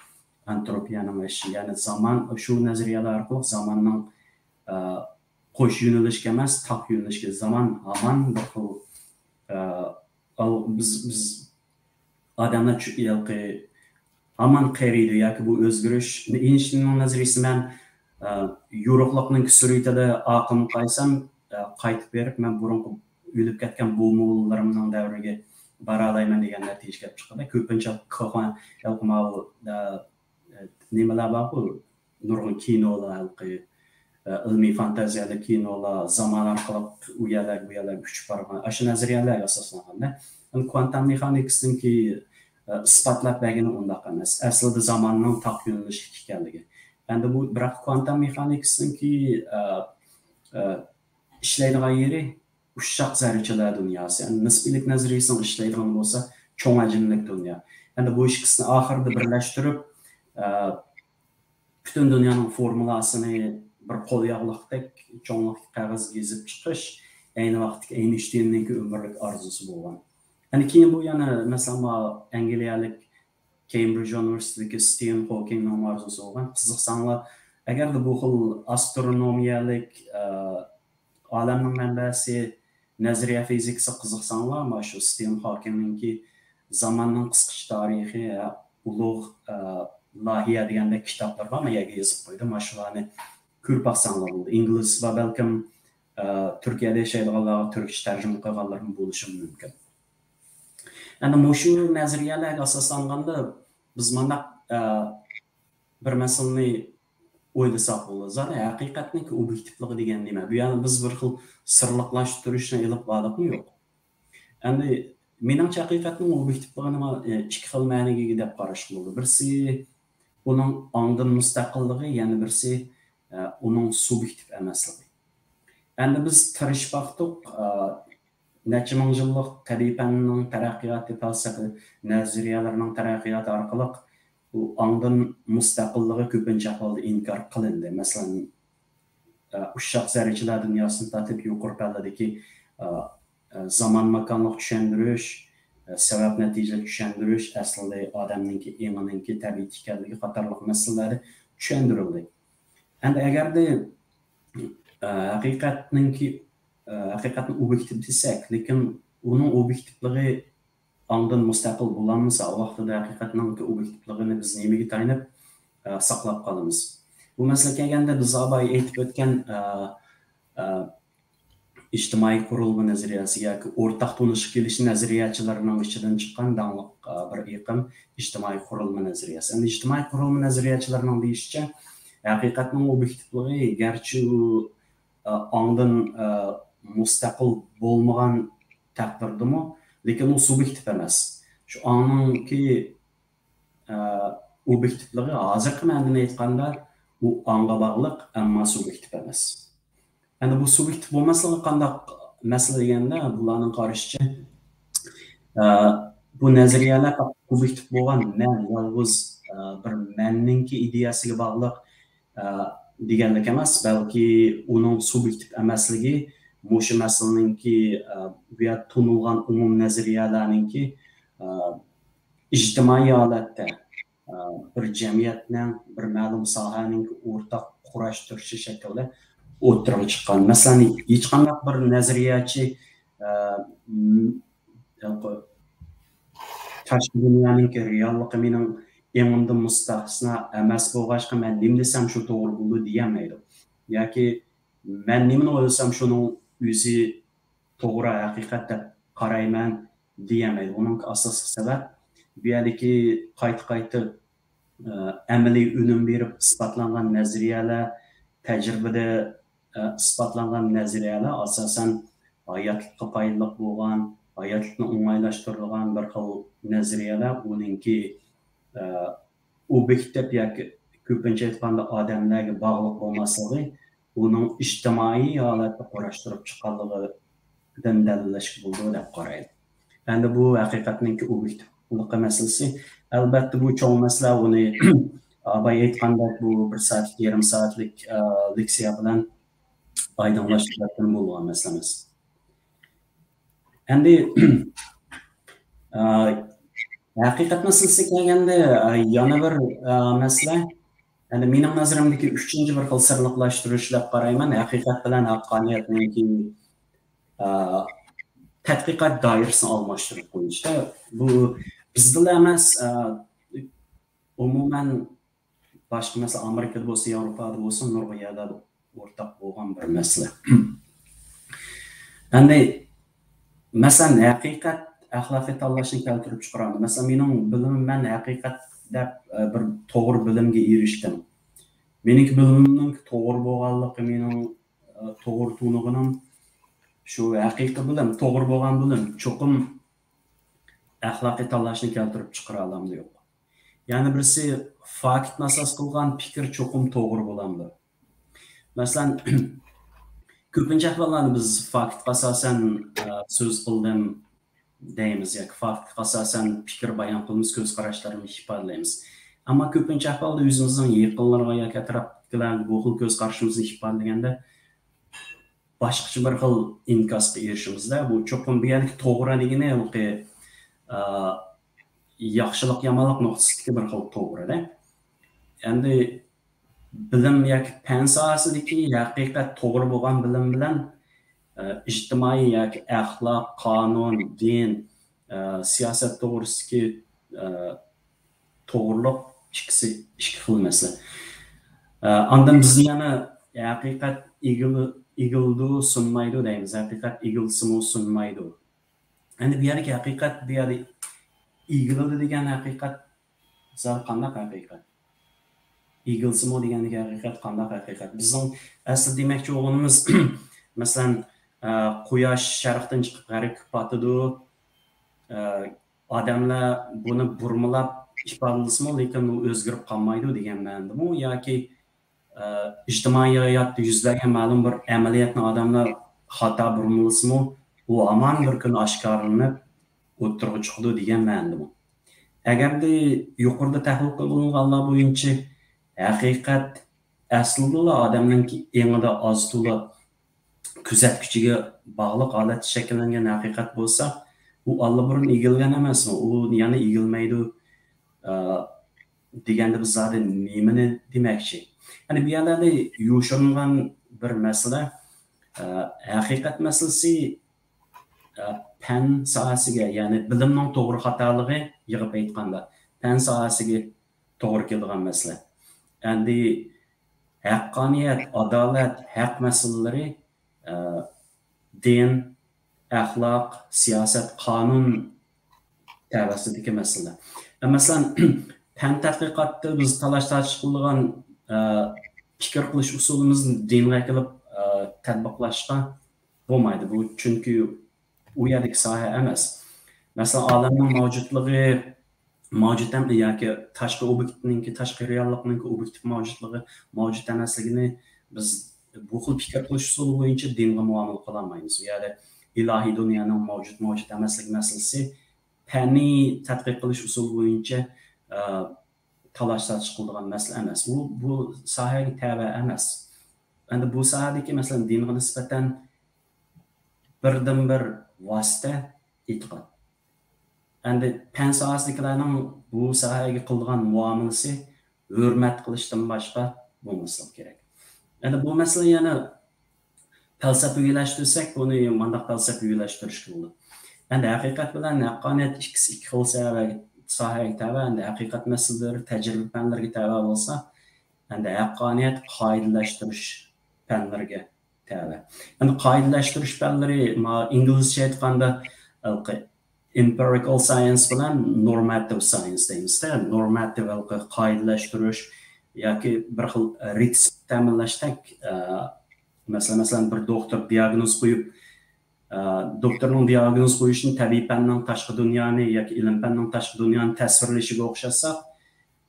ئەنتروپىيەنىڭ ئېشىشى. يەنى زامان، شۇ نەزەرىيەلەر ئارقىلىق زاماننىڭ، ئە، قوش يۆنىلىشكە ئەمەس، تاق يۆنىلىشكە. زامان ھامان بىر خىل، ئە، ئاۋ-، بىز، بىز ئادەملەر چۈ-، ھېلىقى ھامان قېرىيدۇ ياكى بۇ ئۆزگىرىش. ئېينشتىيننىڭ نەزەرىيىسى مەن، ئە، يورۇقلۇقنىڭ سۈرئىتىدە ئاقىمغا قايسام، ئە، قايتىپ بېرىپ، مەن بۇرۇنقى ئۆلۈپ كەتكەن بوۋىلىرىمنىڭ دەۋرىگە بارالايمەن دېگەن نەتىجىگە كېلىپ چىقىدۇ. كۆپىنچە كوخان، ھېلىقى ماۋۇ، ئە، نېمىلەر بارغۇ، نۇرغۇن كىنولار، ھېلىقى، ئە، ئىلمىي فانتازىيەلىك كىنولار، زامان ئارقىلىق ئۇ يەرلەرگە، بۇ يەرلەرگە ئۇچۇپ بارغان، ئاشۇ نەزەرىيەلەرگە ئاساسلانغان. يەنى كۋانتام مېخانىكىسىنىڭكى، ئە، ئىسپاتلاپ بەرگىنى ئۇنداق ئەمەس. ئەسلىدە زاماننىڭ تاق يۆنىلىشلىك ئىكەنلىكى. ئەمدى بۇ، بىراق كۋانتام مېخانىكىسىنىڭكى، ئە، ئە، ئىشلەيدىغان يېرى ئۇششاق زەررىچىلەر دۇنياسى. يەنى نىسپىيلىك نەزەرىيىسىنىڭ ئىشلەيدىغىنى بولسا چوڭ ھەجىملىك دۇنيا. ئەمدى بۇ ئىككىسىنى ئاخىرىدا بىرلەشتۈرۈپ، ئە، پۈتۈن دۇنيانىڭ فورمۇلاسىنى بىر قول ياغلىقتەك چوڭلۇقتىكى قەغەزگە يېزىپ چىقىش ئەينى ۋاقىتتىكى ئەينشتىيننىڭكى ئۆمۈرلۈك ئارزۇسى بولغان. يەنى كېيىن بۇ يەنە، مەسىلەن، ما ئەنگلىيەلىك كېمبرىدژ ئۇنىۋېرسىتېتىدىكى ستېۋېن خوكىڭنىڭ ئارزۇسى بولغان. قىزىقساڭلار، ئەگەردە بۇ خىل ئاسترونومىيەلىك، ئە، ئالەمنىڭ مەنبەسى، نەزەرىيە فىزىكىسىغا قىزىقساڭلار، مانا شۇ ستېۋېن خوكىڭنىڭكى زاماننىڭ قىسقىچە تارىخى، ھە، ئۇلۇغ، ئە، لايىھە دېگەندەك كىتابلىرى بار، مەن يەرگە يېزىپ قويدۇم. مانا شۇلارنى كۆرۈپ باقساڭلار بولىدۇ. ئىنگلىزچە بار، بەلكىم، ئە، تۈركىيەدە ياشايدىغانلارغا تۈركچە تەرجىمە قىلغانلىرىمۇ بولۇشىمۇ مۇمكىن. ئەنە مۇشۇ نەزەرىيەلەرگە ئاساسلانغاندا بىز مانداق، ئە، بىر مەسىلىنى ئويلىساق بولىدۇ. زادى ھەقىقەتنىڭكى ئوبيېكتىپلىقى دېگەن نېمە؟ بۇ يەنى بىز بىر خىل سىرلىقلاشتۇرۇشنى ئېلىپ باردۇقمۇ؟ يوق. ئەمدى مېنىڭچە ھەقىقەتنىڭ ئوبيېكتىپلىقىنى ما-، ئىككى خىل مەنىگە ئىگە دەپ قاراشقا بولىدۇ. بىرسى ئۇنىڭ ئاڭدىن مۇستەقىللىقى، يەنە بىرسى، ئە، ئۇنىڭ سۇبيېكتىپ ئەمەسلىكى. ئەمدى بىز تىرىشىپ باقتۇق، ئە، نەچچە مىڭ يىللىق تەبىئىي پەننىڭ تەرەققىياتى، پەلسەپە نەزەرىيەلىرىنىڭ تەرەققىياتى ئارقىلىق بۇ ئاڭدىن مۇستەقىللىقى كۆپىنچە ئەھۋالدا ئىنكار قىلىندى. مەسىلەن، ئۇششاق زەررىچىلەر دۇنياسىدىن تارتىپ يۇقىرى پەللىدىكى، ئە، ئە، زامان ماكانلىق چۈشەندۈرۈش، ئە، سەۋەب نەتىجىلىك چۈشەندۈرۈش، ئەسلىدە ئادەمنىڭكى ئېڭىنىڭكى تەبىئىتى ئىكەنلىكى قاتارلىق مەسىلىلەردە چۈشەندۈرۈلدى. ئەمدى ئەگەردە، ئە، ھەقىقەتنىڭكى، ئە، ھەقىقەتنى ئوبيېكتىپ دېسەك، لېكىن ئۇنىڭ ئوبيېكتىپلىقى ئاڭدىن مۇستەقىل بولالمىسا، ئۇ ۋاقتىدا ھەقىقەتنىڭكى ئوبيېكتىپلىقىنى بىز نېمىگە تايىنىپ، ئە، ساقلاپ قالىمىز؟ بۇ مەسىلىگە كەلگەندە، بىز ئاباي ئېيتىپ ئۆتكەن، ئە، ئە، ئىجتىمائىي قۇرۇلما نەزەرىيەسى ياكى ئورتاق تونۇشقا كېلىش نەزەرىيەچىلىرىنىڭ ئىچىدىن چىققان داڭلىق، ئە، بىر ئېقىم ئىجتىمائىي قۇرۇلما نەزەرىيەسى. ئەمدى ئىجتىمائىي قۇرۇلما نەزەرىيەچىلىرىنىڭ دېيىشىچە، ھەقىقەتنىڭ ئوبيېكتىپلىقى گەرچە ئۇ، ئە، ئاڭدىن، ئە، مۇستەقىل بولمىغان تەقدىردىمۇ، لېكىن ئۇ سۇبيېكتىپ ئەمەس. شۇ ئاڭنىڭكى، ئە، ئوبيېكتىپلىقى ھازىرقى مەنىدىن ئېيتقاندا، ئۇ ئاڭغا باغلىق، ئەمما سۇبيېكتىپ ئەمەس. ئەمدى بۇ سۇبيېكتىپ بولماسلىقى قانداق مەسىلە دېگەندە، بۇلارنىڭ قارىشىچە، ئە، بۇ نەزەرىيەلەر پەقەت سۇبيېكتىپ بولغان، مەن يالغۇز، ئە، بىر مەننىڭكى ئىدىيەسىگە باغلىق، ئە، دېگەنلىك ئەمەس، بەلكى ئۇنىڭ سۇبيېكتىپ ئەمەسلىكى مۇشۇ مەسىلىنىڭكى، ئە، بۇ يەردە تونۇلغان ئومۇمىي نەزەرىيەلەرنىڭكى، ئە، ئىجتىمائىي ھالەتتە، ئە، بىر جەمئىيەتنىڭ، بىر مەلۇم ساھەنىڭ ئورتاق قۇراشتۇرۇشى شەكلىدە ئوتتۇرىغا چىققان. مەسىلەن، ھېچقانداق بىر نەزەرىيەچى، ئە، م-، تاشقى دۇنيانىڭكى رېئاللىقى مېنىڭ ئېڭىمدىن مۇستەسنا ئەمەس بولغاچقا، مەن نېمە دېسەم شۇ توغرا بولىدۇ دېيەلمەيدۇ. ياكى مەن نېمىنى ئويلىسام شۇنىڭ ئۆزى توغرا ھەقىقەت دەپ قارايمەن دېيەلمەيدۇ. ئۇنىڭ ئاساسلىق سەۋەب بۇ يەردىكى قايتا-قايتا، ئە، ئەمەلىي ئۈنۈم بېرىپ ئىسپاتلانغان نەزەرىيەلەر، تەجرىبىدە، ئە، ئىسپاتلانغان نەزەرىيەلەر ئاساسەن ھاياتلىققا پايدىلىق بولغان، ھاياتلىقنى ئوڭايلاشتۇرىدىغان بىر خىل نەزەرىيەلەر، ئۇنىڭكى، ئە، ئوبيېكتىپ ياكى كۆپىنچە ئېيتقاندا ئادەملەرگە باغلىق بولماسلىقى، ئۇنىڭ ئىجتىمائىي ھالەتتە قۇراشتۇرۇپ چىققانلىقىدىن دەلىللەشكە بولىدۇ دەپ قارايمەن. ئەمدى بۇ ھەقىقەتنىڭكى ئوبيېكتىپلىقى مەسىلىسى. ئەلبەتتە، بۇ چوڭ مەسىلە، ئۇنى بايا ئېيتقاندەك، بۇ بىر سائەت، يېرىم سائەتلىك، ئە، لېكسىيە بىلەن ئايدىڭلاشتۇرۇپ بولىدىغان مەسىلە ئەمەس. ئەمدى، ئە، ھەقىقەت مەسىلىسىگە كەلگەندە، ئە، يەنە بىر، ئە، مەسىلە، يەنى مېنىڭ نەزىرىمدىكى ئۈچىنچى بىر خىل سىرلىقلاشتۇرۇش دەپ قارايمەن، ھەقىقەت بىلەن ھەققانىيەتنىڭكى، ئە، تەتقىقات دائىرىسىنى ئالماشتۇرۇپ قويۇشتا. بۇ بىزدىلا ئەمەس، ئە، ئومۇمەن باشقا، مەسىلەن، ئامېرىكىدا بولسۇن، ياۋروپادا بولسۇن، نۇرغۇن يەردە ئورتاق بولغان بىر مەسىلە. ئەمدى، مەسىلەن، ھەقىقەت ئەخلاقىي تاللاشنى كەلتۈرۈپ چىقىرامدۇ؟ مەسىلەن، مېنىڭ بىلىمىم، مەن ھەقىقەت دەپ، ئە، بىر توغرا بىلىمگە ئېرىشتىم. مېنىڭكى بىلىمىمنىڭ توغرا بولغانلىقى، مېنىڭ، ئە، توغرا تونۇغىنىم شۇ ھەقىقىي بىلىم، توغرا بولغان بىلىم. چوقۇم ئەخلاقىي تاللاشنى كەلتۈرۈپ چىقىرالامدۇ، يوق؟ يەنە بىرسى، فاكتنى ئاساس قىلغان پىكىر چوقۇم توغرا بولامدۇ؟ مەسىلەن، كۆپىنچە ئەھۋاللاردا بىز فاكتقا ئاساسەن، ئە، سۆز قىلدىم دەيمىز ياكى فاكتقا ئاساسەن پىكىر بايان قىلىمىز، كۆز قاراشلىرىمىزنى ئىپادىلەيمىز. ئەمما كۆپىنچە ئەھۋالدا ئۆزىمىزنىڭ يېقىنلىرىغا ياكى ئەتراپتىكىلەرگە بۇ خىل كۆز قارىشىمىزنى ئىپادىلىگەندە، باشقىچە بىر خىل ئىنكاسقا ئېرىشىمىزدە. بۇ چوقۇم بۇ يەردىكى توغرا دېگىنى ھېلىقى، ئا، ياخشىلىق يامانلىق نۇقتىسىدىكى بىر خىل توغرىدە. ئەمدى بىلىم ياكى پەن ساھەسىدىكى ھەقىقەت توغرا بولغان بىلىم بىلەن، ئە، ئىجتىمائىي ياكى ئەخلاق، قانۇن، دىن، ئە، سىياسەت توغرىسىدىكى، ئە، توغرىلىق ئىككىسى ئىككى خىل مەسىلە. ئە، ئاندىن بىز يەنە ھەقىقەت ئېگىل-، ئېگىلىدۇ، سۇنمايدۇ دەيمىز. ھەقىقەت ئېگىلسىمۇ سۇنمايدۇ. ئەمدى بۇ يەردىكى ھەقىقەت، بۇ يەردە ئېگىلىدۇ دېگەن ھەقىقەت زادى قانداق ھەقىقەت؟ ئېگىلسىمۇ دېگەندىكى ھەقىقەت قانداق ھەقىقەت؟ بىزنىڭ ئەسلى دېمەكچى بولغىنىمىز، مەسىلەن، ئە، قۇياش شەرقتىن چىقىپ غەربكە پاتىدۇ. ئە، ئادەملەر بۇنى بۇرمىلاپ ئىپادىلىسىمۇ، لېكىن ئۇ ئۆزگىرىپ قالمايدۇ دېگەن مەنىدىمۇ ياكى، ئە، ئىجتىمائىي ھاياتتا يۈز بەرگەن مەلۇم بىر ئەمەلىيەتنى ئادەملەر خاتا بۇرمىلىسىمۇ، ئۇ ھامان بىر كۈنى ئاشكارىلىنىپ ئوتتۇرىغا چىقىدۇ دېگەن مەنىدىمۇ؟ ئەگەردە يۇقىرىدا تەھلىل قىلىنغانلار بويىچە ھەقىقەت ئەسلىدىلا ئادەمنىڭكى ئېڭىدا ئاز-تولا كۆزەتكۈچىگە باغلىق ھالەتتە شەكىللەنگەن ھەقىقەت بولسا، ئۇ ئاللىبۇرۇن ئېگىلگەن ئەمەسمۇ؟ ئۇ يەنە ئېگىلمەيدۇ، ئە، دېگەندە بىز زادى نېمىنى دېمەكچى؟ يەنى بۇ يەرلەردە يوشۇرۇنغان بىر مەسىلە، ئە، ھەقىقەت مەسىلىسى، ئە، پەن ساھەسىگە، يەنى بىلىمنىڭ توغرا خاتالىقى، يىغىپ ئېيتقاندا، پەن ساھەسىگە توغرا كېلىدىغان مەسىلە. ئەمدى ھەققانىيەت، ئادالەت، ھەق مەسىلىلىرى، ئە، دىن، ئەخلاق، سىياسەت، قانۇن تەۋەسىدىكى مەسىلە. ئە، مەسىلەن، پەن تەتقىقاتتا بىز تالاش-تارتىش قىلىدىغان، ئە، پىكىر قىلىش ئۇسۇلىمىزنى دىنغا ئەكېلىپ، ئە، تەتبىقلاشقا بولمايدۇ. بۇ چۈنكى ئۇ يەردىكى ساھە ئەمەس. مەسىلەن، ئالەمنىڭ مەۋجۇتلۇقى، مەۋجۇت ئەم-، ياكى تاشقى ئوبيېكتنىڭكى، تاشقى رېئاللىقنىڭكى ئوبيېكتىپ مەۋجۇتلۇقى، مەۋجۇت ئەمەسلىكىنى بىز بۇ خىل پىكىر قىلىش ئۇسۇلى بويىچە دىنغا مۇئامىلە قىلالمايمىز. ئۇ يەردە ئىلاھىي دۇنيانىڭ مەۋجۇت، مەۋجۇت ئەمەسلىكى مەسىلىسى پەننىي تەتقىق قىلىش ئۇسۇلى بويىچە، ئە، تالاش-تارتىش قىلىدىغان مەسىلە ئەمەس. بۇ، بۇ ساھەگە تەۋە ئەمەس. ئەمدى بۇ ساھەدىكى، مەسىلەن، دىنغا نىسبەتەن بىردىنبىر ۋاسىتە ئېتىقاد. ئەمدى پەن ساھەسىدىكىلەرنىڭ بۇ ساھەگە قىلىدىغان مۇئامىلىسى ھۆرمەت قىلىشتىن باشقا بولماسلىقى كېرەك. ئەمدى بۇ مەسىلە يەنە پەلسەپىۋىلەشتۈرسەك، بۇنى مانداق پەلسەپىۋىلەشتۈرۈشكە بولىدۇ. ئەمدى ھەقىقەت بىلەن ھەققانىيەت ئىككىسى ئىككى خىل ساھەگە، ساھەگە تەۋە. ئەمدى ھەقىقەت مەسىلىلىرى تەجرىبە پەنلىرىگە تەۋە بولسا، ئەمدى ھەققانىيەت قائىدىلەشتۈرۈش پەنلىرىگە تەۋە. ئەمدى قائىدىلەشتۈرۈش پەنلىرى، ما-، ئىنگلىزچە ئېيتقاندا، ھېلىقى empirical science بىلەن normative science دەيمىز-دە. Normative ھېلىقى قائىدىلەشتۈرۈش ياكى بىر خىل رېتسېپت تەمىنلەشتەك، ئە، مەسىلەن، مەسىلەن، بىر دوختۇر دىياگنوز قويۇپ، ئە، دوختۇرنىڭ دىياگنوز قويۇشىنى تەبىئىي پەننىڭ تاشقى دۇنيانى ياكى ئىلىم پەننىڭ تاشقى دۇنيانى تەسۋىرلىشىگە ئوخشاتساق،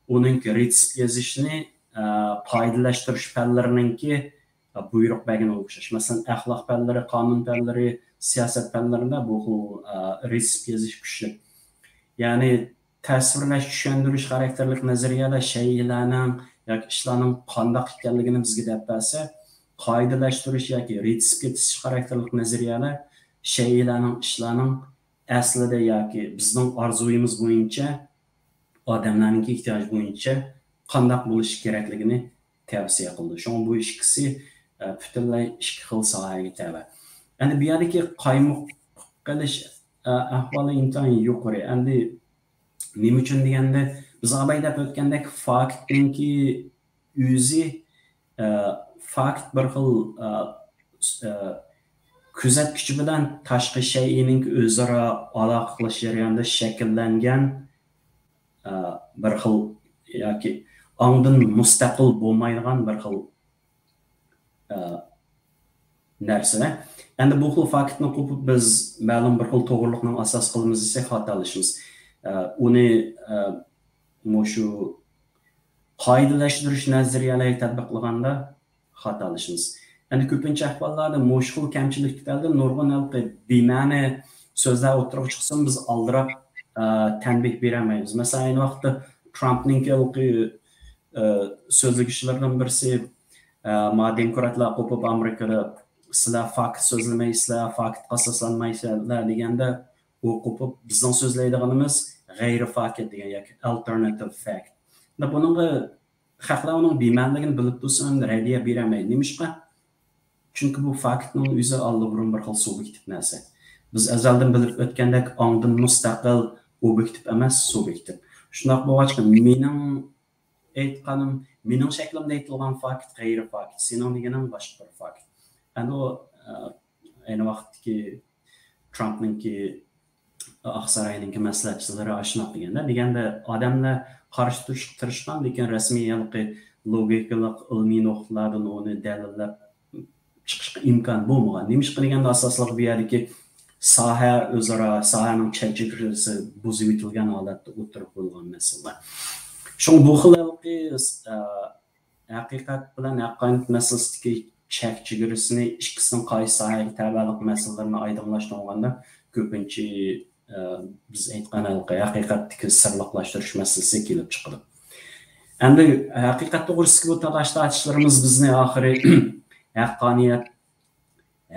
ئۇنىڭكى رېتسېپت يېزىشنى، ئە، قائىدىلەشتۈرۈش پەنلىرىنىڭكى، ئە، بۇيرۇق بەرگىنىگە ئوخشاش. مەسىلەن، ئەخلاق پەنلىرى، قانۇن پەنلىرى، سىياسەت پەنلىرىدە بۇ خىل، ئە، رېتسېپت يېزىش كۈچلۈك. يەنى تەسۋىرلەش، چۈشەندۈرۈش خاراكتېرلىك نەزەرىيەلەر شەيئىلەرنىڭ ياكى ئىشلارنىڭ قانداق ئىكەنلىكىنى بىزگە دەپ بەرسە، قائىدىلەشتۈرۈش ياكى رېتسېپت يېزىش خاراكتېرلىك نەزەرىيەلەر شەيئىلەرنىڭ، ئىشلارنىڭ ئەسلىدە ياكى بىزنىڭ ئارزۇيىمىز بويىچە، ئادەملەرنىڭكى ئېھتىياجى بويىچە قانداق بولۇشى كېرەكلىكىنى تەۋسىيە قىلىدۇ. شۇڭا بۇ ئىككىسى، ئە، پۈتۈنلەي ئىككى خىل ساھەگە تەۋە. ئەمدى بۇ يەردىكى قايمۇق قېلىش، ئە، ئەھۋالى ئىنتايىن يۇقىرى. ئەمدى نېمە ئۈچۈن دېگەندە، بىز ئاباي دەپ ئۆتكەندەك، فاكتنىڭكى ئۆزى، ئە، فاكت بىر خىل، ئە، ئە، كۆزەتكۈچى بىلەن تاشقى شەيئىنىڭ ئۆزئارا ئالاقە قىلىش جەريانىدا شەكىللەنگەن، ئە، بىر خىل ياكى ئاڭدىن مۇستەقىل بولمايدىغان بىر خىل، ئە، نەرسە. ئەمدى بۇ خىل فاكتنى قوپۇپ بىز مەلۇم بىر خىل توغرىلىقنىڭ ئاساس قىلىمىز دېسەك خاتالىشىمىز. ئە، ئۇنى، ئە، مۇشۇ قائىدىلەشتۈرۈش نەزەرىيەلەرگە تەتبىقلىغاندا خاتالىشىمىز. ئەمدى كۆپىنچە ئەھۋاللاردا مۇشۇ خىل كەمچىلىك تۈپەيلىدىن نۇرغۇن ھېلىقى بىمەنە سۆزلەر ئوتتۇرىغا چىقسىمۇ، بىز ئالدىراپ، ئە، تەنبىھ بېرەلمەيمىز. مەسىلەن، ئەينى ۋاقىتتا ترامپنىڭكى ھېلىقى، ئە، سۆزلىگۈچىلىرىدىن بىرسى، ئە، ما دېموكراتلار قوپۇپ ئامېرىكىدا، «سىلەر فاكت سۆزلىمەيسىلەر، فاكتقا ئاساسلانمايسىلەر» دېگەندە، ئۇ قوپۇپ، «بىزنىڭ سۆزلەيدىغىنىمىز غەيرىي فاكت» دېگەن ياكى ئالتېرناتىپ فاكت. بۇنىڭغا خەقلەر ئۇنىڭ بىمەنىلىكىنى بىلىپ تۇرسىمۇ، ئەمدى رەددىيە بېرەلمەيدۇ. نېمىشقا؟ چۈنكى بۇ فاكتنىڭ ئۆزى ئاللىبۇرۇن بىر خىل سۇبيېكتىپ نەرسە. بىز ئەزەلدىن بىلىپ ئۆتكەندەك، ئاڭدىن مۇستەقىل، ئوبيېكتىپ ئەمەس، سۇبيېكتىپ. شۇنداق بولغاچقا، مېنىڭ ئېيتقىنىم، مېنىڭ شەكلىمدە ئېيتىلغان فاكت غەيرىي فاكت، سېنىڭ دېگىنىڭ باشقا بىر فاكت. ئەمدى ئۇ، ئە، ئەينى ۋاقىتتىكى ترامپنىڭكى ئاقساراينىڭكى مەسلىھەتچىلىرى ئاشۇنداق دېگەندە، دېگەندە ئادەملەر قارشى تۇرۇشقا تىرىشقان، لېكىن رەسمىي ھېلىقى لوگىكىلىق، ئىلمىي نۇقتىلاردىن ئۇنى دەلىللەپ چىقىشقا ئىمكان بولمىغان. نېمىشقا دېگەندە، ئاساسلىق بۇ يەردىكى ساھە ئۆزئارا، ساھەنىڭ چەك چېگرىسى بۇزۇۋېتىلگەن ھالەتتە ئوتتۇرىغا قويۇلغان مەسىلىلەر. شۇڭا بۇ خىل ھېلىقى، ئە، ھەقىقەت بىلەن ھەققانىيەت مەسىلىسىدىكى چەك چېگرىسىنى، ئىككىسىنىڭ قايسى ساھەگە تەۋەلىك مەسىلىلىرىنى ئايدىڭلاشتۇرغاندا، كۆپىنچە، ئە، بىز ئېيتقان ھېلىقى ھەقىقەتتىكى سىرلىقلاشتۇرۇش مەسىلىسى كېلىپ چىقىدۇ. ئەمدى ھەقىقەت توغرىسىدىكى بۇ تالاش تارتىشلىرىمىز بىزنى ئاخىرى ھەققانىيەت،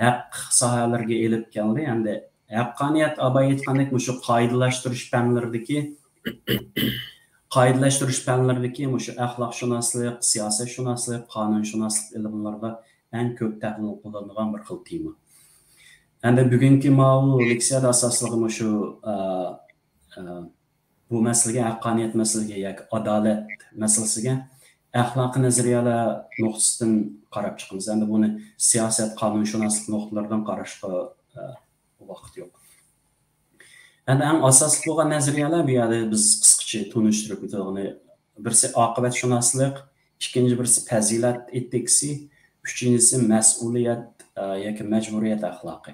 ھەق ساھەلىرىگە ئېلىپ كەلدى. ئەمدى ھەققانىيەت، ئاباي ئېيتقاندەك، مۇشۇ قائىدىلەشتۈرۈش پەنلىرىدىكى، قائىدىلەشتۈرۈش پەنلىرىدىكى مۇشۇ ئەخلاقشۇناسلىق، سىياسەتشۇناسلىق، قانۇنشۇناسلىق ئىلىملىرىدا ئەڭ كۆپ تەھلىل قىلىنىدىغان بىر خىل تېما. ئەمدى بۈگۈنكى ماۋۇ لېكسىيەدە ئاساسلىقى مۇشۇ، ئە، ئە، بۇ مەسىلىگە، ھەققانىيەت مەسىلىسىگە ياكى ئادالەت مەسىلىسىگە ئەخلاقىي نەزەرىيەلەر نۇقتىسىدىن قاراپ چىقىمىز. ئەمدى بۇنى سىياسەت، قانۇنشۇناسلىق نۇقتىلىرىدىن قاراشقا، ئە، ۋاقىت يوق. ئەمدى ئەڭ ئاساسلىق بولغان نەزەرىيەلەر بۇ يەردە بىز قىسقىچە تونۇشتۇرۇپ ئۆتىدىغىنى، بىرسى ئاقىۋەتشۇناسلىق، ئىككىنچى بىرسى پەزىلەت ئېتىكىسى، ئۈچىنچىسى مەسئۇلىيەت، ئە، ياكى مەجبۇرىيەت ئەخلاقى.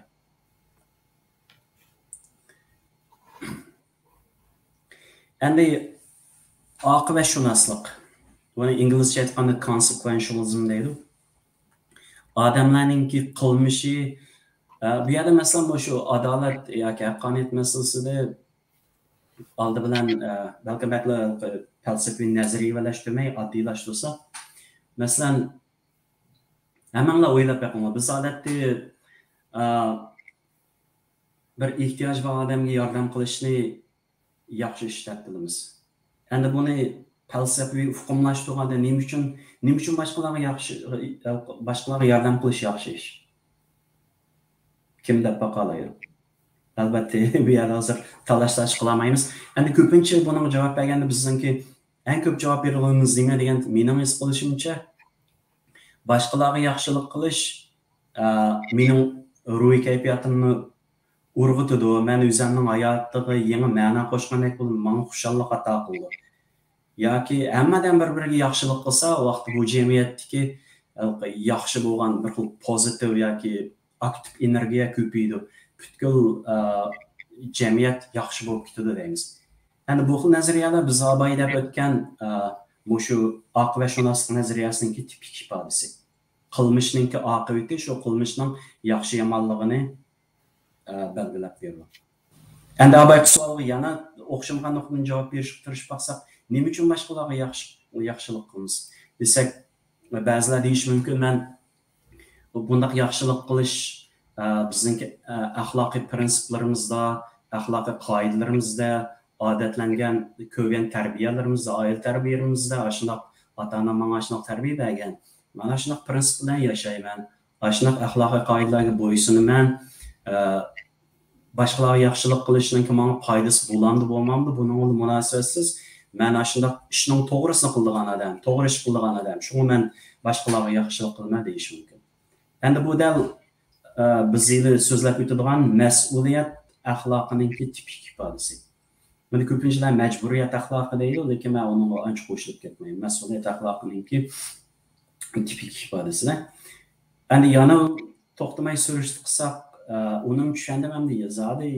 ئەمدى ئاقىۋەتشۇناسلىق، بۇنى ئىنگلىزچە ئېيتقاندا consequentialism دەيدۇ. ئادەملەرنىڭكى قىلمىشى، ئە، بۇ يەردە مەسىلەن مۇشۇ ئادالەت ياكى ھەققانىيەت مەسىلىسىدە ئالدى بىلەن، ئە، بەلكىم بەكلا پەلسەپىۋى نەزەرىيەلەشتۈرمەي، ئاددىيلاشتۇرساق، مەسىلەن، ھەممىڭلار ئويلاپ بېقىڭلار، بىز ئادەتتە، ئە، بىر ئېھتىياجى بار ئادەمگە ياردەم قىلىشنى ياخشى ئىش دەپ بىلىمىز. ئەمدى بۇنى پەلسەپىۋى ئۇقۇملاشتۇرغاندا نېمە ئۈچۈن، نېمە ئۈچۈن باشقىلارغا ياخشى، باشقىلارغا ياردەم قىلىش ياخشى ئىش؟ كىم دەپ باقالايدۇ؟ ئەلۋەتتە، بۇ يەردە ھازىر تالاش-تارتىش قىلالمايمىز. ئەمدى كۆپىنچە بۇنىڭغا جاۋاب بەرگەندە بىزنىڭكى ئەڭ كۆپ جاۋاب بېرىدىغىنىمىز نېمە دېگەن، مېنىڭ ھېس قىلىشىمچە، باشقىلارغا ياخشىلىق قىلىش، ئە، مېنىڭ روھىي كەيپىياتىمنى ئۇرغۇتىدۇ. مەن ئۆزۈمنىڭ ھاياتىغا يېڭى مەنە قوشقاندەك بولۇپ، ماڭا خۇشاللىق ئاتا قىلىدۇ. ياكى ھەممە ئادەم بىر-بىرىگە ياخشىلىق قىلسا، ۋاقتى بۇ جەمئىيەتتىكى، ئە، ياخشى بولغان بىر خىل پوزىتىپ ياكى ئاكتىپ ئېنېرگىيە كۆپىيىدۇ. پۈتكۈل، ئە، جەمئىيەت ياخشى بولۇپ كېتىدۇ دەيمىز. يەنى بۇ خىل نەزەرىيەلەر بىز ئاباي دەپ ئۆتكەن، ئە، مۇشۇ ئاقىۋەتشۇناسلىق نەزەرىيەسىنىڭكى تىپىك ئىپادىسى. قىلمىشنىڭكى ئاقىۋىتى شۇ قىلمىشنىڭ ياخشى يامانلىقىنى، ئە، بەلگىلەپ بېرىدۇ. ئەمدى ئاباي سوئالغا يەنە ئوخشىمىغان نۇقتىدىن جاۋاب بېرىشكە تىرىشىپ باقساق، نېمە ئۈچۈن باشقىلارغا ياخشى، ياخشىلىق قىلىمىز دېسەك، بەزىلەر دېيىشى مۇمكىن، مەن بۇنداق ياخشىلىق قىلىش، ئە، بىزنىڭكى، ئە، ئەخلاقىي پىرىنسىپلىرىمىزدا، ئەخلاقىي قائىدىلىرىمىزدە، ئادەتلەنگەن، كۆرگەن تەربىيەلىرىمىزدە، ئائىلە تەربىيەلىرىمىزدە ئاشۇنداق ئاتا-ئانا ماڭا ئاشۇنداق تەربىيە بەرگەن. مەن ئاشۇنداق پىرىنسىپ بىلەن ياشايمەن. ئاشۇنداق ئەخلاقىي قائىدىلەرگە بويسۇنىمەن. ئە، باشقىلارغا ياخشىلىق قىلىشنىڭكى ماڭا پايدىسى بولامدۇ، بولمامدۇ، بۇنىڭغا مۇناسىۋەتسىز، مەن ئاشۇنداق ئىشنىڭ توغرىسىنى قىلىدىغان ئادەم، توغرا ئىش قىلىدىغان ئادەم، شۇڭا مەن باشقىلارغا ياخشىلىق قىلىمەن دېيىشى مۇمكىن. ئەمدى بۇ دەل، ئە، بىز ھېلى سۆزلەپ ئۆتىدىغان مەسئۇلىيەت ئەخلاقىنىڭكى تىپىك ئىپادىسى. بۇنى كۆپىنچىلەر مەجبۇرىيەت ئەخلاقى دەيدۇ، لېكىن مەن ئۇنىڭغا ئانچە قوشۇلۇپ كەتمەيمەن. مەسئۇلىيەت ئەخلاقىنىڭكى تىپىك ئىپادىسىدە. ئەمدى يەنە توختىماي سۈرۈشتە قىلساق، ئە، ئۇنىڭ چۈشەندىم ئەمدى زادى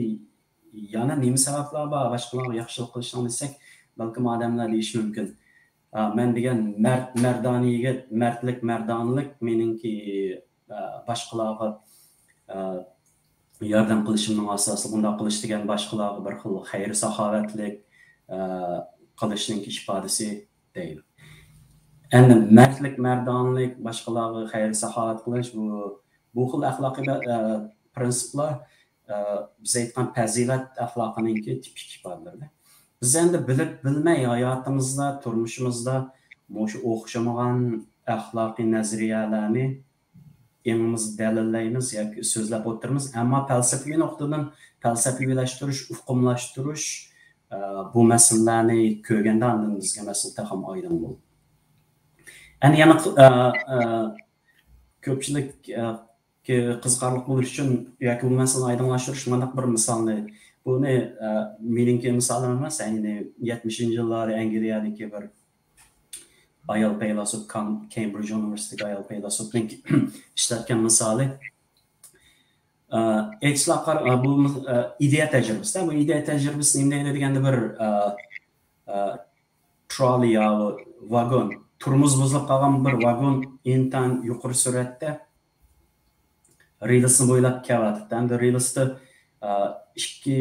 يەنە نېمە سەۋەبلەر بار باشقىلارغا ياخشىلىق قىلىشنىڭ دېسەك، بەلكىم ئادەملەر دېيىشى مۇمكىن. ئە، مەن دېگەن مەرد، مەردانە يىگىت، مەردلىك، مەردانىلىك مېنىڭكى، ئە، باشقىلارغا، ئە، ياردەم قىلىشىمنىڭ ئاساسى، بۇنداق قىلىش دېگەن باشقىلارغا بىر خىل خەير-ساخاۋەتلىك، ئە، قىلىشنىڭكى ئىپادىسى دەيدۇ. ئەمدى مەردلىك، مەردانىلىك، باشقىلارغا خەير-ساخاۋەت قىلىش، بۇ، بۇ خىل ئەخلاقىي، ئە، پىرىنسىپلار، ئە، بىز ئېيتقان پەزىلەت ئەخلاقىنىڭكى تىپىك ئىپادىلىرى. بىز ئەمدى بىلىپ بىلمەي ھاياتىمىزدا، تۇرمۇشىمىزدا مۇشۇ ئوخشىمىغان ئەخلاقىي نەزەرىيەلەرنى ئېڭىمىزدا دەلىللەيمىز ياكى سۆزلەپ ئولتۇرىمىز، ئەمما پەلسەپىۋى نۇقتىدىن پەلسەپىۋىلەشتۈرۈش، ئۇقۇملاشتۇرۇش، ئە، بۇ مەسىلىلەرنى كۆرگەندە ئاندىن بىزگە مەسىلە تېخىمۇ ئايدىڭ بولىدۇ. ئەمدى يەنە، ئە، ئە، كۆپچىلىك، ئە، قىزىقارلىق بولۇش ئۈچۈن ياكى بۇ مەسىلىنى ئايدىڭلاشتۇرۇش مۇنداق بىر مىسالنى، بۇنى، ئە، مېنىڭكى مىسالىم ئەمەس، يەتمىشىنچى يىللاردا ئەنگلىيەدىكى بىر ئايال پەيلاسوپ، كام-، كېمبرىج ئۇنىۋېرسىتېتىدىكى ئايال پەيلاسوپنىڭ ئىشلەتكەن مىسالى. ئە، ئېيتىشلارغا قارا-، ئە، بۇ، ئە، ئىدىيە تەجرىبىسى. بۇ ئىدىيە تەجرىبىسى نېمە دەيدۇ دېگەندە، بىر، ئە، ئە، ترولى يا ۋاگون، تورمۇز بۇزۇلۇپ قالغان بىر ۋاگون ئىنتايىن يۇقىرى سۈرئەتتە رېلىسنى بويلاپ كېلىۋاتىدۇ. ئەمدى رېلىستا، ئە، ئىككى،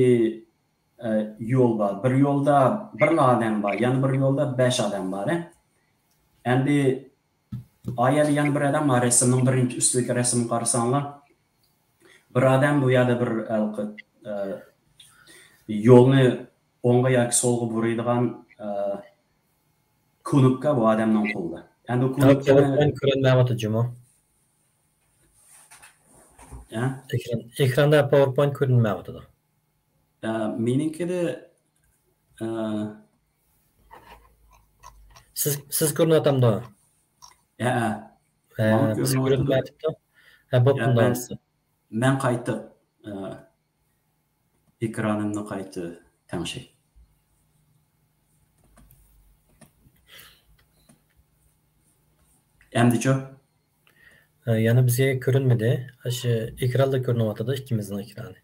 ئە، يول بار. بىر يولدا بىرلا ئادەم بار، يەنە بىر يولدا بەش ئادەم بار، ھە. ئەمدى ئا يەردە يەنە بىر ئادەم بار، رەسىمنىڭ بىرىنچى ئۈستىدىكى رەسىمگە قارىساڭلار، بىر ئادەم بۇ يەردە بىر، ئە، يولنى ئوڭغا ياكى سولغا بۇرايدىغان، ئە، كۇنۇپكا بۇ ئادەمنىڭ قولىدا. ئەمدى كۇنۇپكىنى، پاۋېرپوينت كۆرۈنمەيۋاتىدۇ جۇمۇ. ھە؟ ئېكران، ئېكراندا پاۋېرپوينت كۆرۈنمەيۋاتىدۇ. ئە، مېنىڭكىدە، ئە، سىز، سىز كۆرۈنۈۋاتامدۇ؟ ھە، ھە. ھە، ماڭا سىز كۆرۈنۈۋاتىدۇ. كۆرۈنمەيۋاتىدۇ. ھە، بوپتۇ، ھە، مەن، مەن قايتا، ئە، ئېكرانىمنى قايتا تەڭشەي. ئەمدىچۇ؟ ھە، يەنە بىزگە كۆرۈنمىدى. ئاشۇ ئېكراندا كۆرۈنۈۋاتىدۇ، ئىككىمىزنىڭ ئېكرانى.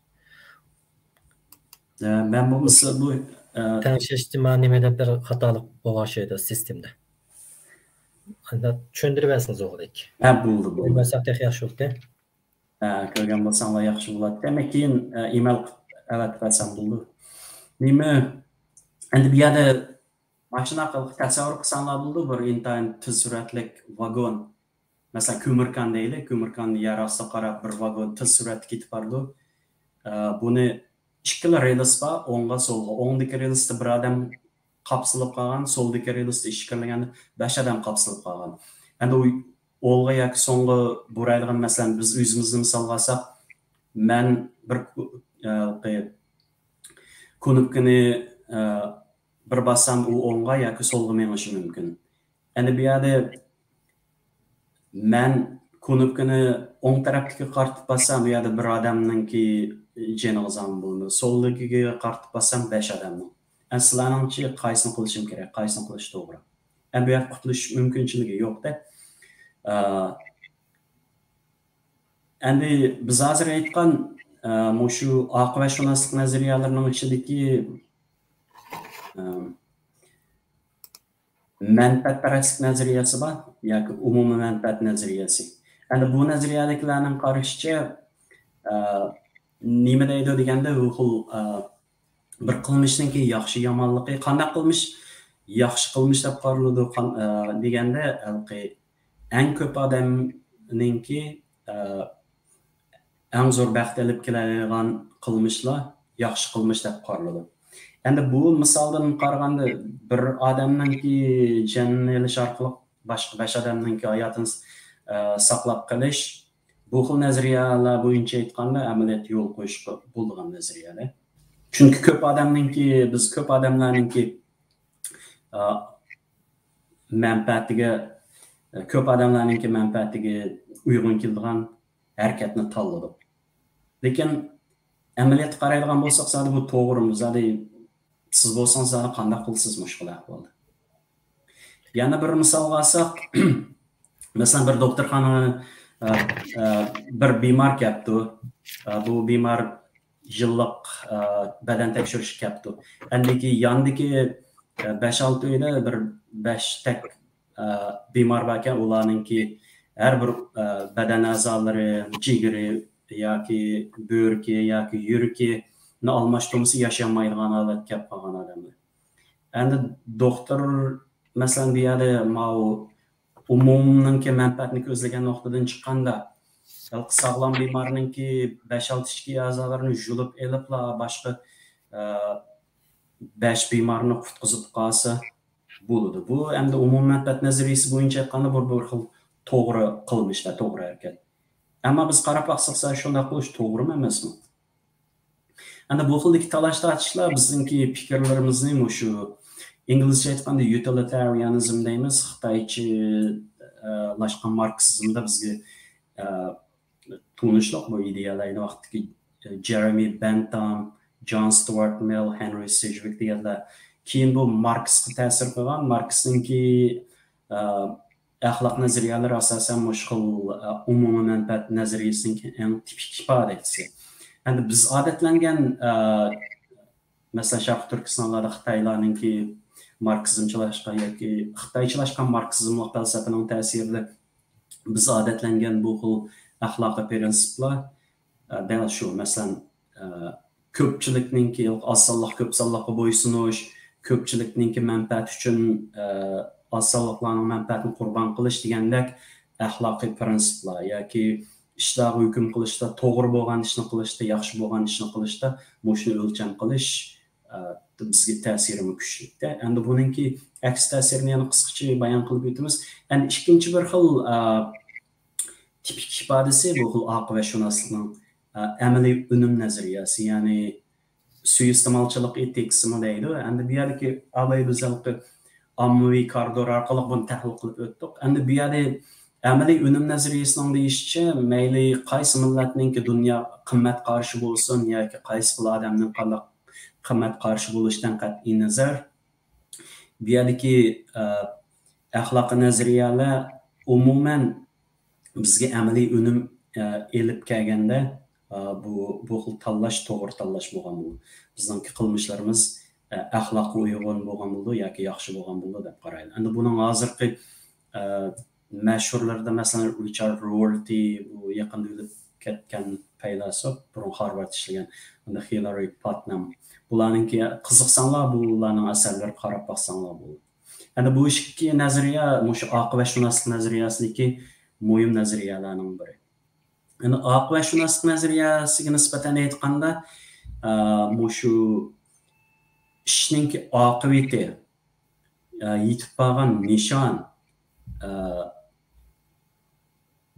ئە، مەن بولمىسا بۇ، ئە، تەڭشەشتە ما نېمىدە بىر خاتالىق بولغان ئوخشايدۇ سىستېمىدا. ئەمدى چۈشەندۈرۈۋەرسىڭىز ئۇغىدەك. ھە، بولدى، بولدى. بىلمىسەك تېخى ياخشى بولدى. ھە، كۆرگەن بولساڭلار ياخشى بولاتتى. ئەمما كېيىن، ئە، ئىمېيل قىلىپ ئەۋەتىپ بەرسەم بولدى. نېمە، ئەمدى بۇ يەردە ماشىنا قىلىپ تەسەۋۋۇر قىلساڭلار بولىدۇ، بىر ئىنتايىن تېز سۈرئەتلىك ۋاگون. مەسىلەن، كۆمۈركان دەيلى، كۆمۈركان يەر ئاستىغا قاراپ بىر ۋاگون تېز سۈرئەتتە كېتىپ بارىدۇ. ئە، بۇنى ئىككىلا رېلىس بار، ئوڭغا، سولغا. ئوڭدىكى رېلىستا بىر ئادەم قاپسىلىپ قالغان، سولدىكى رېلىستا ئىشىك كىرىلگەندە بەش ئادەم قاپسىلىپ قالغان. ئەمدى ئۇ ئوڭغا ياكى سولغا بۇرايدىغان، مەسىلەن، بىز ئۆزىمىزنى مىسالغا ئالساق، مەن بىر كۇ-، ئە، كۇنۇپكىنى، ئە، بىر باسسام، ئۇ ئوڭغا ياكى سولغا مېڭىشى مۇمكىن. ئەنە بۇ يەردە مەن كۇنۇپكىنى ئوڭ تەرەپتىكىگە قارىتىپ باسسام، بۇ يەردە بىر ئادەمنىڭكى جېنىغا زامىن بولىدۇ. سولدىكىگە قارىتىپ باسسام، بەش ئادەمنىڭ. ئەنە سىلەرنىڭچە قايسىنى قىلىشىم كېرەك، قايسىنى قىلىش توغرا؟ ئەنە بۇ يەردە قۇتۇلۇش مۇمكىنچىلىكى يوق-دە. ئە، ئەمدى بىز ھازىر ئېيتقان، ئە، مۇشۇ ئاقىۋەتشۇناسلىق نەزەرىيەلىرىنىڭ ئىچىدىكى، ئە، مەنپەئەتپەرەسلىك نەزەرىيەسى بار ياكى ئومۇمىي مەنپەئەت نەزەرىيەسى. ئەمدى بۇ نەزەرىيەدىكىلەرنىڭ قارىشىچە، ئە، نېمە دەيدۇ دېگەندە، بۇ خىل، ئە، بىر قىلمىشنىڭكى ياخشى يامانلىقى، قانداق قىلمىش ياخشى قىلمىش دەپ قارىلىدۇ، قان-، ئە، دېگەندە، ھېلىقى ئەڭ كۆپ ئادەمنىڭكى، ئە، ئەڭ زور بەخت ئېلىپ كېلەلەيدىغان قىلمىشلار ياخشى قىلمىش دەپ قارىلىدۇ. ئەمدى بۇ مىسالدىن قارىغاندا، بىر ئادەمنىڭكى جېنىنى ئېلىش ئارقىلىق باشقا بەش ئادەمنىڭكى ھاياتىنى، ئە، ساقلاپ قېلىش، بۇ خىل نەزەرىيەلەر بويىچە ئېيتقاندا، ئەمەلىيەتتە يولغا قويۇشقا بولىدىغان نەزەرىيەلەر. چۈنكى كۆپ ئادەمنىڭكى، بىز كۆپ ئادەملەرنىڭكى، ئە، مەنپەئەتىگە، كۆپ ئادەملەرنىڭكى مەنپەئەتىگە ئۇيغۇن كېلىدىغان ھەرىكەتنى تاللىدۇق. لېكىن ئەمەلىيەتتە قارايدىغان بولساق، زادى بۇ توغرىمۇ؟ زادى سىز بولسىڭىز، زادى قانداق قىلىسىز مۇشۇ خىل ئەھۋالدا؟ يەنە بىر مىسالغا ئالساق، مەسىلەن، بىر دوختۇرخانىغا، ئە، ئە، بىر بىمار كەپتۇ. ئە، بۇ بىمار يىللىق، ئە، بەدەن تەكشۈرۈشكە كەپتۇ. ئەندىكى ياندىكى، ئە، بەش-ئالتە ئۆيدە بىر بەش تەك، ئە، بىمار باركەن، ئۇلارنىڭكى ھەر بىر، ئە، بەدەن ئەزالىرى، جىگىرى ياكى بۆرىكى ياكى يۈرىكىنى ئالماشتۇرمىسا ياشىيالمايدىغان ھالەتكە كەپ قالغان ئادەملەر. ئەمدى دوختۇر، مەسىلەن، بۇ يەردە ماۋۇ ئومۇمنىڭكى مەنپەئەتىنى كۆزلىگەن نۇقتىدىن چىققاندا، ھېلىقى ساغلام بىمارنىڭكى بەش-ئالتە ئىچكى ئەزالىرىنى يۇلۇپ ئېلىپلا باشقا، ئە، بەش بىمارنى قۇتقۇزۇپ قالسا بولىدۇ. بۇ ئەمدى ئومۇمىي مەنپەئەت نەزەرىيىسى بويىچە ئېيتقاندا، بۇ بىر خىل توغرا قىلمىش ۋە توغرا ھەرىكەت. ئەمما بىز قاراپ باقساق، سەن شۇنداق قىلىش توغرىمۇ ئەمەسمۇ؟ ئەنە بۇ خىلدىكى تالاش-تارتىشلار بىزنىڭكى پىكىرلىرىمىزنى مۇشۇ ئىنگلىزچە ئېيتقاندا يۇتىلىتارىيانىزم دەيمىز، خىتايچە، ئە، لاشقان ماركسىزمدا بىزگە، ئە، تونۇشلۇق بۇ ئىدىيەلەر. ئەينى ۋاقىتتىكى، ئە، جېرېمى بېنتام، جون ستۇئارت مىل، ھېنرى سىدجۋىك دېگەنلەر. كېيىن بۇ ماركسقا تەسىر قىلغان، ماركسنىڭكى، ئە، ئەخلاق نەزەرىيەلىرى ئاساسەن مۇشۇ خىل، ئە، ئومۇمىي مەنپەئەت نەزەرىيەسىنىڭكى ئەڭ تىپىك ئىپادىسى. ئەمدى بىز ئادەتلەنگەن، ئە، مەسىلەن، شەرقىي تۈركىستانلاردا خىتايلارنىڭكى ماركسىزمچىلاشقان ياكى خىتايچىلاشقان ماركسىزملىق پەلسەپىنىڭ تەسىرىدە بىز ئادەتلەنگەن بۇ خىل ئەخلاقىي پىرىنسىپلار، ئە، دەل شۇ، مەسىلەن، ئە، كۆپچىلىكنىڭكى ئاز سانلىق كۆپ سانلىققا بويسۇنۇش، كۆپچىلىكنىڭكى مەنپەئەتى ئۈچۈن، ئە، ئاز سانلىقلارنىڭ مەنپەئەتىنى قۇربان قىلىش دېگەندەك ئەخلاقىي پىرىنسىپلار ياكى ئىشلارغا ھۆكۈم قىلىشتا توغرا بولغان ئىشنى قىلىشتا، ياخشى بولغان ئىشنى قىلىشتا مۇشۇنى ئۆلچەم قىلىش، ئە، بىزگە تەسىرىمۇ كۈچلۈكتە. ئەمدى بۇنىڭكى ئەكس تەسىرىنى يەنە قىسقىچە بايان قىلىپ ئۆتىمىز. ئەمدى ئىككىنچى بىر خىل، ئە، تىپىك ئىپادىسى بۇ خىل ئاقىۋەتشۇناسلىقنىڭ، ئە، ئەمەلىي ئۈنۈم نەزەرىيەسى، يەنى سۇيىئىستېمالچىلىق ئېتىكىسىمۇ دەيدۇ. ئەمدى بۇ يەردىكى ئالاي بىز ھېلىقى ئاممىۋى كارىدور ئارقىلىق بۇنى تەھلىل قىلىپ ئۆتتۇق. ئەمدى بۇ يەردە ئەمەلىي ئۈنۈم نەزەرىيەسىنىڭ دېيىشىچە، مەيلى قايسى مىللەتنىڭكى دۇنيا قىممەت قارىشى بولسۇن ياكى قايسى خىل ئادەمنىڭ قانداق قىممەت قارىشى بولۇشىدىن قەتئىينەزەر، بۇ يەردىكى، ئە، ئەخلاقىي نەزەرىيەلەر ئومۇمەن بىزگە ئەمەلىي ئۈنۈم، ئە، ئېلىپ كەلگەندە، ئە، بۇ، بۇ خىل تاللاش توغرا تاللاش بولغان بولىدۇ. بىزنىڭكى قىلمىشلىرىمىز، ئە، ئەخلاققا ئۇيغۇن بولغان بولىدۇ ياكى ياخشى بولغان بولىدۇ دەپ قارايلى. ئەمدى بۇنىڭ ھازىرقى، ئە، مەشھۇرلىرىدا، مەسىلەن، رىچارد رورتى، بۇ يېقىندا ئۆلۈپ كەتكەن پەيلاسوپ، بۇرۇن خارۋارد ئىشلىگەن، ئەمدى خىلارى پاتنام. بۇلارنىڭكى قىزىقساڭلار، بۇلارنىڭ ئەسەرلىرىگە قاراپ باقساڭلار بولىدۇ. ئەمدى بۇ ئىككى نەزەرىيە مۇشۇ ئاقىۋەتشۇناسلىق نەزەرىيەسىدىكى مۇھىم نەزەرىيەلەرنىڭ بىرى. ئەمدى ئاقىۋەتشۇناسلىق نەزەرىيەسىگە نىسبەتەن ئېيتقاندا، ئە، مۇشۇ ئىشنىڭكى ئاقىۋىتى، ئە، يېتىپ بارغان نىشان، ئە،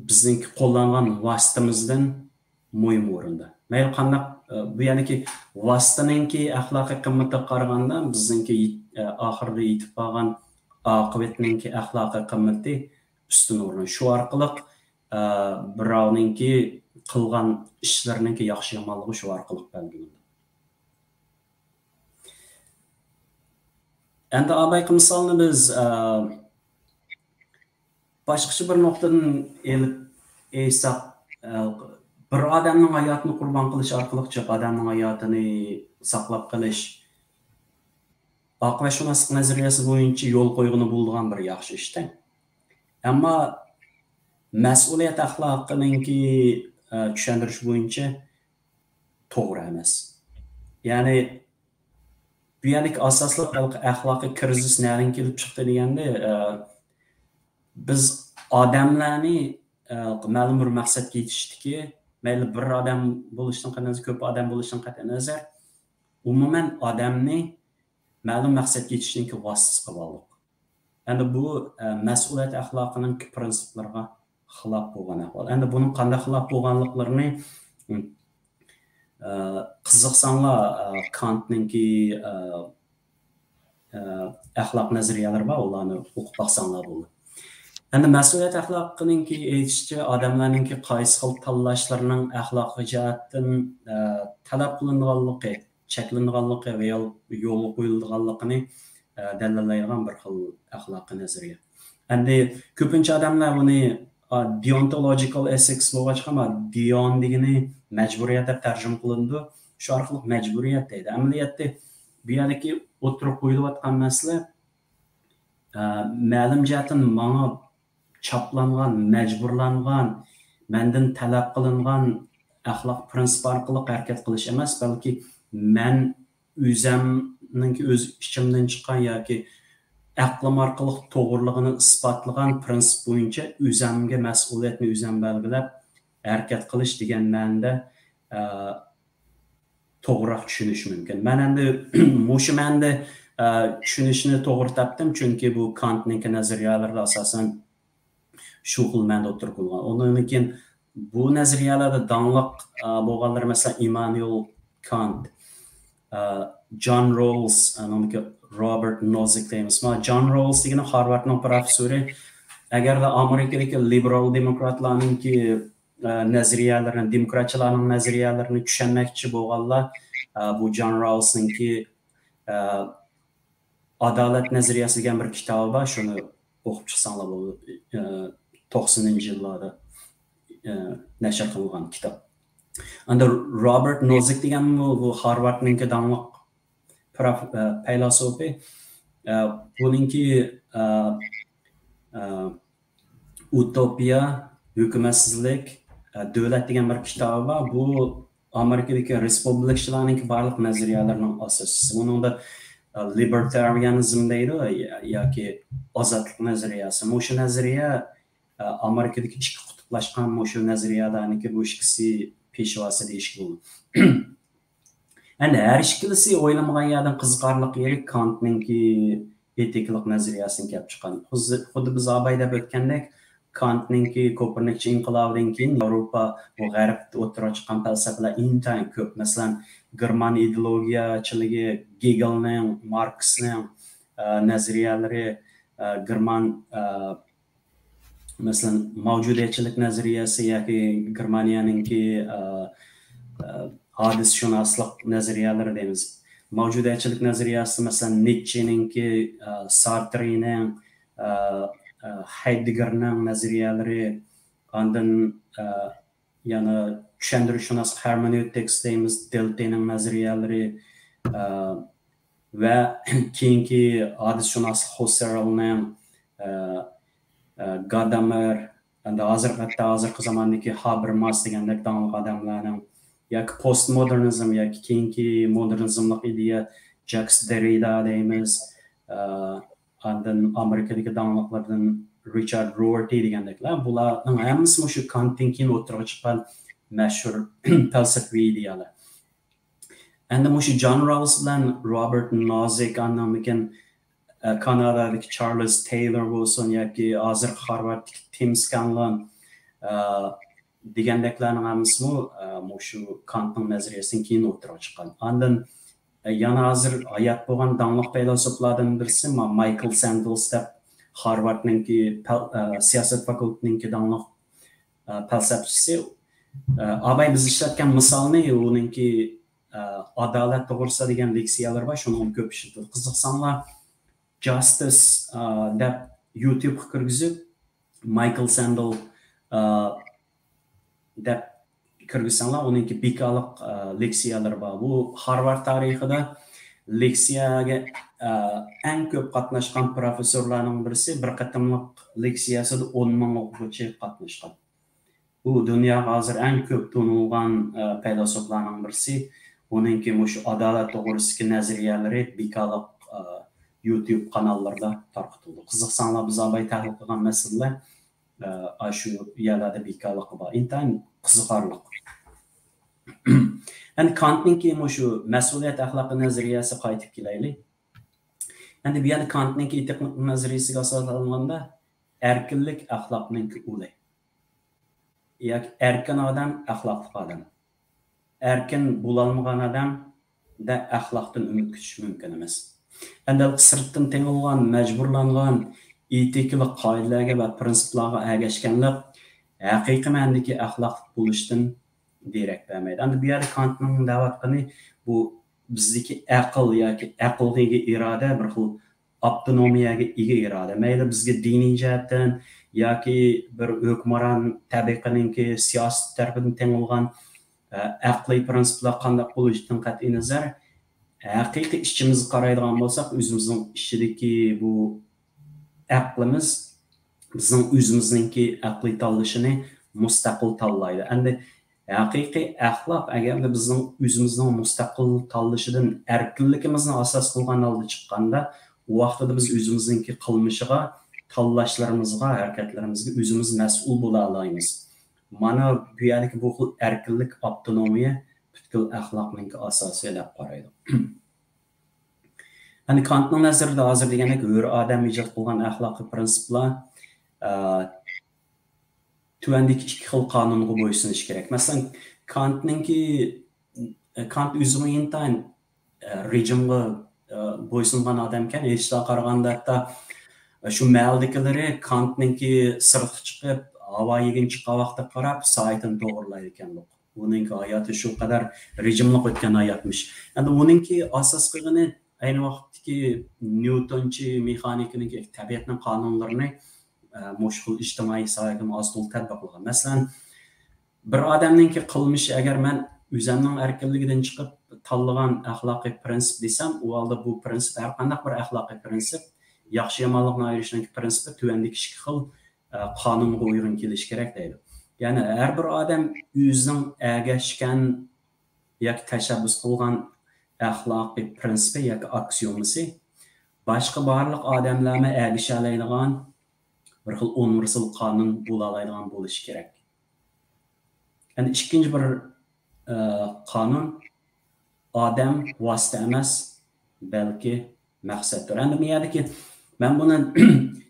بىزنىڭكى قوللانغان ۋاسىتىمىزدىن مۇھىم ئورۇندا. مەيلى قانداق، ئە، بۇ يەردىكى ۋاسىتىنىڭكى ئەخلاقىي قىممىتىگە قارىغاندا، بىزنىڭكى يېت-، ئە، ئاخىرىدا يېتىپ بارغان ئاقىۋەتنىڭكى ئەخلاقىي قىممىتى ئۈستۈن ئورۇن. شۇ ئارقىلىق، ئە، بىراۋنىڭكى قىلغان ئىشلىرىنىڭكى ياخشى يامانلىقى شۇ ئارقىلىق بەلگىلىنىدۇ. ئەمدى ئاۋۋالقى مىسالنى بىز، ئە، باشقىچە بىر نۇقتىدىن ئېلىپ ئېيتساق، ئە، بىر ئادەمنىڭ ھاياتىنى قۇربان قىلىش ئارقىلىق جىق ئادەمنىڭ ھاياتىنى ساقلاپ قېلىش ئاقىۋەتشۇناسلىق نەزەرىيەسى بويىچە يول قويغىلى بولىدىغان بىر ياخشى ئىشتەن. ئەمما مەسئۇلىيەت ئەخلاقىنىڭكى، ئە، چۈشەندۈرۈش بويىچە توغرا ئەمەس. يەنى بۇ يەردىكى ئاساسلىق ئەخلاقىي كىرىزىس نەدىن كېلىپ چىقتى دېگەندە، ئە، بىز ئادەملەرنى، ئە، مەلۇم بىر مەقسەتكە يېتىشتىكى، مەيلى بىر ئادەم بولۇشتىن قەتئىينەزەر، كۆپ ئادەم بولۇشتىن قەتئىينەزەر، ئومۇمەن ئادەمنى مەلۇم مەقسەتكە يېتىشنىڭكى ۋاسىتىسى قىلىۋالدۇق. ئەمدى بۇ، ئە، مەسئۇلىيەت ئەخلاقىنىڭ پىرىنسىپلىرىغا خىلاپ بولغان ئەھۋال. ئەمدى بۇنىڭ قانداق خىلاپ بولغانلىقلىرىنى، ئە، قىزىقساڭلار، ئە، كانتنىڭكى، ئە، ئە، ئەخلاق نەزەرىيەلىرى بار، ئۇلارنى ئوقۇپ باقساڭلار بولىدۇ. ئەمدى مەسئۇلىيەت ئەخلاقىنىڭكى ئېيتىشىچە، ئادەملەرنىڭكى قايسى خىل تاللاشلىرىنىڭ ئەخلاقىي جەھەتتىن، ئە، تەلەپ قىلىنىدىغانلىقى، چەكلىنىدىغانلىقى ۋە يول-، يولغا قويۇلىدىغانلىقىنى، ئە، دەلىللەيدىغان بىر خىل ئەخلاقىي نەزەرىيە. ئەمدى كۆپىنچە ئادەملەر بۇنى، ئا، دېئونتولوجىكال ئېتىكس بولغاچقا، ما، دېئون دېگىنى مەجبۇرىيەت دەپ تەرجىمە قىلىنىدۇ. شۇ ئارقىلىق مەجبۇرىيەت دەيدۇ. ئەمەلىيەتتە بۇ يەردىكى ئوتتۇرىغا قويۇلۇۋاتقان مەسىلە، ئە، مەلۇم جەھەتتىن ماڭا چاپلانغان، مەجبۇرلانغان، مەندىن تەلەپ قىلىنغان ئەخلاق پىرىنسىپ ئارقىلىق ھەرىكەت قىلىش ئەمەس، بەلكى مەن ئۆزەمنىڭكى ئۆز ئىچىمدىن چىققان ياكى ئەقلىم ئارقىلىق توغرىلىقىنى ئىسپاتلىغان پىرىنسىپ بويىچە ئۆزەمگە مەسئۇلىيەتنى ئۆزەم بەلگىلەپ ھەرىكەت قىلىش دېگەن مەنىدە، ئە، توغرىراق چۈشىنىش مۇمكىن. مەن ئەمدى مۇشۇ مەنىدە، ئە، چۈشىنىشنى توغرا تاپتىم، چۈنكى بۇ كانتنىڭكى نەزەرىيەلىرىدە ئاساسەن شۇ خىل مەنىدە ئوتتۇرىغا قويۇلغان. ئۇنىڭدىن كېيىن بۇ نەزەرىيەلەردە داڭلىق، ئە، بولغانلىرى، مەسىلەن، ئىممانۇئېل كانت، ئە، جان روللس، ئانىڭدىكى روبېرت نوزىك دەيمىز. مانا جان روللس دېگىنى خارۋاردنىڭ پروفېسسورى. ئەگەردە ئامېرىكىدىكى لىبېرال دېموكراتلارنىڭكى، ئە، نەزەرىيەلىرىنى، دېموكراتچىلارنىڭ نەزەرىيەلىرىنى چۈشەنمەكچى بولغانلار، ئە، بۇ جان روللسنىڭكى، ئە، ئادالەت نەزەرىيەسى دېگەن بىر كىتابى بار، شۇنى ئوقۇپ چىقساڭلار بولىدۇ. ئە، توقسىنىنچى يىللاردا، ئە، نەشر قىلغان كىتاب. ئەمدى روبېرت نوزىك دېگەنمۇ بۇ خارۋاردنىڭكى داڭلىق پروف-، ئە، پەيلاسوپى. ئە، بۇنىڭكى، ئە، ئە، ئۇتوپىيە، ھۆكۈمەتسىزلىك، ئە، دۆلەت دېگەن بىر كىتابى بار. بۇ ئامېرىكىدىكى رېسپۇبلىكىچىلارنىڭكى بارلىق نەزەرىيەلىرىنىڭ ئاساسچىسى. ئۇنىڭدا، ئە، لىبېرتارىيانىزم دەيدۇ، يا-، ياكى ئازادلىق نەزەرىيەسى. مۇشۇ نەزەرىيە، ئە، ئامېرىكىدىكى ئىككى قۇتۇپلاشقان مۇشۇ نەزەرىيەلەرنىڭكى بۇ ئىككىسى پېشۋاسى دېيىشكە بولىدۇ. ئەمدى ھەر ئىككىلىسى ئويلىمىغان يەردىن قىزىقارلىق يېرى كانتنىڭكى ئېتىكىلىق نەزەرىيەسىدىن كېلىپ چىققان. خۇززى-، خۇددى بىز ئاۋايدەپ ئۆتكەندەك، كانتنىڭكى كوپېرنىكچە ئىنقىلابىدىن كېيىن ياۋروپا، بۇ غەربتە ئوتتۇرىغا چىققان پەلسەپىلەر ئىنتايىن كۆپ. مەسىلەن، گېرمان ئىدېئولوگىيەچىلىكى، گېگېلنىڭ، ماركسنىڭ، ئە، نەزەرىيەلىرى، ئە، گېرمان، ئە، مەسىلەن، ماۋجۇدىيەتچىلىك نەزەرىيەسى ياكى گېرمانىيەنىڭكى، ئە، ئە، ھادىسىشۇناسلىق نەزەرىيەلىرى دەيمىز. ماۋجۇدىيەتچىلىك نەزەرىيەسى، مەسىلەن، نىتچېنىڭكى، ئە، سارترىنىڭ، ئە، ئە، خايدېگگېرنىڭ نەزەرىيەلىرى، ئاندىن، ئە، يەنە چۈشەندۈرۈششۇناسلىق، ھېرمېنېۋتىكس دەيمىز، دېلتېنىڭ نەزەرىيەلىرى، ئە، ۋە كېيىنكى ھادىسىشۇناسلىق، خۇسسېرلنىڭ، ئە، ئە، گادامېر، ئەمدى ھازىرقى، ھەتتا ھازىرقى زاماندىكى ھابېرماس دېگەندەك داڭلىق ئادەملەرنىڭ، ياكى پوستمودېرنىزم ياكى كېيىنكى مودېرنىزملىق ئىدىيە، جاكس دېررىدا دەيمىز، ئە، ئاندىن ئامېرىكىدىكى داڭلىقلاردىن رىچارد رورتى دېگەندەكلەر، بۇلارنىڭ ھەممىسى مۇشۇ كانتتىن كېيىن ئوتتۇرىغا چىققان مەشھۇر پەلسەپىۋى ئىدىيەلەر. ئەمدى مۇشۇ جان روللس بىلەن روبېرت نوزىك، ئاندىن كېيىن، ئە، كانادادىكى چارلز تېيلور بولسۇن ياكى ھازىر خارۋاردتىكى تىم سكانلان، ئە، دېگەندەكلەرنىڭ ھەممىسىمۇ، ئە، مۇشۇ كانتنىڭ نەزەرىيەسىدىن كېيىن ئوتتۇرىغا چىققان. ئاندىن، ئە، يەنە ھازىر ھايات بولغان داڭلىق پەيلاسوپلاردىن بىرسى ما-، مايكل ساندلس دەپ، خارۋاردنىڭكى پەل-، ئە، سىياسەت فاكۇلتېتىنىڭكى داڭلىق، ئە، پەلسەپىچىسى. ئە، ئاباي بىز ئىشلەتكەن مىسالنى ئۇنىڭكى، ئە، ئادالەت توغرىسىدا دېگەن لېكسىيەلىرى بار، شۇنىڭغا كۆپ ئىشلىتىدۇ. قىزىقساڭلار، جاستىس، ئە، دەپ يۇتيۇبقا كىرگۈزۈپ، مايكل ساندل، ئە، دەپ كىرگۈزسەڭلار، ئۇنىڭكى بىكالىق، ئە، لېكسىيەلىرى بار. بۇ خارۋارد تارىخىدا لېكسىيەگە، ئە، ئەڭ كۆپ قاتناشقان پروفېسسورلارنىڭ بىرسى، بىر قېتىملىق لېكسىيەسىدە ئون مىڭ ئوقۇغۇچى قاتناشقان. ئۇ دۇنياغا ھازىر ئەڭ كۆپ تونۇلغان، ئە، پەيلاسوپلارنىڭ بىرسى. ئۇنىڭكى مۇشۇ ئادالەت توغرىسىدىكى نەزەرىيەلىرى بىكالىق، ئە، يۇتيۇب قاناللىرىدا تارقىتىلىدۇ. قىزىقساڭلار، بىز ئاباي تەھلىل قىلغان مەسىلىلەر، ئە، ئاشۇ يەرلەردە بىكالىقى بار. ئىنتايىن قىزىقارلىق. ئەمدى كانتنىڭكى مۇشۇ مەسئۇلىيەت ئەخلاقى نەزەرىيەسىگە قايتىپ كېلەيلى. ئەمدى بۇ يەردە كانتنىڭكى ئېتىكلىق نەزەرىيەسىگە ئاساسلانغاندا، ئەركىنلىك ئەخلاقنىڭكى ئۇلى. ياكى ئەركىن ئادەم ئەخلاقلىق ئادەم. ئەركىن بولالمىغان ئادەمدە ئەخلاقتىن ئۈمىد كۈتۈش مۇمكىن ئەمەس. ئەمدى سىرتتىن تېڭىلغان، مەجبۇرلانغان ئېتىكىلىق قائىدىلەرگە ۋە پىرىنسىپلارغا ئەگەشكەنلىك ھەقىقىي مەنىدىكى ئەخلاقلىق بولۇشتىن دېرەك بەرمەيدۇ. ئەمدى بۇ يەردە كانتنىڭ دەۋاتقىنى، بۇ بىزدىكى ئەقىل ياكى ئەقىلگە ئىگە ئىرادە بىر خىل ئاپتونومىيەگە ئىگە ئىرادە. مەيلى بىزگە دىنىي جەھەتتىن ياكى بىر ھۆكۈمران تەبىقىنىڭكى سىياسىتى تەرىپىدىن تېڭىلغان، ئە، ئەقلىي پىرىنسىپلار قانداق بولۇشىدىن قەتئىينەزەر، ھەقىقىي ئىچىمىزگە قارايدىغان بولساق، ئۆزىمىزنىڭ ئىچىدىكى بۇ ئەقلىمىز بىزنىڭ ئۆزىمىزنىڭكى ئەقلىي تاللىشىنى مۇستەقىل تاللايدۇ. ئەمدى ھەقىقىي ئەخلاق ئەگەردە بىزنىڭ ئۆزىمىزنىڭ مۇستەقىل تاللىشىدىن ئەركىنلىكىمىزنى ئاساس قىلغان ھالدا چىققاندا، ئۇ ۋاقتىدا بىز ئۆزىمىزنىڭكى قىلمىشىغا، تاللاشلىرىمىزغا، ھەرىكەتلىرىمىزگە ئۆزىمىز مەسئۇل بولالايمىز. مانا بۇ يەردىكى بۇ خىل ئەركىنلىك، ئاپتونومىيە پۈتكۈل ئەخلاقنىڭكى ئاساسى دەپ قارايدۇ. يەنى كانتنىڭ نەزىرىدە ھازىر دېگەندەك ھۆر ئادەم ئىجاد قىلغان ئەخلاقىي پىرىنسىپلار، ئە، تۆۋەندىكى ئىككى خىل قانۇنغا بويسۇنۇش كېرەك. مەسىلەن، كانتنىڭكى، كانت ئۆزىمۇ ئىنتايىن، ئە، رېجىمغا، ئە، بويسۇنغان ئادەمكەن. ھېچلا قارىغاندا ھەتتا شۇ مەھەلدىكىلىرى كانتنىڭكى سىرتقا چىقىپ، ھاۋا يېگىنى چىققان ۋاقتىغا قاراپ سائىتىنى توغرىلايدىكەنلىق. ئۇنىڭكى ھاياتى شۇ قەدەر رېجىملىق ئۆتكەن ھاياتمىش. ئەمدى ئۇنىڭكى ئاساس قىلغىنى ئەينى ۋاقىتتىكى نيۇتونچى مېخانىكىنىڭكى تەبىئەتنىڭ قانۇنلىرىنى، ئە، مۇشۇ خىل ئىجتىمائىي ساھەگىمۇ ئاز تولا تەتبىق قىلغان. مەسىلەن، بىر ئادەمنىڭكى قىلمىشى، ئەگەر مەن ئۆزەمنىڭ ئەركىنلىكىدىن چىقىپ تاللىغان ئەخلاقىي پىرىنسىپ دېسەم، ئۇ ھالدا بۇ پىرىنسىپ ھەر قانداق بىر ئەخلاقىي پىرىنسىپ، ياخشى يامانلىقنى ئايرىشنىڭ پىرىنسىپى تۆۋەندىكى ئىككى خىل، ئە، قانۇنغا ئۇيغۇن كېلىشى كېرەك دەيدۇ. يەنى ھەر بىر ئادەم ئۆزىنىڭ ئەگەشكەن ياكى تەشەببۇس قىلغان ئەخلاقىي پىرىنسىپى ياكى ئاكسىيومىسى باشقا بارلىق ئادەملەرمۇ ئەگىشەلەيدىغان بىر خىل ئۇنىۋېرسال قانۇن بولالايدىغان بولۇشى كېرەك. يەنى ئىككىنچى بىر، ئە، قانۇن، ئادەم ۋاسىتە ئەمەس، بەلكى مەقسەتتۇر. ئەمدى بۇ يەردىكى مەن بۇنى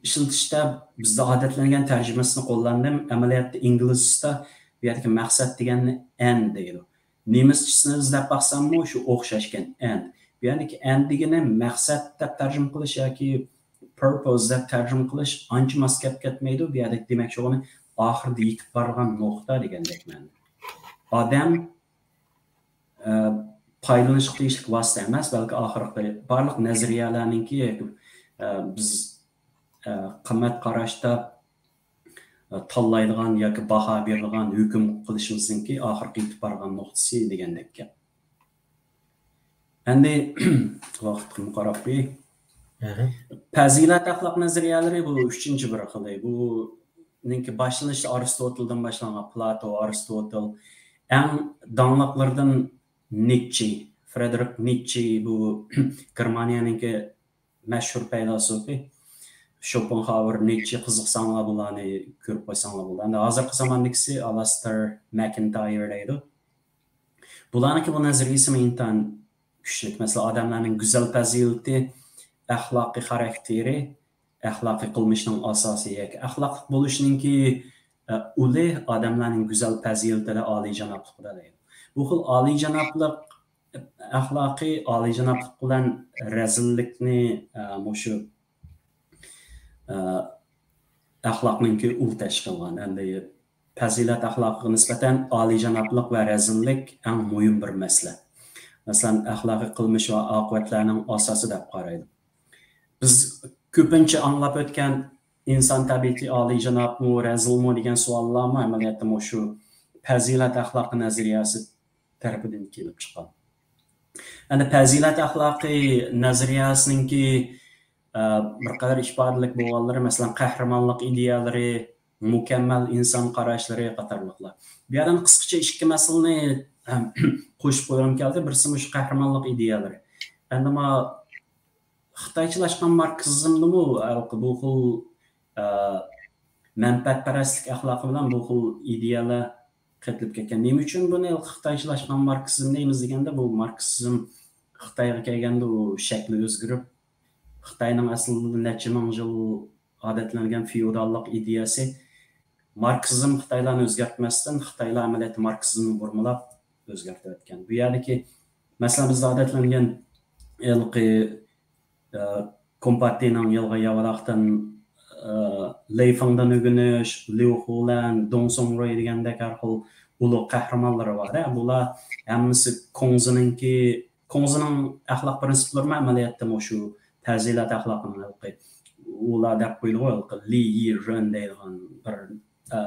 ئىشلىتىشتە بىزدە ئادەتلەنگەن تەرجىمىسىنى قوللاندىم. ئەمەلىيەتتە ئىنگلىزچىسىدا بۇ يەردىكى مەقسەت دېگەننى ئەند دەيدۇ. نېمىسچىسىنى ئىزدەپ باقساممۇ شۇ ئوخشاشكەن، ئەند. بۇ يەردىكى ئەند دېگىنى مەقسەت دەپ تەرجىمە قىلىش ياكى پۇرپوز دەپ تەرجىمە قىلىش ئانچە ماس گەپ كەتمەيدۇ. بۇ يەردىكى دېمەكچى بولغىنى ئاخىرىدا يېتىپ بارغان نۇقتا دېگەندەك مەنىدە. ئادەم، ئە، پايدىلىنىشقا تېگىشلىك ۋاسىتە ئەمەس، بەلكى ئاخىرقى بارلىق نەزەرىيەلەرنىڭكى، ئە، بىز، ئە، قىممەت قاراشتا، ئە، تاللايدىغان ياكى باھا بېرىدىغان، ھۆكۈم قىلىشىمىزنىڭكى ئاخىرقى يېتىپ بارغان نۇقتىسى دېگەندەك گەپ. ئەمدى ۋاقىتقىمۇ قاراپ قوياي. پەزىلەت ئەخلاق نەزەرىيەلىرى بۇ ئۈچىنچى بىر خىلى. بۇنىڭكى باشلىنىشى ئارستوتىلدىن باشلانغان، پلاتو، ئارستوتىل. ئەڭ داڭلىقلىرىدىن نىتچې، فرېدېرىك نىتچې، بۇ گېرمانىيەنىڭكى مەشھۇر پەيلاسوپى. شوپېنھاۋېر، نىتچې، قىزىقساڭلار بۇلارنى كۆرۈپ قويساڭلار بولىدۇ. ئەمدى ھازىرقى زاماندىكىسى ئالاستېر ماكىنتاير دەيدۇ. بۇلارنىڭكى بۇ نەزەرىيىسىمۇ ئىنتايىن كۈچلۈك. مەسىلەن، ئادەملەرنىڭ گۈزەل پەزىلىتى، ئەخلاقىي خاراكتېرى، ئەخلاقىي قىلمىشنىڭ ئاساسى ياكى ئەخلاقلىق بولۇشنىڭكى ئە، ئۇلۇغ ئادەملەرنىڭ گۈزەل پەزىلىتىدە ئالىيجانابلىقتا دەيدۇ. بۇ خىل ئالىيجانابلىق ئەخلاقى ئالىيجانابلىق بىلەن رەزىللىكنى، ئە، مۇشۇ، ئە، ئەخلاقنىڭكى ئۇل تەشكىل قىلغان. ئەمدى پەزىلەت ئەخلاقىغا نىسبەتەن ئالىيجانابلىق ۋە رەزىللىك ئەڭ مۇھىم بىر مەسىلە. مەسىلەن، ئەخلاقىي قىلمىش ۋە ئاقىۋەتلەرنىڭ ئاساسى دەپ قارايدۇ. بىز كۆپىنچە ئاڭلاپ ئۆتكەن ئىنسان تەبىئىتى ئالىيجانابمۇ، رەزىلمۇ دېگەن سوئاللارمۇ ئەمەلىيەتتە مۇشۇ پەزىلەت ئەخلاقى نەزەرىيەسى تەرىپىدىن كېلىپ چىققان. ئەنە پەزىلەت ئەخلاقى نەزەرىيەسىنىڭكى، ئە، بىر قەدەر ئىپادىلىك بولغانلىرى، مەسىلەن، قەھرىمانلىق ئىدىيەلىرى، مۇكەممەل ئىنسان قاراشلىرى قاتارلىقلار. بۇ يەردە قىسقىچە ئىككى مەسىلىنى، ئەم، قوشۇپ قويغۇم كەلدى. بىرسى مۇشۇ قەھرىمانلىق ئىدىيەلىرى. ئەمدى ما خىتايچىلاشقان ماركسىزمدىمۇ ھېلىقى بۇ خىل، ئە، مەنپەئەتپەرەسلىك ئەخلاقى بىلەن بۇ خىل ئىدىيەلەر قېتىلىپ كەتكەن. نېمە ئۈچۈن بۇنى خىتايچىلاشقان ماركسىزم دەيمىز دېگەندە، بۇ ماركسىزم خىتايغا كەلگەندە ئۇ شەكلى ئۆزگىرىپ، خىتاينىڭ ئەسلىدە نەچچە مىڭ يىل ئادەتلەنگەن فېئوداللىق ئىدىيەسى ماركسىزم خىتايلارنى ئۆزگەرتمەستىن، خىتايلار ئەمەلىيەتتە ماركسىزمنى بۇرمىلاپ ئۆزگەرتىۋەتكەن. بۇ يەردىكى، مەسىلەن، بىزدە ئادەتلەنگەن ھېلىقى، ئە، كومپارتىيىنىڭ يالغان ياۋىلاقتىن، ئە، لېي فېڭدىن ئۆگىنىش، ليۇ خۇلەن، دۇڭ سۇڭرۇي دېگەندەك ھەر خىل ئۇلۇغ قەھرىمانلىرى بار. ھە، بۇلار ھەممىسى كۇڭزىنىڭكى، كۇڭزىنىڭ ئەخلاق پىرىنسىپلىرىمۇ ئەمەلىيەتتە مۇشۇ پەزىلەت ئەخلاقىنىڭ ھېلىقى، ئۇلار دەپ قويىدىغۇ، ھېلىقى لى يى رېن دەيدىغان بىر، ئە،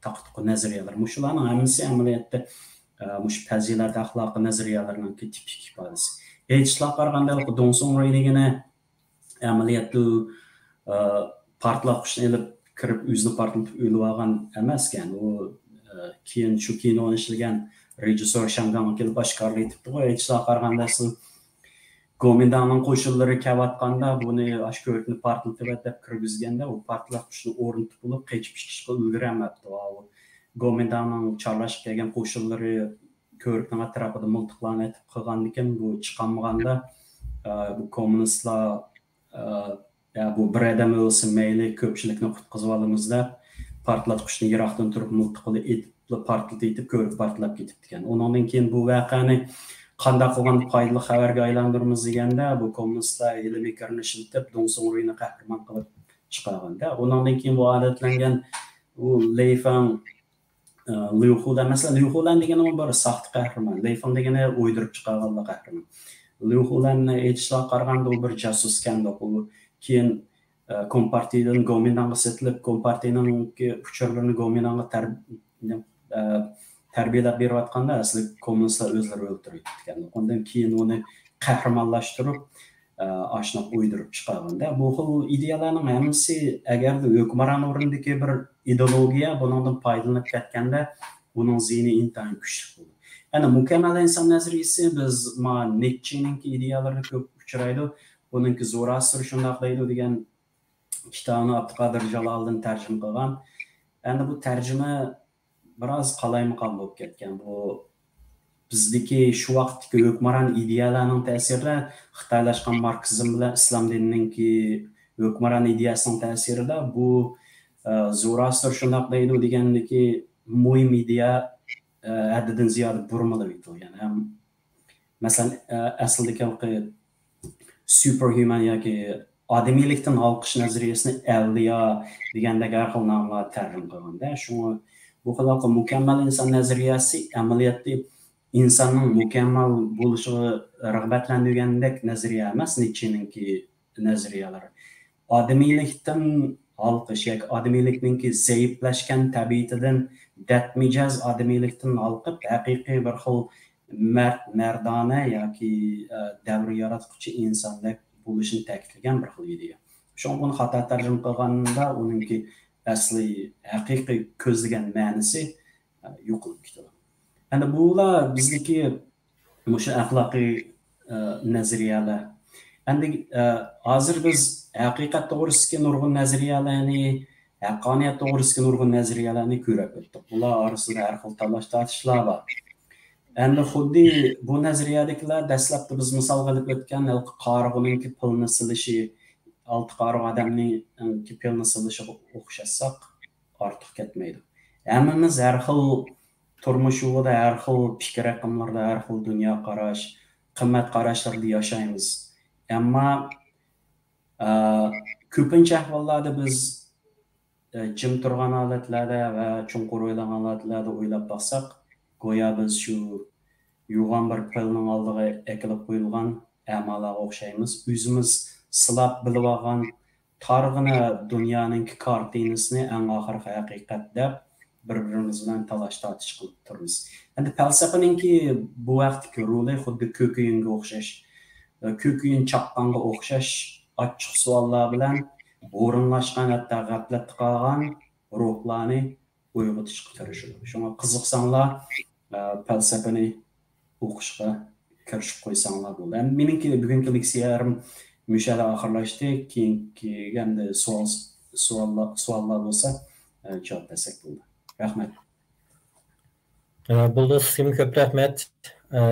تاقا-تۇقا نەزەرىيەلەر. مۇشۇلارنىڭ ھەممىسى ئەمەلىيەتتە، ئە، مۇشۇ پەزىلەت ئەخلاقى نەزەرىيەلىرىنىڭكى تىپىك ئىپادىسى. ئېيتىشلارغا قارىغاندا، ھېلىقى دۇڭ سۇڭرۇي دېگىنى ئەمەلىيەتتە، ئە، پارتلاققۇچنى ئېلىپ كىرىپ، ئۆزىنى پارتلىتىپ ئۆلۈۋالغان ئەمەسكەن. ئۇ، ئە، كېيىن، شۇ كىنونى ئىشلىگەن رېژىسسور شاڭگاڭغا كېلىپ ئاشكارىلاپ ئېيتىپتىغۇ، ئېيتىشلارغا قارىغاندا، ئەسلى گومىنداڭنىڭ قوشۇنلىرى كەۋاتقاندا، بۇنى ئاشۇ كۆۋرۈكنى پارتلىتىۋەت دەپ كىرگۈزگەندە، ئۇ پارتلاققۇچنى ئورنىتىپ بولۇپ، قېچىپ چىقىشقا ئۈلگۈرەلمەپتۇ. ئاۋۇ گومىنداڭنىڭ چارلاشقا كەلگەن قوشۇنلىرى كۆۋرۈكنىڭ ئەتراپىدا مىلتىقلارنى ئېتىپ قىلغاندىكىن، بۇ چىقالمىغاندا، ئە، بۇ كوممۇنىستلار، ئە، يا بۇ بىر ئادەم ئۆلسە مەيلى، كۆپچىلىكنى قۇتقۇزۇۋالىمىز دەپ، پارتلاتقۇچنى يىراقتىن تۇرۇپ مىلتىق بىلەن ئېتىپ، پارتلىتىپ، كۆۋرۈك پارتلاپ كېتىپتىكەن. ئۇنىڭدىن كېيىن بۇ ۋەقەنى قانداق قىلغاندا پايدىلىق خەۋەرگە ئايلاندۇرىمىز دېگەندە، بۇ كوممۇنىستلار ھىيلە-مىكىرنى ئىشلىتىپ، دۇڭ سۇڭرۇينى قەھرىمان قىلىپ چىقارغاندا، ئۇنىڭدىن كېيىن بۇ ئادەتلەنگەن بۇ لېي فېڭ، ئە، ليۇ خۇلەن، مەسىلەن، ليۇ خۇلەن دېگىنى بىر ساختا قەھرىمان، لېي فېڭ دېگىنى ئويدۇرۇپ چىقارغانلا قەھرىمان. ليۇ خۇلەننى ئېيتىشلارغا قارىغاندا، ئۇ بىر جاسۇسكەندۇق. ئۇ كېيىن، ئە، كومپارتىيىدىن گومىنداڭغا سېتىلىپ، كومپارتىيىنىڭكى ئۇچۇرلىرىنى گومىنداڭغا تەر-، ئە، تەربىيەلەپ بېرىۋاتقاندا، ئەسلى كوممۇنىستلار ئۆزلىرى ئۆلتۈرۈۋېتىپتىكەن. ئۇندىن كېيىن ئۇنى قەھرىمانلاشتۇرۇپ، ئە، ئاشۇنداق ئويدۇرۇپ چىقارغاندا، بۇ خىل ئىدىيەلەرنىڭ ھەممىسى ئەگەردە ھۆكۈمران ئورنىدىكى بىر ئىدېئولوگىيە بۇنىڭدىن پايدىلىنىپ كەتكەندە، ئۇنىڭ زىيىنى ئىنتايىن كۈچلۈك بولىدۇ. يەنە مۇكەممەل ئىنسان نەزەرىيىسى، بىز ما نىتچېنىڭكى ئىدىيەلىرىدە كۆپ ئۇچرايدۇ. بۇنىڭكى زوراستر شۇنداق دەيدۇ دېگەن كىتابىنى ئابدۇقادىر جالالىدىن تەرجىمە قىلغان. ئەمدى بۇ تەرجىمە بىراز قالايمىقان بولۇپ كەتكەن. بۇ بىزدىكى شۇ ۋاقىتتىكى ھۆكۈمران ئىدىيەلەرنىڭ تەسىرىدە، خىتايلاشقان ماركسىزم بىلەن ئىسلام دىنىنىڭكى ھۆكۈمران ئىدىيەسىنىڭ تەسىرىدە بۇ، ئە، زوراستر شۇنداق دەيدۇ دېگەندىكى مۇھىم ئىدىيە، ئە، ھەددىدىن زىيادە بۇرمىلىۋېتىلگەن. ھەم مەسىلەن، ئە، ئەسلىدىكى ھېلىقى سۇپېرھيۇمەن ياكى ئادىمىيلىكتىن ھالقىش نەزەرىيەسىنى ئەۋلىيا دېگەندەك ھەر خىل ناملار تەرجىمە قىلغاندا، شۇڭا بۇ خىل ھېلىقى مۇكەممەل ئىنسان نەزەرىيەسى ئەمەلىيەتتە ئىنساننىڭ مۇكەممەل بولۇشىغا رىغبەتلەندۈرگەندەك نەزەرىيە ئەمەس، نىتچېنىڭكى نەزەرىيەلىرى. ئادىمىيلىكتىن ھالقىش ياكى ئادىمىيلىكنىڭكى زەئىپلەشكەن تەبىئىتىدىن، دەتمىجەز ئادىمىيلىكتىن ھالقىپ، ھەقىقىي بىر خىل مەرد، مەردانە ياكى، ئە، دەۋر ياراتقۇچى ئىنساندەك بولۇشىنى تەكىتلىگەن بىر خىل ئىدىيە. شۇڭا بۇنى خاتا تەرجىمە قىلغاندا ئۇنىڭكى ئەسلى ھەقىقىي كۆزلىگەن مەنىسى، ئە، يوقىلىپ كېتىدۇ. ئەمدى بۇلار بىزدىكى مۇشۇ ئەخلاقىي، ئە، نەزەرىيەلەر. ئەمدى، ئە، ھازىر بىز ھەقىقەت توغرىسىدىكى نۇرغۇن نەزەرىيەلەرنى، ھەققانىيەت توغرىسىدىكى نۇرغۇن نەزەرىيەلەرنى كۆرۈپ ئۆتتۇق. بۇلار ئارىسىدا ھەر خىل تالاش-تارتىشلار بار. ئەمدى خۇددى بۇ نەزەرىيەدىكىلەر دەسلەپتە بىز مىسالغا ئېلىپ ئۆتكەن ھېلىقى قارىغۇنىڭكى پىلنى سېلىشى، ئالتە قارىغۇ ئادەمنىڭكى پىلنى سېلىشىغا ئوخشاتساق ئارتۇق كەتمەيدۇ. ھەممىمىز ھەر خىل تۇرمۇش يولىدا، ھەر خىل پىكىر ئېقىملىرىدا، ھەر خىل دۇنيا قاراش، قىممەت قاراشلىردا ياشايمىز. ئەمما، ئە، كۆپىنچە ئەھۋاللاردا بىز، ئە، جىم تۇرغان ھالەتلەردە ۋە چوڭقۇر ئويلانغان ھالەتلەردە ئويلاپ باقساق، گويا بىز شۇ يوغان بىر پىلنىڭ ئالدىغا ئەكىلىپ قويۇلغان ئەمالارغا ئوخشايمىز. ئۆزىمىز سىلاپ بىلىۋالغان تارغىنا دۇنيانىڭكى كارتىنىسىنى ئەڭ ئاخىرقى ھەقىقەت دەپ، بىر-بىرىمىز بىلەن تالاش-تارتىش قىلىپ تۇرىمىز. ئەمدى پەلسەپىنىڭكى بۇ ھەقتىكى رولى خۇددى كۆكۈيۈنگە ئوخشاش، ئە، كۆكۈيۈن چاققانغا ئوخشاش ئاچچىق سوئاللار بىلەن ھۇرۇنلاشقان، ھەتتا غەپلەتتە قالغان روھلارنى ئويغىتىشقا تىرىشىدۇ. شۇڭا قىزىقساڭلار، ئە، پەلسەپىنى ئوقۇشقا كىرىشىپ قويساڭلار بولدى. ئەمدى مېنىڭكى بۈگۈنكى لېكسىيەم مۇشۇ يەردە ئاخىرلاشتى. كېيىنكى ئەمدى سوئال، سوئاللار، سوئاللار بولسا، ئە، جاۋاب بەرسەك بولدى. رەھمەت. ئە، بولدى، سىزگىمۇ كۆپ رەھمەت. ئە،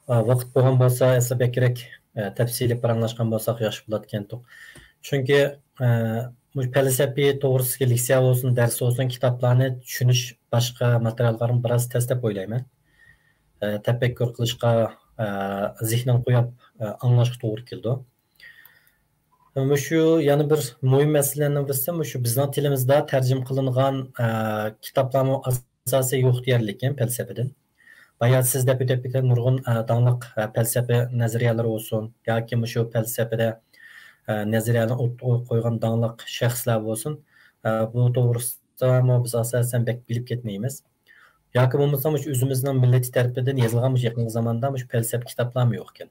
ئە، ۋاقىت بولغان بولسا، ئەسلى بەكرەك، ئە، تەپسىلىي پاراڭلاشقان بولساق ياخشى بولاتتىكەنتۇق. چۈنكى، ئە، مۇشۇ پەلسەپە توغرىسىدىكى لېكسىيە بولسۇن، دەرس بولسۇن، كىتابلارنى چۈشىنىش باشقا ماتېرىياللارغا بىراز تەس دەپ ئويلايمەن. ئە، تەپەككۇر قىلىشقا، ئە، زېھنىڭ قويۇپ، ئە، ئاڭلاشقا توغرا كېلىدۇ. مۇشۇ يەنە بىر مۇھىم مەسىلىلەرنىڭ بىرسى، مۇشۇ بىزنىڭ تىلىمىزدا تەرجىمە قىلىنغان، ئە، كىتابلارمۇ ئاساسەن يوق دېيەرلىككەن پەلسەپىدىن. بايا سىز دەپ ئۆتۈپ كەتكەن نۇرغۇن، ئە، داڭلىق، ئە، پەلسەپە نەزەرىيەلىرى بولسۇن ياكى مۇشۇ پەلسەپىدە، ئە، نەزەرىيەلەرنى ئوتتۇرىغا قويغان داڭلىق شەخسلەر بولسۇن، ئە، بۇ توغرىسىدىمۇ بىز ئاساسەن بەك بىلىپ كەتمەيمىز. ياكى بولمىسا مۇشۇ ئۆزىمىزنىڭ مىللىتى تەرىپىدىن يېزىلغان مۇشۇ يېقىنقى زاماندا مۇشۇ پەلسەپە كىتابلارمۇ يوقكەن.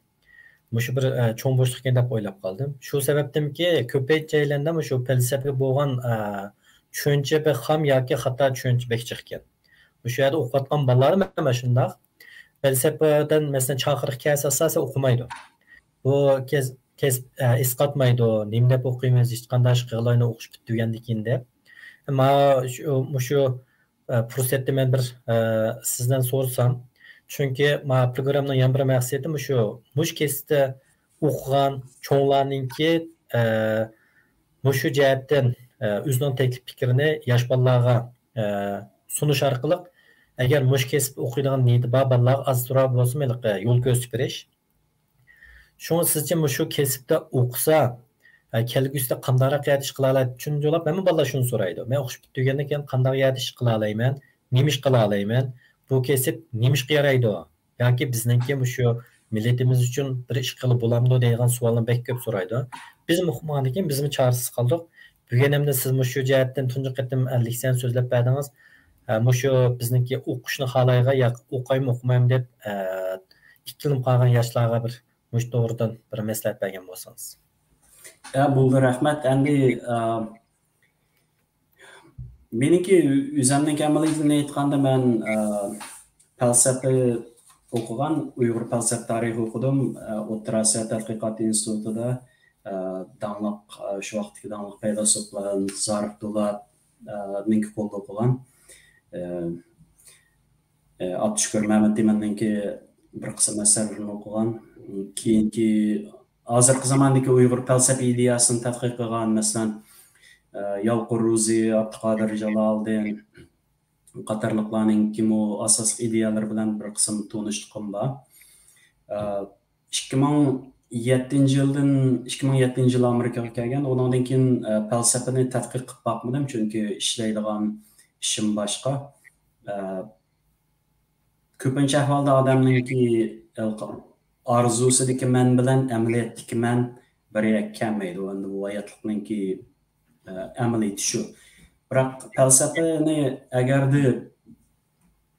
مۇشۇ بىر، ئە، چوڭ بوشلۇقكەن دەپ ئويلاپ قالدىم. شۇ سەۋەبتىنكى كۆپىنچە جايلاردا مۇشۇ پەلسەپىگە بولغان، ئە، چۈشەنچە بەك خام ياكى خاتا چۈشەنچە بەك جىقكەن. مۇشۇ يەردە ئوقۇۋاتقان بالىلار مانا شۇنداق. پەلسەپىدىن، مەسىلەن، چاقىرىق كەلسە ئاساسەن ئوقۇمايدۇ. بۇ كەس-، كەسىپ، ئە، ئەسقاتمايدۇ. نېمە دەپ ئوقۇيمىز، ھېچقانداق ئىشقا ئۇقمايمىز دېگەندىن كېيىن دەپ. مانا شۇ، مۇشۇ، ئە، پۇرسەتتە مەن بىر، ئە، سىزدىن سورىسام. چۈنكى مانا پروگراممىنىڭ يەنە بىر مەقسىتى مۇشۇ، مۇشۇ كەسىپتە ئوقۇغان چوڭلارنىڭكى، ئە، مۇشۇ جەھەتتىن، ئە، ئۆزىنىڭ تەكلىپ پىكرىنى ياش بالىلارغا، ئە، سۇنۇش ئارقىلىق، ئەگەر مۇشۇ كەسىپتە ئوقۇيدىغان نىيىتى بار بالىلارغا ئاز تولا بولسىمۇ ھېلىقى يول كۆرسىتىپ بېرىش. شۇڭا سىزچە مۇشۇ كەسىپتە ئوقۇسا، ئە، كەلگۈسىدە قانداقراق يەردە ئىش قىلالايدۇ؟ چۈنكى جاۋاب ھەممە بالىلار شۇنى سورايدۇ. مەن ئوقۇش پۈتتۈرگەندىن كېيىن قانداق يەردە ئىش قىلالايمەن؟ نېمە ئىش قىلالايمەن؟ بۇ كەسىپ نېمە ئىشقا يارايدۇ؟ ياكى بىزنىڭكى مۇشۇ مىللىتىمىز ئۈچۈن بىر ئىش قىلىپ بولامدۇ دەيدىغان سوئالنى بەك كۆپ سورايدۇ. بىزمۇ ئۇقمىغاندىن كېيىن بىزمۇ چارىسىز قالدۇق. بۈگۈن ئەمدى سىز مۇشۇ جەھەتتىن تۇنجى قېتىم لېكسىيەنى سۆزلەپ بەردىڭىز. ئە، مۇشۇ بىزنىڭكى ئوقۇشنى خالايدىغان ياكى ئوقۇيمۇ ئوقۇمايمۇ دەپ، ئە، ئىككىلىنىپ قالغان ياشلارغا بىر مۇشۇ توغرىدىن بىر مەسلىھەت بەرگەن بولسىڭىز. ئە، بولدى، رەھمەت. ئەمدى، ئە، مېنىڭكى ئۆزۈمنىڭكى ئەمەلىيىتىنى ئېيتقاندا، مەن، ئە، پەلسەپە ئوقۇغان، ئۇيغۇر پەلسەپە تارىخى ئوقۇدۇم. ئە، ئوتتۇرا ئاسىيا تەتقىقات ئىنستىتۇتىدا، ئە، داڭلىق، ئە، شۇ ۋاقىتتىكى داڭلىق پەيلاسوپلار زارىف دۇلاتنىڭكى قولىدا ئوقۇغان. ئە، ئە، ئابدۇشۈكۈر مەمەتئىمىننىڭكى بىر قىسىم ئەسەرلىرىنى ئوقۇغان. كېيىنكى، ھازىرقى زاماندىكى ئۇيغۇر پەلسەپە ئىدىيەسىنى تەتقىق قىلغان، مەسىلەن، ئە، ياۋقۇر روزى، ئابدۇقادىر جالالىدىن قاتارلىقلارنىڭكىمۇ ئاساسلىق ئىدىيەلىرى بىلەن بىر قىسىم تونۇشلۇقۇم بار. ئە، ئىككى مىڭ يەتتىنچى يىلدىن، ئىككى مىڭ يەتتىنچى يىل ئامېرىكىغا كەلگەن. ئۇنىڭدىن كېيىن، ئە، پەلسەپىنى تەتقىق قىلىپ باقمىدىم، چۈنكى ئىشلەيدىغان ئىشىم باشقا. ئە، كۆپىنچە ئەھۋالدا ئادەمنىڭكى، ئە، ئارزۇسىدىكى مەن بىلەن ئەمەلىيەتتىكى مەن بىر يەرگە كەلمەيدۇ. ئەمدى بۇ ھاياتلىقنىڭكى، ئە، ئەمەلىيىتى شۇ. بىراق پەلسەپىنى ئەگەردە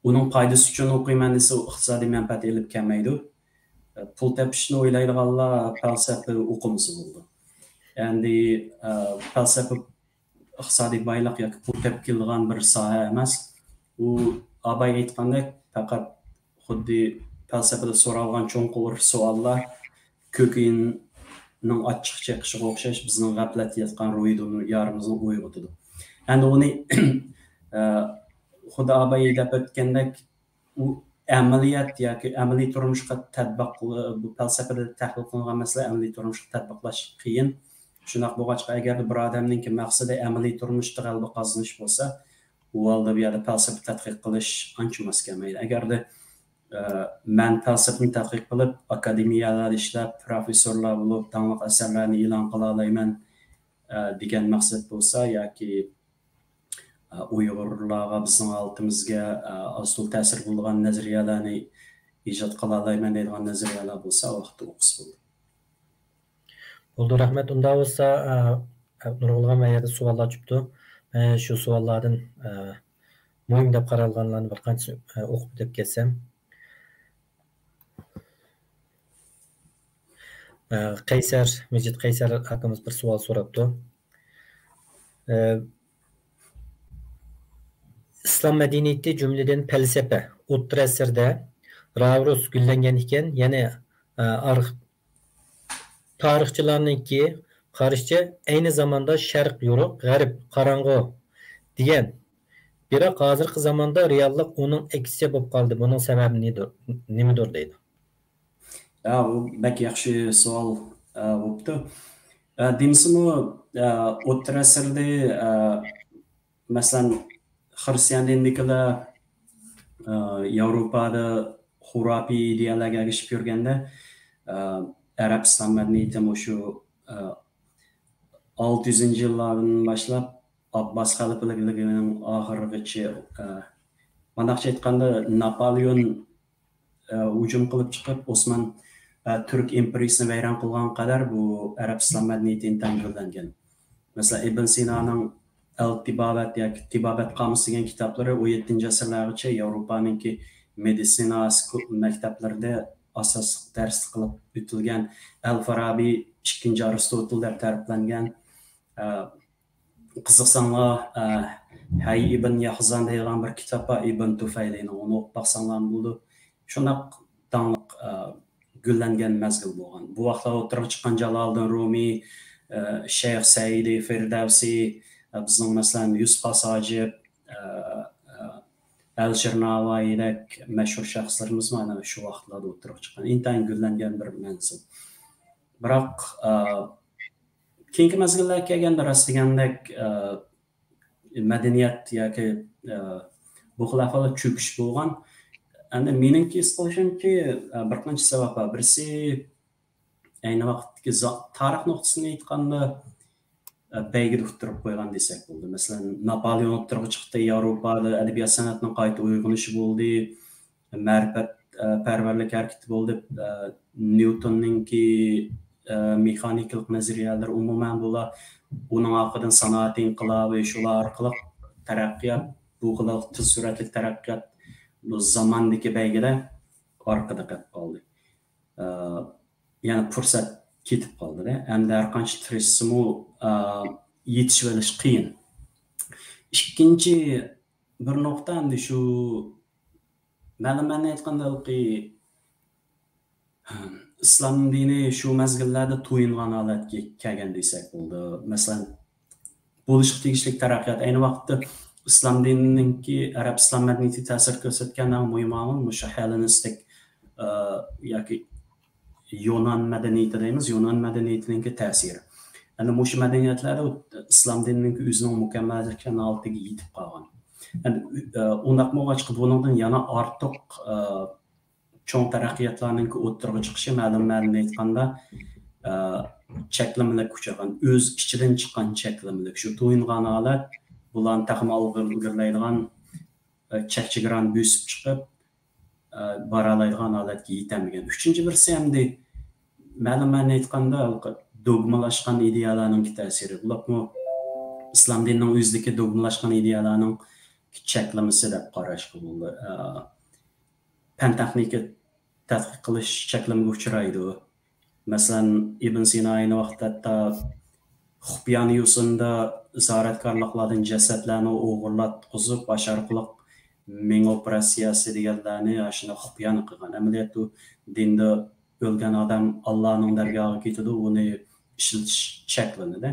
ئۇنىڭ پايدىسى ئۈچۈن ئوقۇيمەن دېسە، ئۇ ئىقتىسادىي مەنپەئەت ئېلىپ كەلمەيدۇ. پۇل تېپىشنى ئويلايدىغانلار پەلسەپە ئوقۇمىسا بولىدۇ. ئەمدى، ئە، پەلسەپە ئىقتىسادىي بايلىق ياكى پۇل تېپىپ كېلىدىغان بىر ساھە ئەمەس. ئۇ ئاباي ئېيتقاندەك، پەقەت خۇددى پەلسەپىدە سورالغان چوڭقۇر سوئاللار كۆكىيىننىڭ ئاچچىق چېقىشىغا ئوخشاش بىزنىڭ غەپلەتتە ياتقان روھىي دۇنيامىزنى ئويغىتىدۇ. ئەمدى ئۇنى، ئە، خۇددى ئاباي دەپ ئۆتكەندەك، ئۇ ئەمەلىيەت ياكى ئەمەلىي تۇرمۇشقا تەتبىق، بۇ پەلسەپىدە تەھلىل قىلىنغان مەسىلە ئەمەلىي تۇرمۇشقا تەتبىقلاش قىيىن. شۇنداق بولغاچقا، ئەگەردە بىر ئادەمنىڭكى مەقسىتى ئەمەلىي تۇرمۇشتا غەلىبە قازىنىش بولسا، ئۇ ھالدا بۇ يەردە پەلسەپە تەتقىق قىلىش ئانچە ماس كەلمەيدۇ. ئەگەردە، ئە، مەن پەلسەپىنى تەتقىق قىلىپ، ئاكادېمىيەلەردە ئىشلەپ، پروفېسسورلار بولۇپ، داڭلىق ئەسەرلەرنى ئېلان قىلالايمەن، ئە، دېگەن مەقسەت بولسا ياكى، ئە، ئۇيغۇرلارغا، بىزنىڭ ھالىتىمىزگە، ئە، ئاز-تولا تەسىر بولىدىغان نەزەرىيەلەرنى ئىجاد قىلالايمەن دەيدىغان نەزەرىيەلەر بولسا، ۋاقىتتا ئوقۇسا بولىدۇ. بولدى، رەھمەت. ئۇنداق بولسا، ئە، نۇرغۇنلىغان مەن يەردە سوئاللار چۈشۈپتۇ. مەن شۇ سوئاللاردىن، ئە، مۇھىم دەپ قارالغانلارنى بىر قانچىسىنى، ئە، ئوقۇپ ئۆتۈپ كەتسەم. ئە، قەيسەر، مىجىت قەيسەر ئاكىمىز بىر سوئال سوراپتۇ. ئە، ئىسلام مەدەنىيىتى، جۈملىدىن پەلسەپە، ئوتتۇرا ئەسىردە راۋرۇس گۈللەنگەن ئىكەن، يەنى، ئە، ئارخ-، تارىخچىلارنىڭكى قارىشىچە، ئەينى زاماندا شەرق يورۇق، غەرب قاراڭغۇ دېگەن، بىراق ھازىرقى زاماندا رېئاللىق ئۇنىڭ ئەكسىچە بولۇپ قالدى. بۇنىڭ سەۋەبى نېدۇر-، نېمىدۇر دەيدۇ. يا، بۇ بەك ياخشى سوئال، ئە، بوپتۇ. ئە، دېمىسىمۇ، ئە، ئوتتۇرا ئەسىردە، ئە، مەسىلەن، خىرىستىيان دىنىدىكىلەر، ئە، ياۋروپادا خۇراپىي ئىدىيەلەرگە ئەگىشىپ يۈرگەندە، ئە، ئەرەب ئىسلام مەدەنىيىتى مۇشۇ، ئە، ئالتە يۈزىنچى يىللاردىن باشلاپ ئابباس خەلىپىلىكىنىڭ ئاخىرىغىچە، ئە، مانداقچە ئېيتقاندا، ناپالېئون، ئە، ھۇجۇم قىلىپ چىقىپ، ئوسمان، ئە، تۈرك ئىمپېرىيىسىنى ۋەيران قىلغان قەدەر بۇ ئەرەب ئىسلام مەدەنىيىتى ئىنتايىن گۈللەنگەن. مەسىلەن، ئىبن سىنانىڭ ئەل تىبابەت ياكى تىبابەت قامۇسى دېگەن كىتابلىرى ئون يەتتىنچى ئەسىرلەرگىچە ياۋروپانىڭكى مېدىتسىنا سكۇ-، مەكتەپلىرىدە ئاساسلىق دەرس قىلىپ ئۆتۈلگەن. ئەل فارابى ئىككىنچى ئارستوتىل دەپ تەرىپلەنگەن. ئە، قىزىقساڭلار، ئە، ھەي ئىبن يەخزان دەيدىغان بىر كىتاب بار، ئىبن تۇفەيلىنىڭ، ئۇنى ئوقۇپ باقساڭلارمۇ بولىدۇ. شۇنداق داڭلىق، ئە، گۈللەنگەن مەزگىل بولغان. بۇ ۋاقىتلار ئوتتۇرىغا چىققان جالالىدىن رومى، ئە، شەيخ سەئىدى فىردەۋسى، ئە، بىزنىڭ، مەسىلەن، يۈسۈپ خاس ھاجىپ، ئە، ئە، ئەلىشىر ناۋايىدەك مەشھۇر شەخسلىرىمىز مانا شۇ ۋاقىتلاردا ئوتتۇرىغا چىققان. ئىنتايىن گۈللەنگەن بىر مەزگىل. بىراق، ئە، كېيىنكى مەزگىللەرگە كەلگەندە، راست دېگەندەك، ئە، مەدەنىيەت ياكى، ئە، بۇ خىل ئەھۋالدا چۆكۈش بولغان. ئەمدى مېنىڭكى ھېس قىلىشىمچە، ئە، بىر قانچە سەۋەب بار. بىرسى، ئەينى ۋاقىتتىكى زا-، تارىخ نۇقتىسىدىن ئېيتقاندا، ئە، بەيگىدە ئۇتتۇرۇپ قويغان دېسەك بولىدۇ. مەسىلەن، ناپالېئون ئوتتۇرىغا چىقتى، ياۋروپادا ئەدەبىيات سەنئەتنىڭ قايتا ئويغىنىشى بولدى. مەرىپەت، ئە، پەرۋەرلىك ھەرىكىتى بولدى. ئە، نيۇتوننىڭكى، ئە، مېخانىكىلىق نەزەرىيەلىرى، ئومۇمەن بۇلار، ئۇنىڭ ئارقىدىن سانائەت ئىنقىلابى، شۇلار ئارقىلىق تەرەققىيات، بۇ خىل تېز سۈرئەتلىك تەرەققىيات بۇ زاماندىكى بەيگىدە ئارقىدا قېلىپ قالدى. ئە، يەنى پۇرسەت كېتىپ قالدى-دە. ئەمدى ھەر قانچە تىرىشسىمۇ، ئە، يېتىشىۋېلىش قىيىن. ئىككىنچى بىر نۇقتا، ئەمدى شۇ مەلۇم مەنىدە ئېيتقاندا، ھېلىقى ئىسلام دىنى شۇ مەزگىللەردە تويۇنغان ھالەتكە كەلگەن دېسەك بولىدۇ. مەسىلەن، بولۇشقا تېگىشلىك تەرەققىيات. ئەينى ۋاقىتتا ئىسلام دىنىنىڭكى ئەرەب ئىسلام مەدەنىيىتىگە تەسىر كۆرسەتكەن ئەڭ مۇھىم ئامىل مۇشۇ ھېللېنىستىك، ئە، ياكى يۇنان مەدەنىيىتى دەيمىز، يۇنان مەدەنىيىتىنىڭكى تەسىرى. ئەمدى مۇشۇ مەدەنىيەتلەردە ئىسلام دىنىنىڭكى ئۆزىنىڭ مۇكەممەللەشكەن ھالىتىگە يېتىپ قالغان. ئەمدى، ئە، ئۇنداق بولغاچقا، بۇنىڭدىن يەنە ئارتۇق، ئە، چوڭ تەرەققىياتلارنىڭكى ئوتتۇرىغا چىقىشى مەلۇم مەنىدە ئېيتقاندا، ئە، چەكلىمىلىككە ئۇچرىغان، ئۆز ئىچىدىن چىققان چەكلىمىلىك. شۇ تويۇنغان ھالەت بۇلارنى تېخىمۇ ئالغا ئىلگىرىلەيدىغان، ئە، چەك-چېگرانى بۆسۈپ چىقىپ، ئە، بارالايدىغان ھالەتكە يېتەلمىگەن. ئۈچىنچى بىرسى ئەمدى مەلۇم مەنىدە ئېيتقاندا، دوگمىلاشقان ئىدىيەلەرنىڭكى تەسىرى. بولۇپمۇ ئىسلام دىنىنىڭ ئۆزىدىكى دوگمىلاشقان ئىدىيەلەرنىڭ چەكلىمىسى دەپ قاراشقا بولىدۇ. ئە، پەن تېخنىكا تەتقىق قىلىش چەكلىمىگە ئۇچرايدۇ. مەسىلەن، ئىبن سىنا ئەينى ۋاقىتتا ھەتتا خۇپيان يوسۇندا زىيارەتكارلىقلاردىن جەسەتلەرنى ئوغرىلاتقۇزۇپ، ئاشۇ ئارقىلىق مىڭ ئوپېراتسىيەسى دېگەنلەرنى ئاشۇنداق خۇپيان قىلغان. ئەمەلىيەتتە ئۇ دىندا ئۆلگەن ئادەم ئاللانىڭ دەرگاھىغا كېتىدۇ، ئۇنى ئىشلىتىش چەكلىنىدۇ.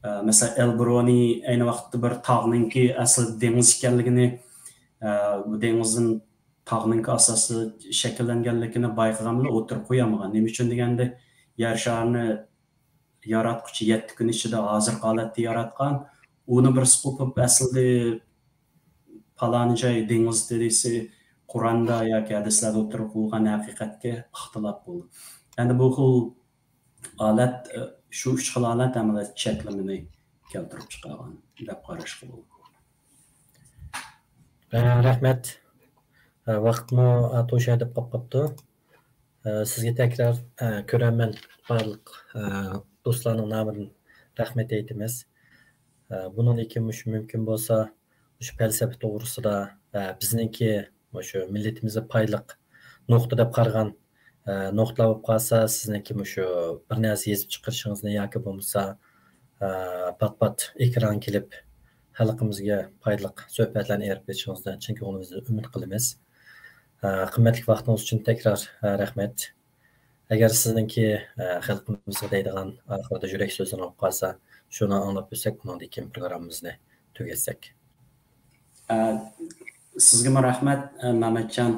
ئە، مەسىلەن، ئەل بىرۇنى ئەينى ۋاقىتتا بىر تاغنىڭكى ئەسلىدە دېڭىز ئىكەنلىكىنى، ئە، بۇ دېڭىزدىن تاغنىڭكى ئاساسى شەكىللەنگەنلىكىنى بايقىغان بىلەن ئوتتۇرىغا قويالمىغان. نېمە ئۈچۈن دېگەندە، يەر شارىنى ياراتقۇچى يەتتە كۈن ئىچىدە ھازىرقى ھالەتتە ياراتقان. ئۇنى بىرسى قوپۇپ، ئەسلىدە پالانى جاي دېڭىز تېرىسى قۇرئاندا ياكى ھەدىسلەردە ئوتتۇرىغا قويۇلغان ھەقىقەتكە ئىختىلاپ بولىدۇ. يەنى بۇ خىل ھالەت، شۇ ئۈچ خىل ھالەت ئەمەلىيەتتە چەكلىمىنى كەلتۈرۈپ چىقارغان دەپ قاراشقا بولىدۇ. ئە، رەھمەت. ئە، ۋاقىتمۇ، ئە، توشۇۋېتىپ قاپ قاپتۇ. ئە، سىزگە تەكرار، ئە، كۆرەرمەن بارلىق، ئە، دوستلارنىڭ نامىدىن رەھمەت ئېيتىمىز. ئە، بۇنىڭدىن كېيىن مۇشۇ مۇمكىن بولسا، مۇشۇ پەلسەپە توغرىسىدا، ئە، بىزنىڭكى مۇشۇ مىللىتىمىزگە پايدىلىق نۇقتا دەپ قارىغان، ئە، نۇقتىلار بولۇپ قالسا، سىزنىڭكى مۇشۇ بىر نەرسە يېزىپ چىقىرىشىڭىزنى ياكى بولمىسا، ئە، پات-پات ئېكرانغا كېلىپ، خەلقىمىزگە پايدىلىق سۆھبەتلەرنى ئېلىپ بېرىشىڭىزنى چىن كۆڭلىمىزدىن ئۈمىد قىلىمىز. ئە، قىممەتلىك ۋاقتىڭىز ئۈچۈن تەكرار، ئە، رەھمەت. ئەگەر سىزنىڭكى، ئە، خەلقىمىزغا دەيدىغان ئاخىرىدا يۈرەك سۆزلىرىڭىز بولۇپ قالسا، شۇنى ئاڭلاپ ئۆتسەك، ئۇنىڭدىن كېيىن پروگراممىمىزنى تۈگەتسەك. ئە، سىزگىمۇ رەھمەت، ئە، مەمەتجان.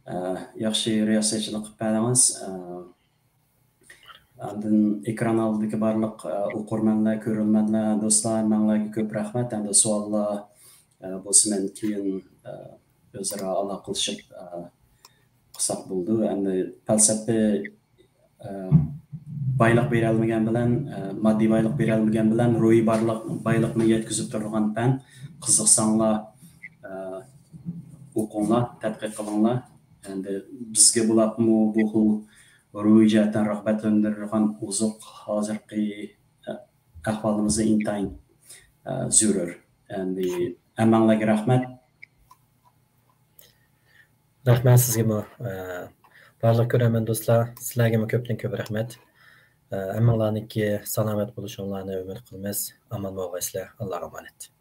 ئە، ياخشى رىياسەتچىلىك قىلىپ بەردىڭىز. ئە، ئاندىن ئېكران ئالدىدىكى بارلىق، ئە، ئوقۇرمەنلەر، كۆرۈرمەنلەر، دوستلار، ھەممەڭلارگە كۆپ رەھمەت. ئەمدى سوئاللار، ئە، بولسا مەن كېيىن، ئە، ئۆزئارا ئالاقىلىشىپ، ئە، قىلساق بولىدۇ. ئەمدى پەلسەپە، ئە، بايلىق بېرەلمىگەن بىلەن، ئە، ماددىي بايلىق بېرەلمىگەن بىلەن روھىي بارلىق، بايلىقنى يەتكۈزۈپ تۇرىدىغان پەن. قىزىقساڭلار، ئە، ئوقۇڭلار، تەتقىق قىلىڭلار. ئەمدى بىزگە بولۇپمۇ بۇ خىل روھىي جەھەتتىن رىغبەتلەندۈرىدىغان ئوزۇق ھازىرقى، ئە، ئەھۋالىمىزدا ئىنتايىن، ئە، زۆرۈر. ئەمدى ھەممەڭلارگە رەھمەت. رەھمەت سىزگىمۇ. ئە، بارلىق كۆرەرمەن دوستلار، سىلەرگىمۇ كۆپتىن كۆپ رەھمەت. ئە، ھەممىڭلارنىڭكى سالامەت بولۇشۇڭلارنى ئۈمىد قىلىمىز. ئامان بولغايسىلەر. ئاللاغا ئامانەت.